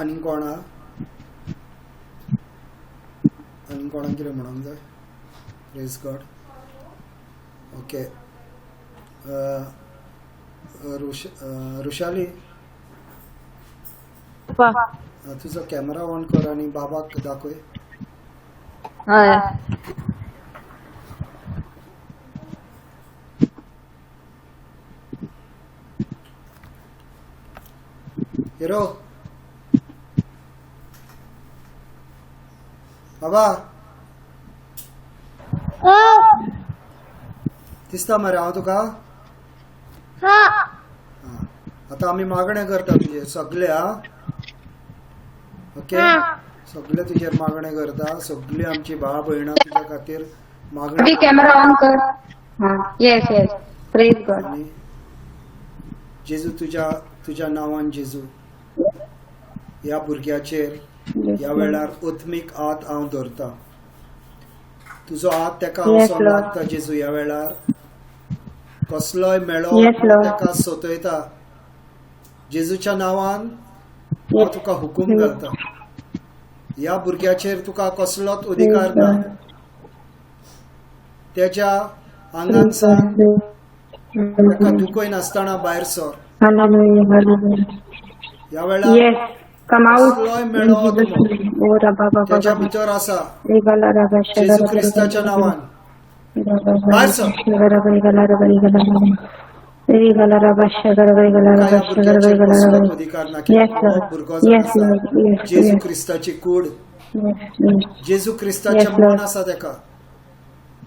आनी कोण आहा? आनी कोणाक कितें म्हणूंक जाय? Praise God. Okay. Rushali, तुजो कॅमेरा ऑन कर आनी बाबाक दाखय. हय. हिरो बाबा, दिसता मरे हांव तुका? हा. आतां आमी मागणें करता तुजेर सगळे. हा, ओके. सगळे तुजेर मागणें करता, सगळी आमची भाव भयणां तुज्या खातीर मागणें. कॅमेरा ऑन कर. Yes yes. Praise God. आनी जेजू, तुज्या तुज्या नांवान जेजू, ह्या भुरग्याचेर ह्या वेळार आत्मीक हात हांव धरता. तुजो हात तेका वचोन लागता जेजू. ह्या वेळार कसलोय मेळो तेका सोतयता. जेजूच्या नांवान हांव तुका हुकूम घालता, ह्या भुरग्याचेर तुका कसलोच अधिकार ना. तेच्या आंगान सावन ताका दुखय नासतना भायर सर. ह्या वेळार कसलोय मेळो तेच्या भितर आसा, जेजू क्रिस्ताच्या नांवान भायर सर. अधिकार ना. भुरगो जेजू क्रिस्ताची कूड, जेजू क्रिस्ताचें मन आसा तेका,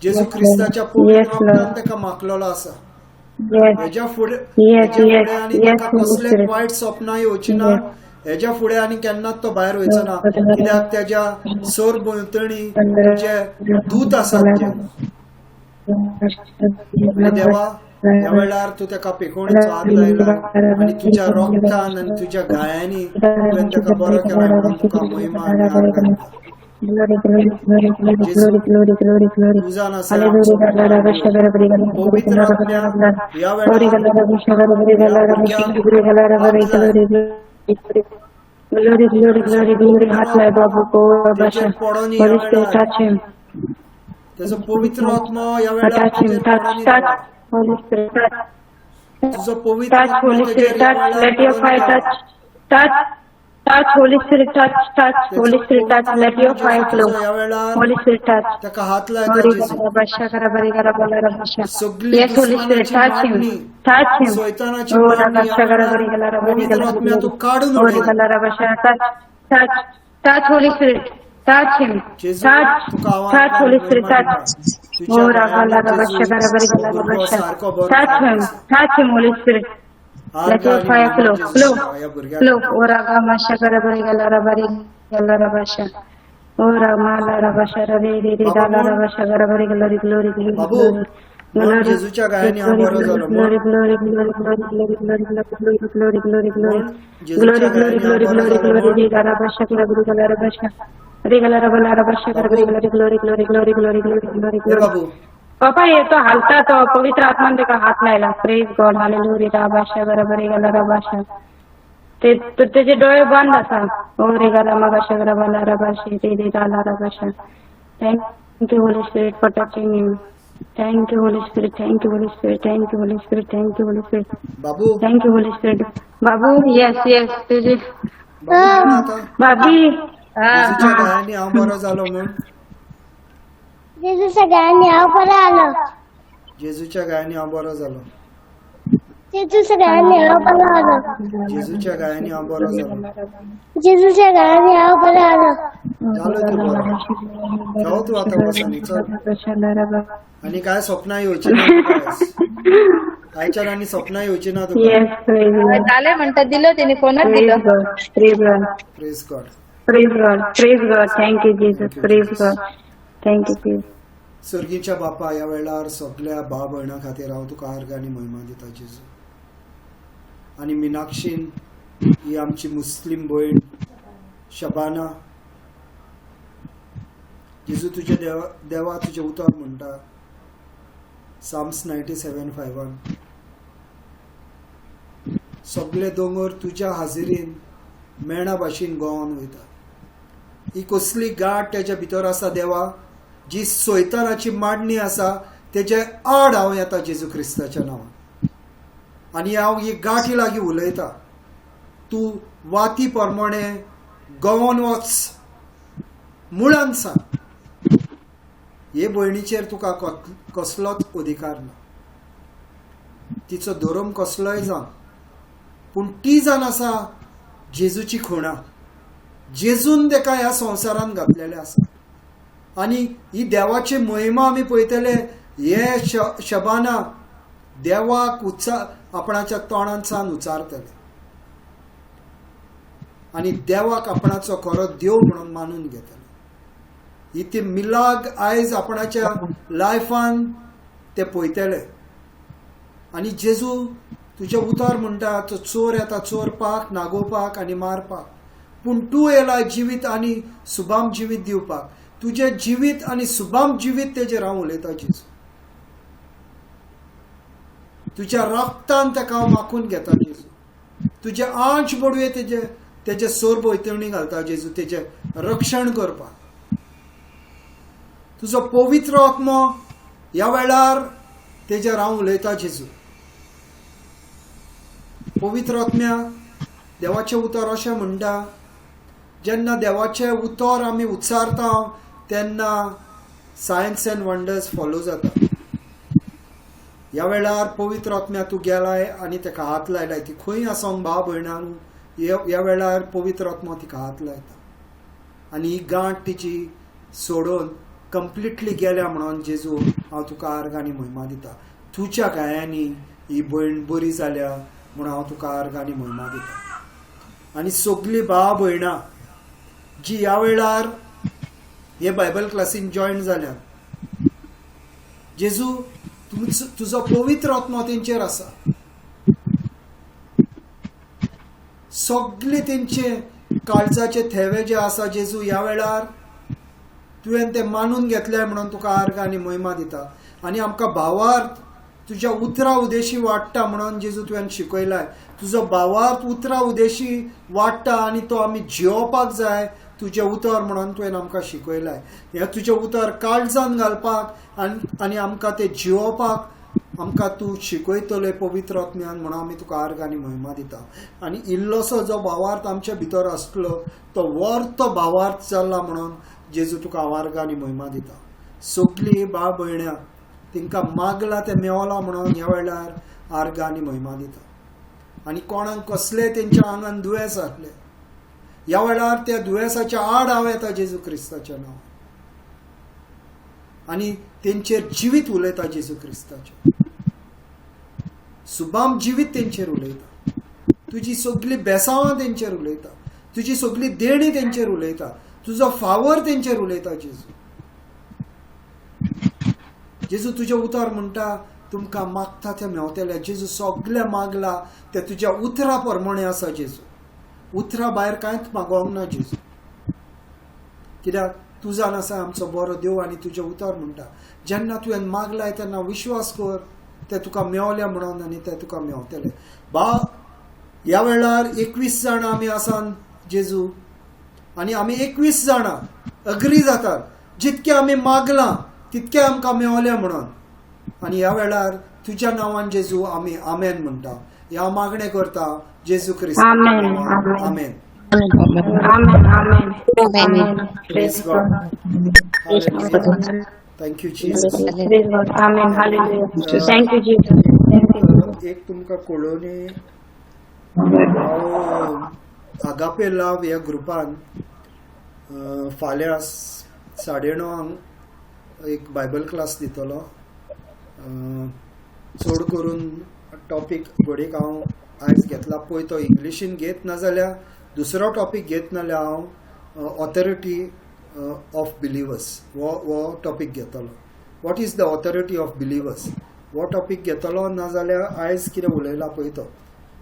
जेजू क्रिस्ताच्या पवित्र रगतान तेका माखलेलो आसा. हेज्या फुडें आनी ताका कसलें वायट सपनां येवची ना. हेज्या फुडें आनी केन्नाच तो भायर वयचो ना, कित्याक तेज्या सर भोंवतणी जे दूत आसात. देवा, ह्या वेळार तूं तेका पेकोवणेचो हात लायला आनी तुज्या रगतान आनी तुज्या गायांनी तुवें तेका बरो केला म्हणून तुका महिमा आनी आर्गां दिता. तुजान आसा पवित्र आत्म्या, ह्या वेळार ह्या भुरग्यांक हात लाय. तेजेर पडोनी ह्या वेळार तेजो पवित्र आत्मा ह्या वेळार तुजेर पडोनी. तुजो पवित्र आत्मा तेजेर ह्या वेळार पडोनी. ह्या वेळार ताका हात लायता जेजू. सगळी दुस्मानाची मागणी, सैतानाची मागणी ह्या वेळार पवित्र आत्म्या तूं काडून उडय. जेजू, तुका हांव तुज्या भुरगो सारको बरो. Let your fire flow, flow, flow. Ora masha gara bari gara basha. Ora mala rabasha re re re dala rabasha gara bari glory glory glory. बाबू, जेजूच्या गायांनी हांव बरो जालो. Glory glory glory glory glory glory glory glory glory glory glory glory glory glory re gara basha glory gara basha re gara rabala rabasha gara bari glory glory glory glory glory glory glory. बाबा, ये तो हालता तो पवित्र आत्मान तेका हात लायला. Praise God. Hallelujah. राबाशा बरोबर गेला राबाशा. ते तेजे डोळे बंद आसा. ओ रे गाला मगाशा रबाला रबाशे रे रे गाला रबाशा. Thank you Holy Spirit for touching him. Thank you Holy Spirit. Thank you Holy Spirit. Thank you Holy Spirit. Thank you Holy Spirit. Babu, thank you Holy Spirit. Babu, yes yes. तेजे भाभी, जेजूच्या गायांनी हांव बरो जालो म्हूण. जेजूच्या गायांनी हांव बरो आलो. जेजूच्या गायांनी हांव बरो जालो. जेजूच्या गायांनी हांव बरो आलो. जेजूच्या गायांनी हांव बरो जालो. जेजूच्या गायांनी हांव बरो आलो. जालो तूं बरो. खेळ तूं आतां वचोन. चल. आनी काय स्वप्नां येवची ना तुका आयज. आयच्यान आनी सपनां येवची ना तुका. Yes, praise God. जालें म्हणटा दिलो तेणी फोनच Praise दिलो. God. Praise God. Praise God. Praise God. Praise God. Thank you, Jesus. Thank you Praise Jesus. God. Thank you, Jesus. सर्गीच्या बापा, ह्या वेळार सगल्या भाव भयणां खातीर हांव तुका आर्गां आनी महिमा दिता जेजू. आनी मिनाक्षीन ही आमची मुस्लीम भयण शबाना, जेजू तुज्या देवा देवा तुजें उतर म्हणटा साम्स 97:5 सगळे दोंगर तुज्या हाजिरीन मेणा भाशेन गोवन वयता. ही कसली गांठ तेच्या भितर आसा देवा, जी सोयतानाची मांडणी आसा तेजे आड हांव येता जेजू क्रिस्ताच्या नांवान. आनी हांव ही गांठी लागीं उलयता, तूं वाती प्रमाणे गोवन वच मुळान सांग. हे भयणीचेर तुका कसलोच अधिकार ना, तिचो धर्म कसलोय जावं, पूण ती जावन आसा जेजूची खुणा. जेजून तेका ह्या संवसारांत घातलेलें आसा. आनी ही देवाची महिमा आमी पळयतले. हे शबाना देवाक आपणाच्या तोंडांतल्यान उच्चारतले आनी देवाक आपणाचो खरो देव म्हणून मानून घेतले. ही ती मिलाग आयज आपणाच्या लायफान ते पळयतले. आनी जेजू तुजें उतर म्हणटा, तो चोर येता चोरपाक, नागोवपाक आनी मारपाक, पूण तूं येयला जिवीत आनी सुबाम जिवीत दिवपाक. तुजें जिवीत आनी सुबाम जिवीत तेजेर हांव उलयतां जेजू. तुज्या रक्तान तेका हांव माखून घेता जेजू. तुजे आंच बडवे तेजे तेजे सोर भोंवतणी घालता जेजू, तेजें रक्षण करपाक. तुजो पवित्र आत्मो ह्या वेळार तेजेर हांव उलयतां जेजू. पवित्र आत्म्या, देवाचें उतर अशें म्हणटा, जेन्ना देवाचें उतर आमी उच्चारता तेन्ना सायन्स एंड वंडर्स फॉलो जाता. ह्या वेळार पवित्र आत्म्या तूं गेलाय आनी तेका हात लायलाय. ती खंय आसोंक भाव भयणां, ह्या वेळार पवित्र आत्मो तिका हात लायता आनी ही गांठ तिची सोडून कंप्लिटली गेल्या म्हणून जेजू हांव तुका आर्गां आनी महिमा दिता. तुज्या गायांनी ही भयण बरी जाल्या म्हणून हांव तुका आर्गां आनी महिमा दिता. आनी सगलीं भाव भयणां जी ह्या वेळार हे बायबल क्लासीन जॉयन जाल्या, जेजू तुजो पवित्र आत्मो तेंचेर आसा. सगळे तेंचे काळजाचे थेवे जे आसा जेजू ह्या वेळार तुवें ते मानून घेतले म्हणून तुका आर्गां आनी महिमा दिता. आनी आमकां भावार्थ तुज्या उतरा उदेशी वाडटा म्हणून जेजू तुवें शिकयलाय. तुजो भावार्थ उतरा उदेशी वाडटा आनी तो आमी जियोवपाक जाय तुजें उतर म्हणून तुवें आमकां शिकयलाय. हें तुजें उतर काळजान घालपाक आनी आमकां तें जियोवपाक आमकां तूं शिकयतले पवित्र आत्म्यान म्हणून आमी तुका आर्गां आनी महिमा दिता. आनी इल्लोसो जो भावार्थ आमच्या भितर आसलो तो वर्तो भावार्थ जाला म्हणून जेजू तुका हांव आर्गां आनी महिमा दिता. सगलीं भाव भयणां तिंकां मागला तें मेवलां म्हणून ह्या वेळार आर्गां आनी महिमा दिता. आनी कोणाक कसलें तेंच्या आंगान दुयेंस आसलें ह्या वेळार त्या दुयेंसाच्या आड हांव येता जेजू क्रिस्ताच्या नांवान आनी तेंचेर जिवीत उलयता जेजू क्रिस्ताचें. सुबाम जिवीत तेंचेर उलयता. तुजी सगलीं बेसांवां तेंचेर उलयता. तुजी सगली देणी तेंचेर उलयता. तुजो फावर तेंचेर उलयता जेजू. जेजू तुजें उतर म्हणटा तुमकां मागता तें मेवतलें. जेजू सगलें मागला तें तुज्या उतरा प्रमाणें आसा जेजू. उतरा भायर कांयच मागोवंक ना जेजू, कित्याक तूं जाण आसा आमचो बरो देव. आनी तुजें उतर म्हणटा जेन्ना तुवें मागलाय तेन्ना विश्वास कर तें तुका मेवलें म्हणून आनी तें तुका मेवतलें. बा ह्या वेळार 21 जाणां आमी आसान जेजू आनी आमी 21 जाणां अग्री जातात जितकें आमी मागलां तितकें आमकां मेवलें म्हणून. आनी ह्या वेळार तुज्या नांवान जेजू आमी आमेन म्हणटा. ह्या मागणें करता जेजू क्रिस्त. Amen. Amen. Amen. Amen. Amen. Praise God. Hallelujah. Thank you Jesus. Praise God. Amen. Hallelujah. Thank you, Jesus. Thank you. एक तुमकां कळोवणी, हांव आगापे लाव ह्या ग्रुपान फाल्यां 9:30 एक बायबल क्लास दितलो. चड करून टॉपीक घडयेक हांव आयज घेतला पळय तो इंग्लिशीन घेत नाजाल्यार दुसरो टॉपीक घेत नाजाल्यार हांव ऑथॉरिटी ऑफ बिलिवर्स हो टॉपीक घेतलो. What is the authority of believers हो टॉपीक घेतलो. नाजाल्यार आयज कितें उलयला पळय तो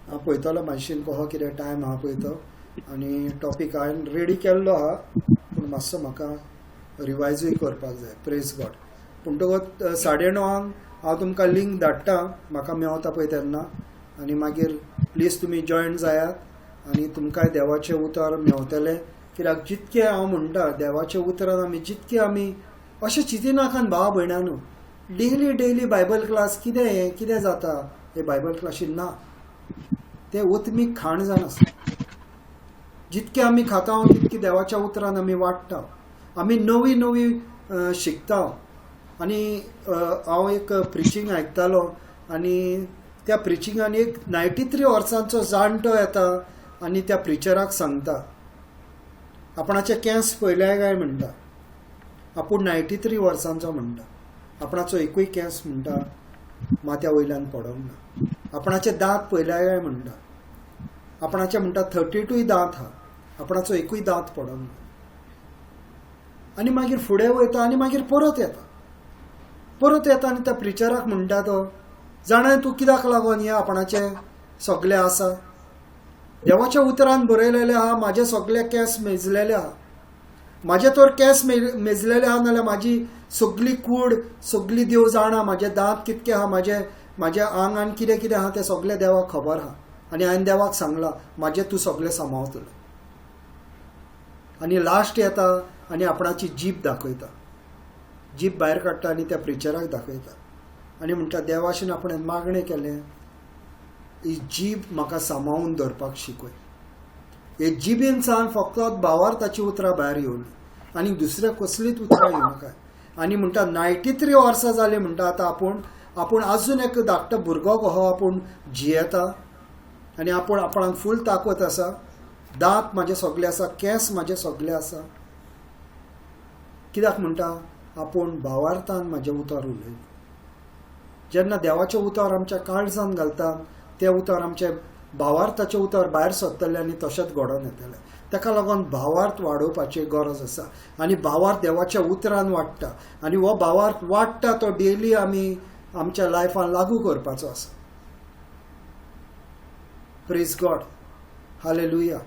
हांव पळयतलो मातशेन कसो कितें टायम आहा पळय तो. आनी टॉपीक हांवें रेडी केल्लो आहा पूण मातसो म्हाका रिवायजूय करपाक जाय. Praise God. म्हणटकूच 9:30 हांव तुमकां लिंक धाडटा, म्हाका मेवता पळय तेन्ना. आनी मागीर प्लीज तुमी जॉयन जायात आनी तुमकांय देवाचें उतर मेवतलें. कित्याक जितकें हांव म्हणटा देवाच्या उतरान आमी जितकें आमी अशें चिंतिनाकान भाव भयणांनो, डेली डेली बायबल क्लास कितें हें कितें जाता हे बायबल क्लासीन ना, तें ओतमीक खाण जावन आसा. जितकें आमी खाता तितकें देवाच्या उतरान आमी वाडटा, आमी नवी नवी शिकता. आनी हांव एक प्रिचींग आयकतालो आनी त्या प्रिचिंगान एक 93 वर्सांचो जाणटो येता आनी त्या प्रिचराक सांगता आपणाचे केंस पळयले काय म्हणटा. आपूण 93 वर्सांचो म्हणटा, आपणाचो एकूय केंस म्हणटा माथ्या वयल्यान पडोंक ना. आपणाचे दांत पळयले काय म्हणटा, आपणाचे म्हणटा 32 दांत आहा, आपणाचो एकूय दांत पडोंक ना. आनी मागीर फुडें वयता आनी मागीर परत येता, परत येता आनी त्या प्रिचराक म्हणटा तो, जाणा तूं कित्याक लागून हें आपणाचें सगळें आसा, देवाच्या उतरान बरयलेलें आहा, म्हाजे सगळे केंस मेजलेले आहा, म्हाजे तर केंस मेजलेले आहा नाल्यार म्हाजी सगली कूड सगली देव जाणा, म्हाजे दांत कितके आहा, म्हाजे म्हाज्या आंगान कितें कितें आहा तें सगळें देवाक खबर आहा. आनी हांवें देवाक सांगलां म्हाजें तूं सगळें सांबाळतलो. आनी लास्ट येता आनी आपणाची जीब दाखयता, जीब भायर काडटा आनी त्या प्रिचराक दाखयता आनी म्हणटा देवाशीन आपणें मागणें केलें, ही जीब म्हाका सांबाळून दवरपाक शिकय. हे जिबेन सान फकत भावार्थाची उतरां भायर येवली आनी दुसऱ्या कसलीच उतरां येवं नाका. आनी म्हणटा 93 वर्सां जालीं म्हणटा आतां आपूण आपूण आजून एक धाकटो भुरगो कहो आपूण जियेता आनी आपूण आपणाक फूल ताकत आसा, दांत म्हाजे सगळे आसा, केंस म्हाजे सगळे आसा. कित्याक म्हणटा आपूण भावार्थान म्हाजें उतर उलयलें. जेन्ना देवाचें उतर आमच्या काळजान घालता तें उतर आमचें भावार्थाचें उतर भायर सरतलें आनी तशेंच घडोवन येतलें. ताका लागून भावार्थ वाडोवपाची गरज आसा आनी भावार्थ देवाच्या उतरान वाडटा आनी हो भावार्थ वाडटा तो डेली आमी आमच्या लायफान लागू करपाचो आसा. Praise God, hallelujah.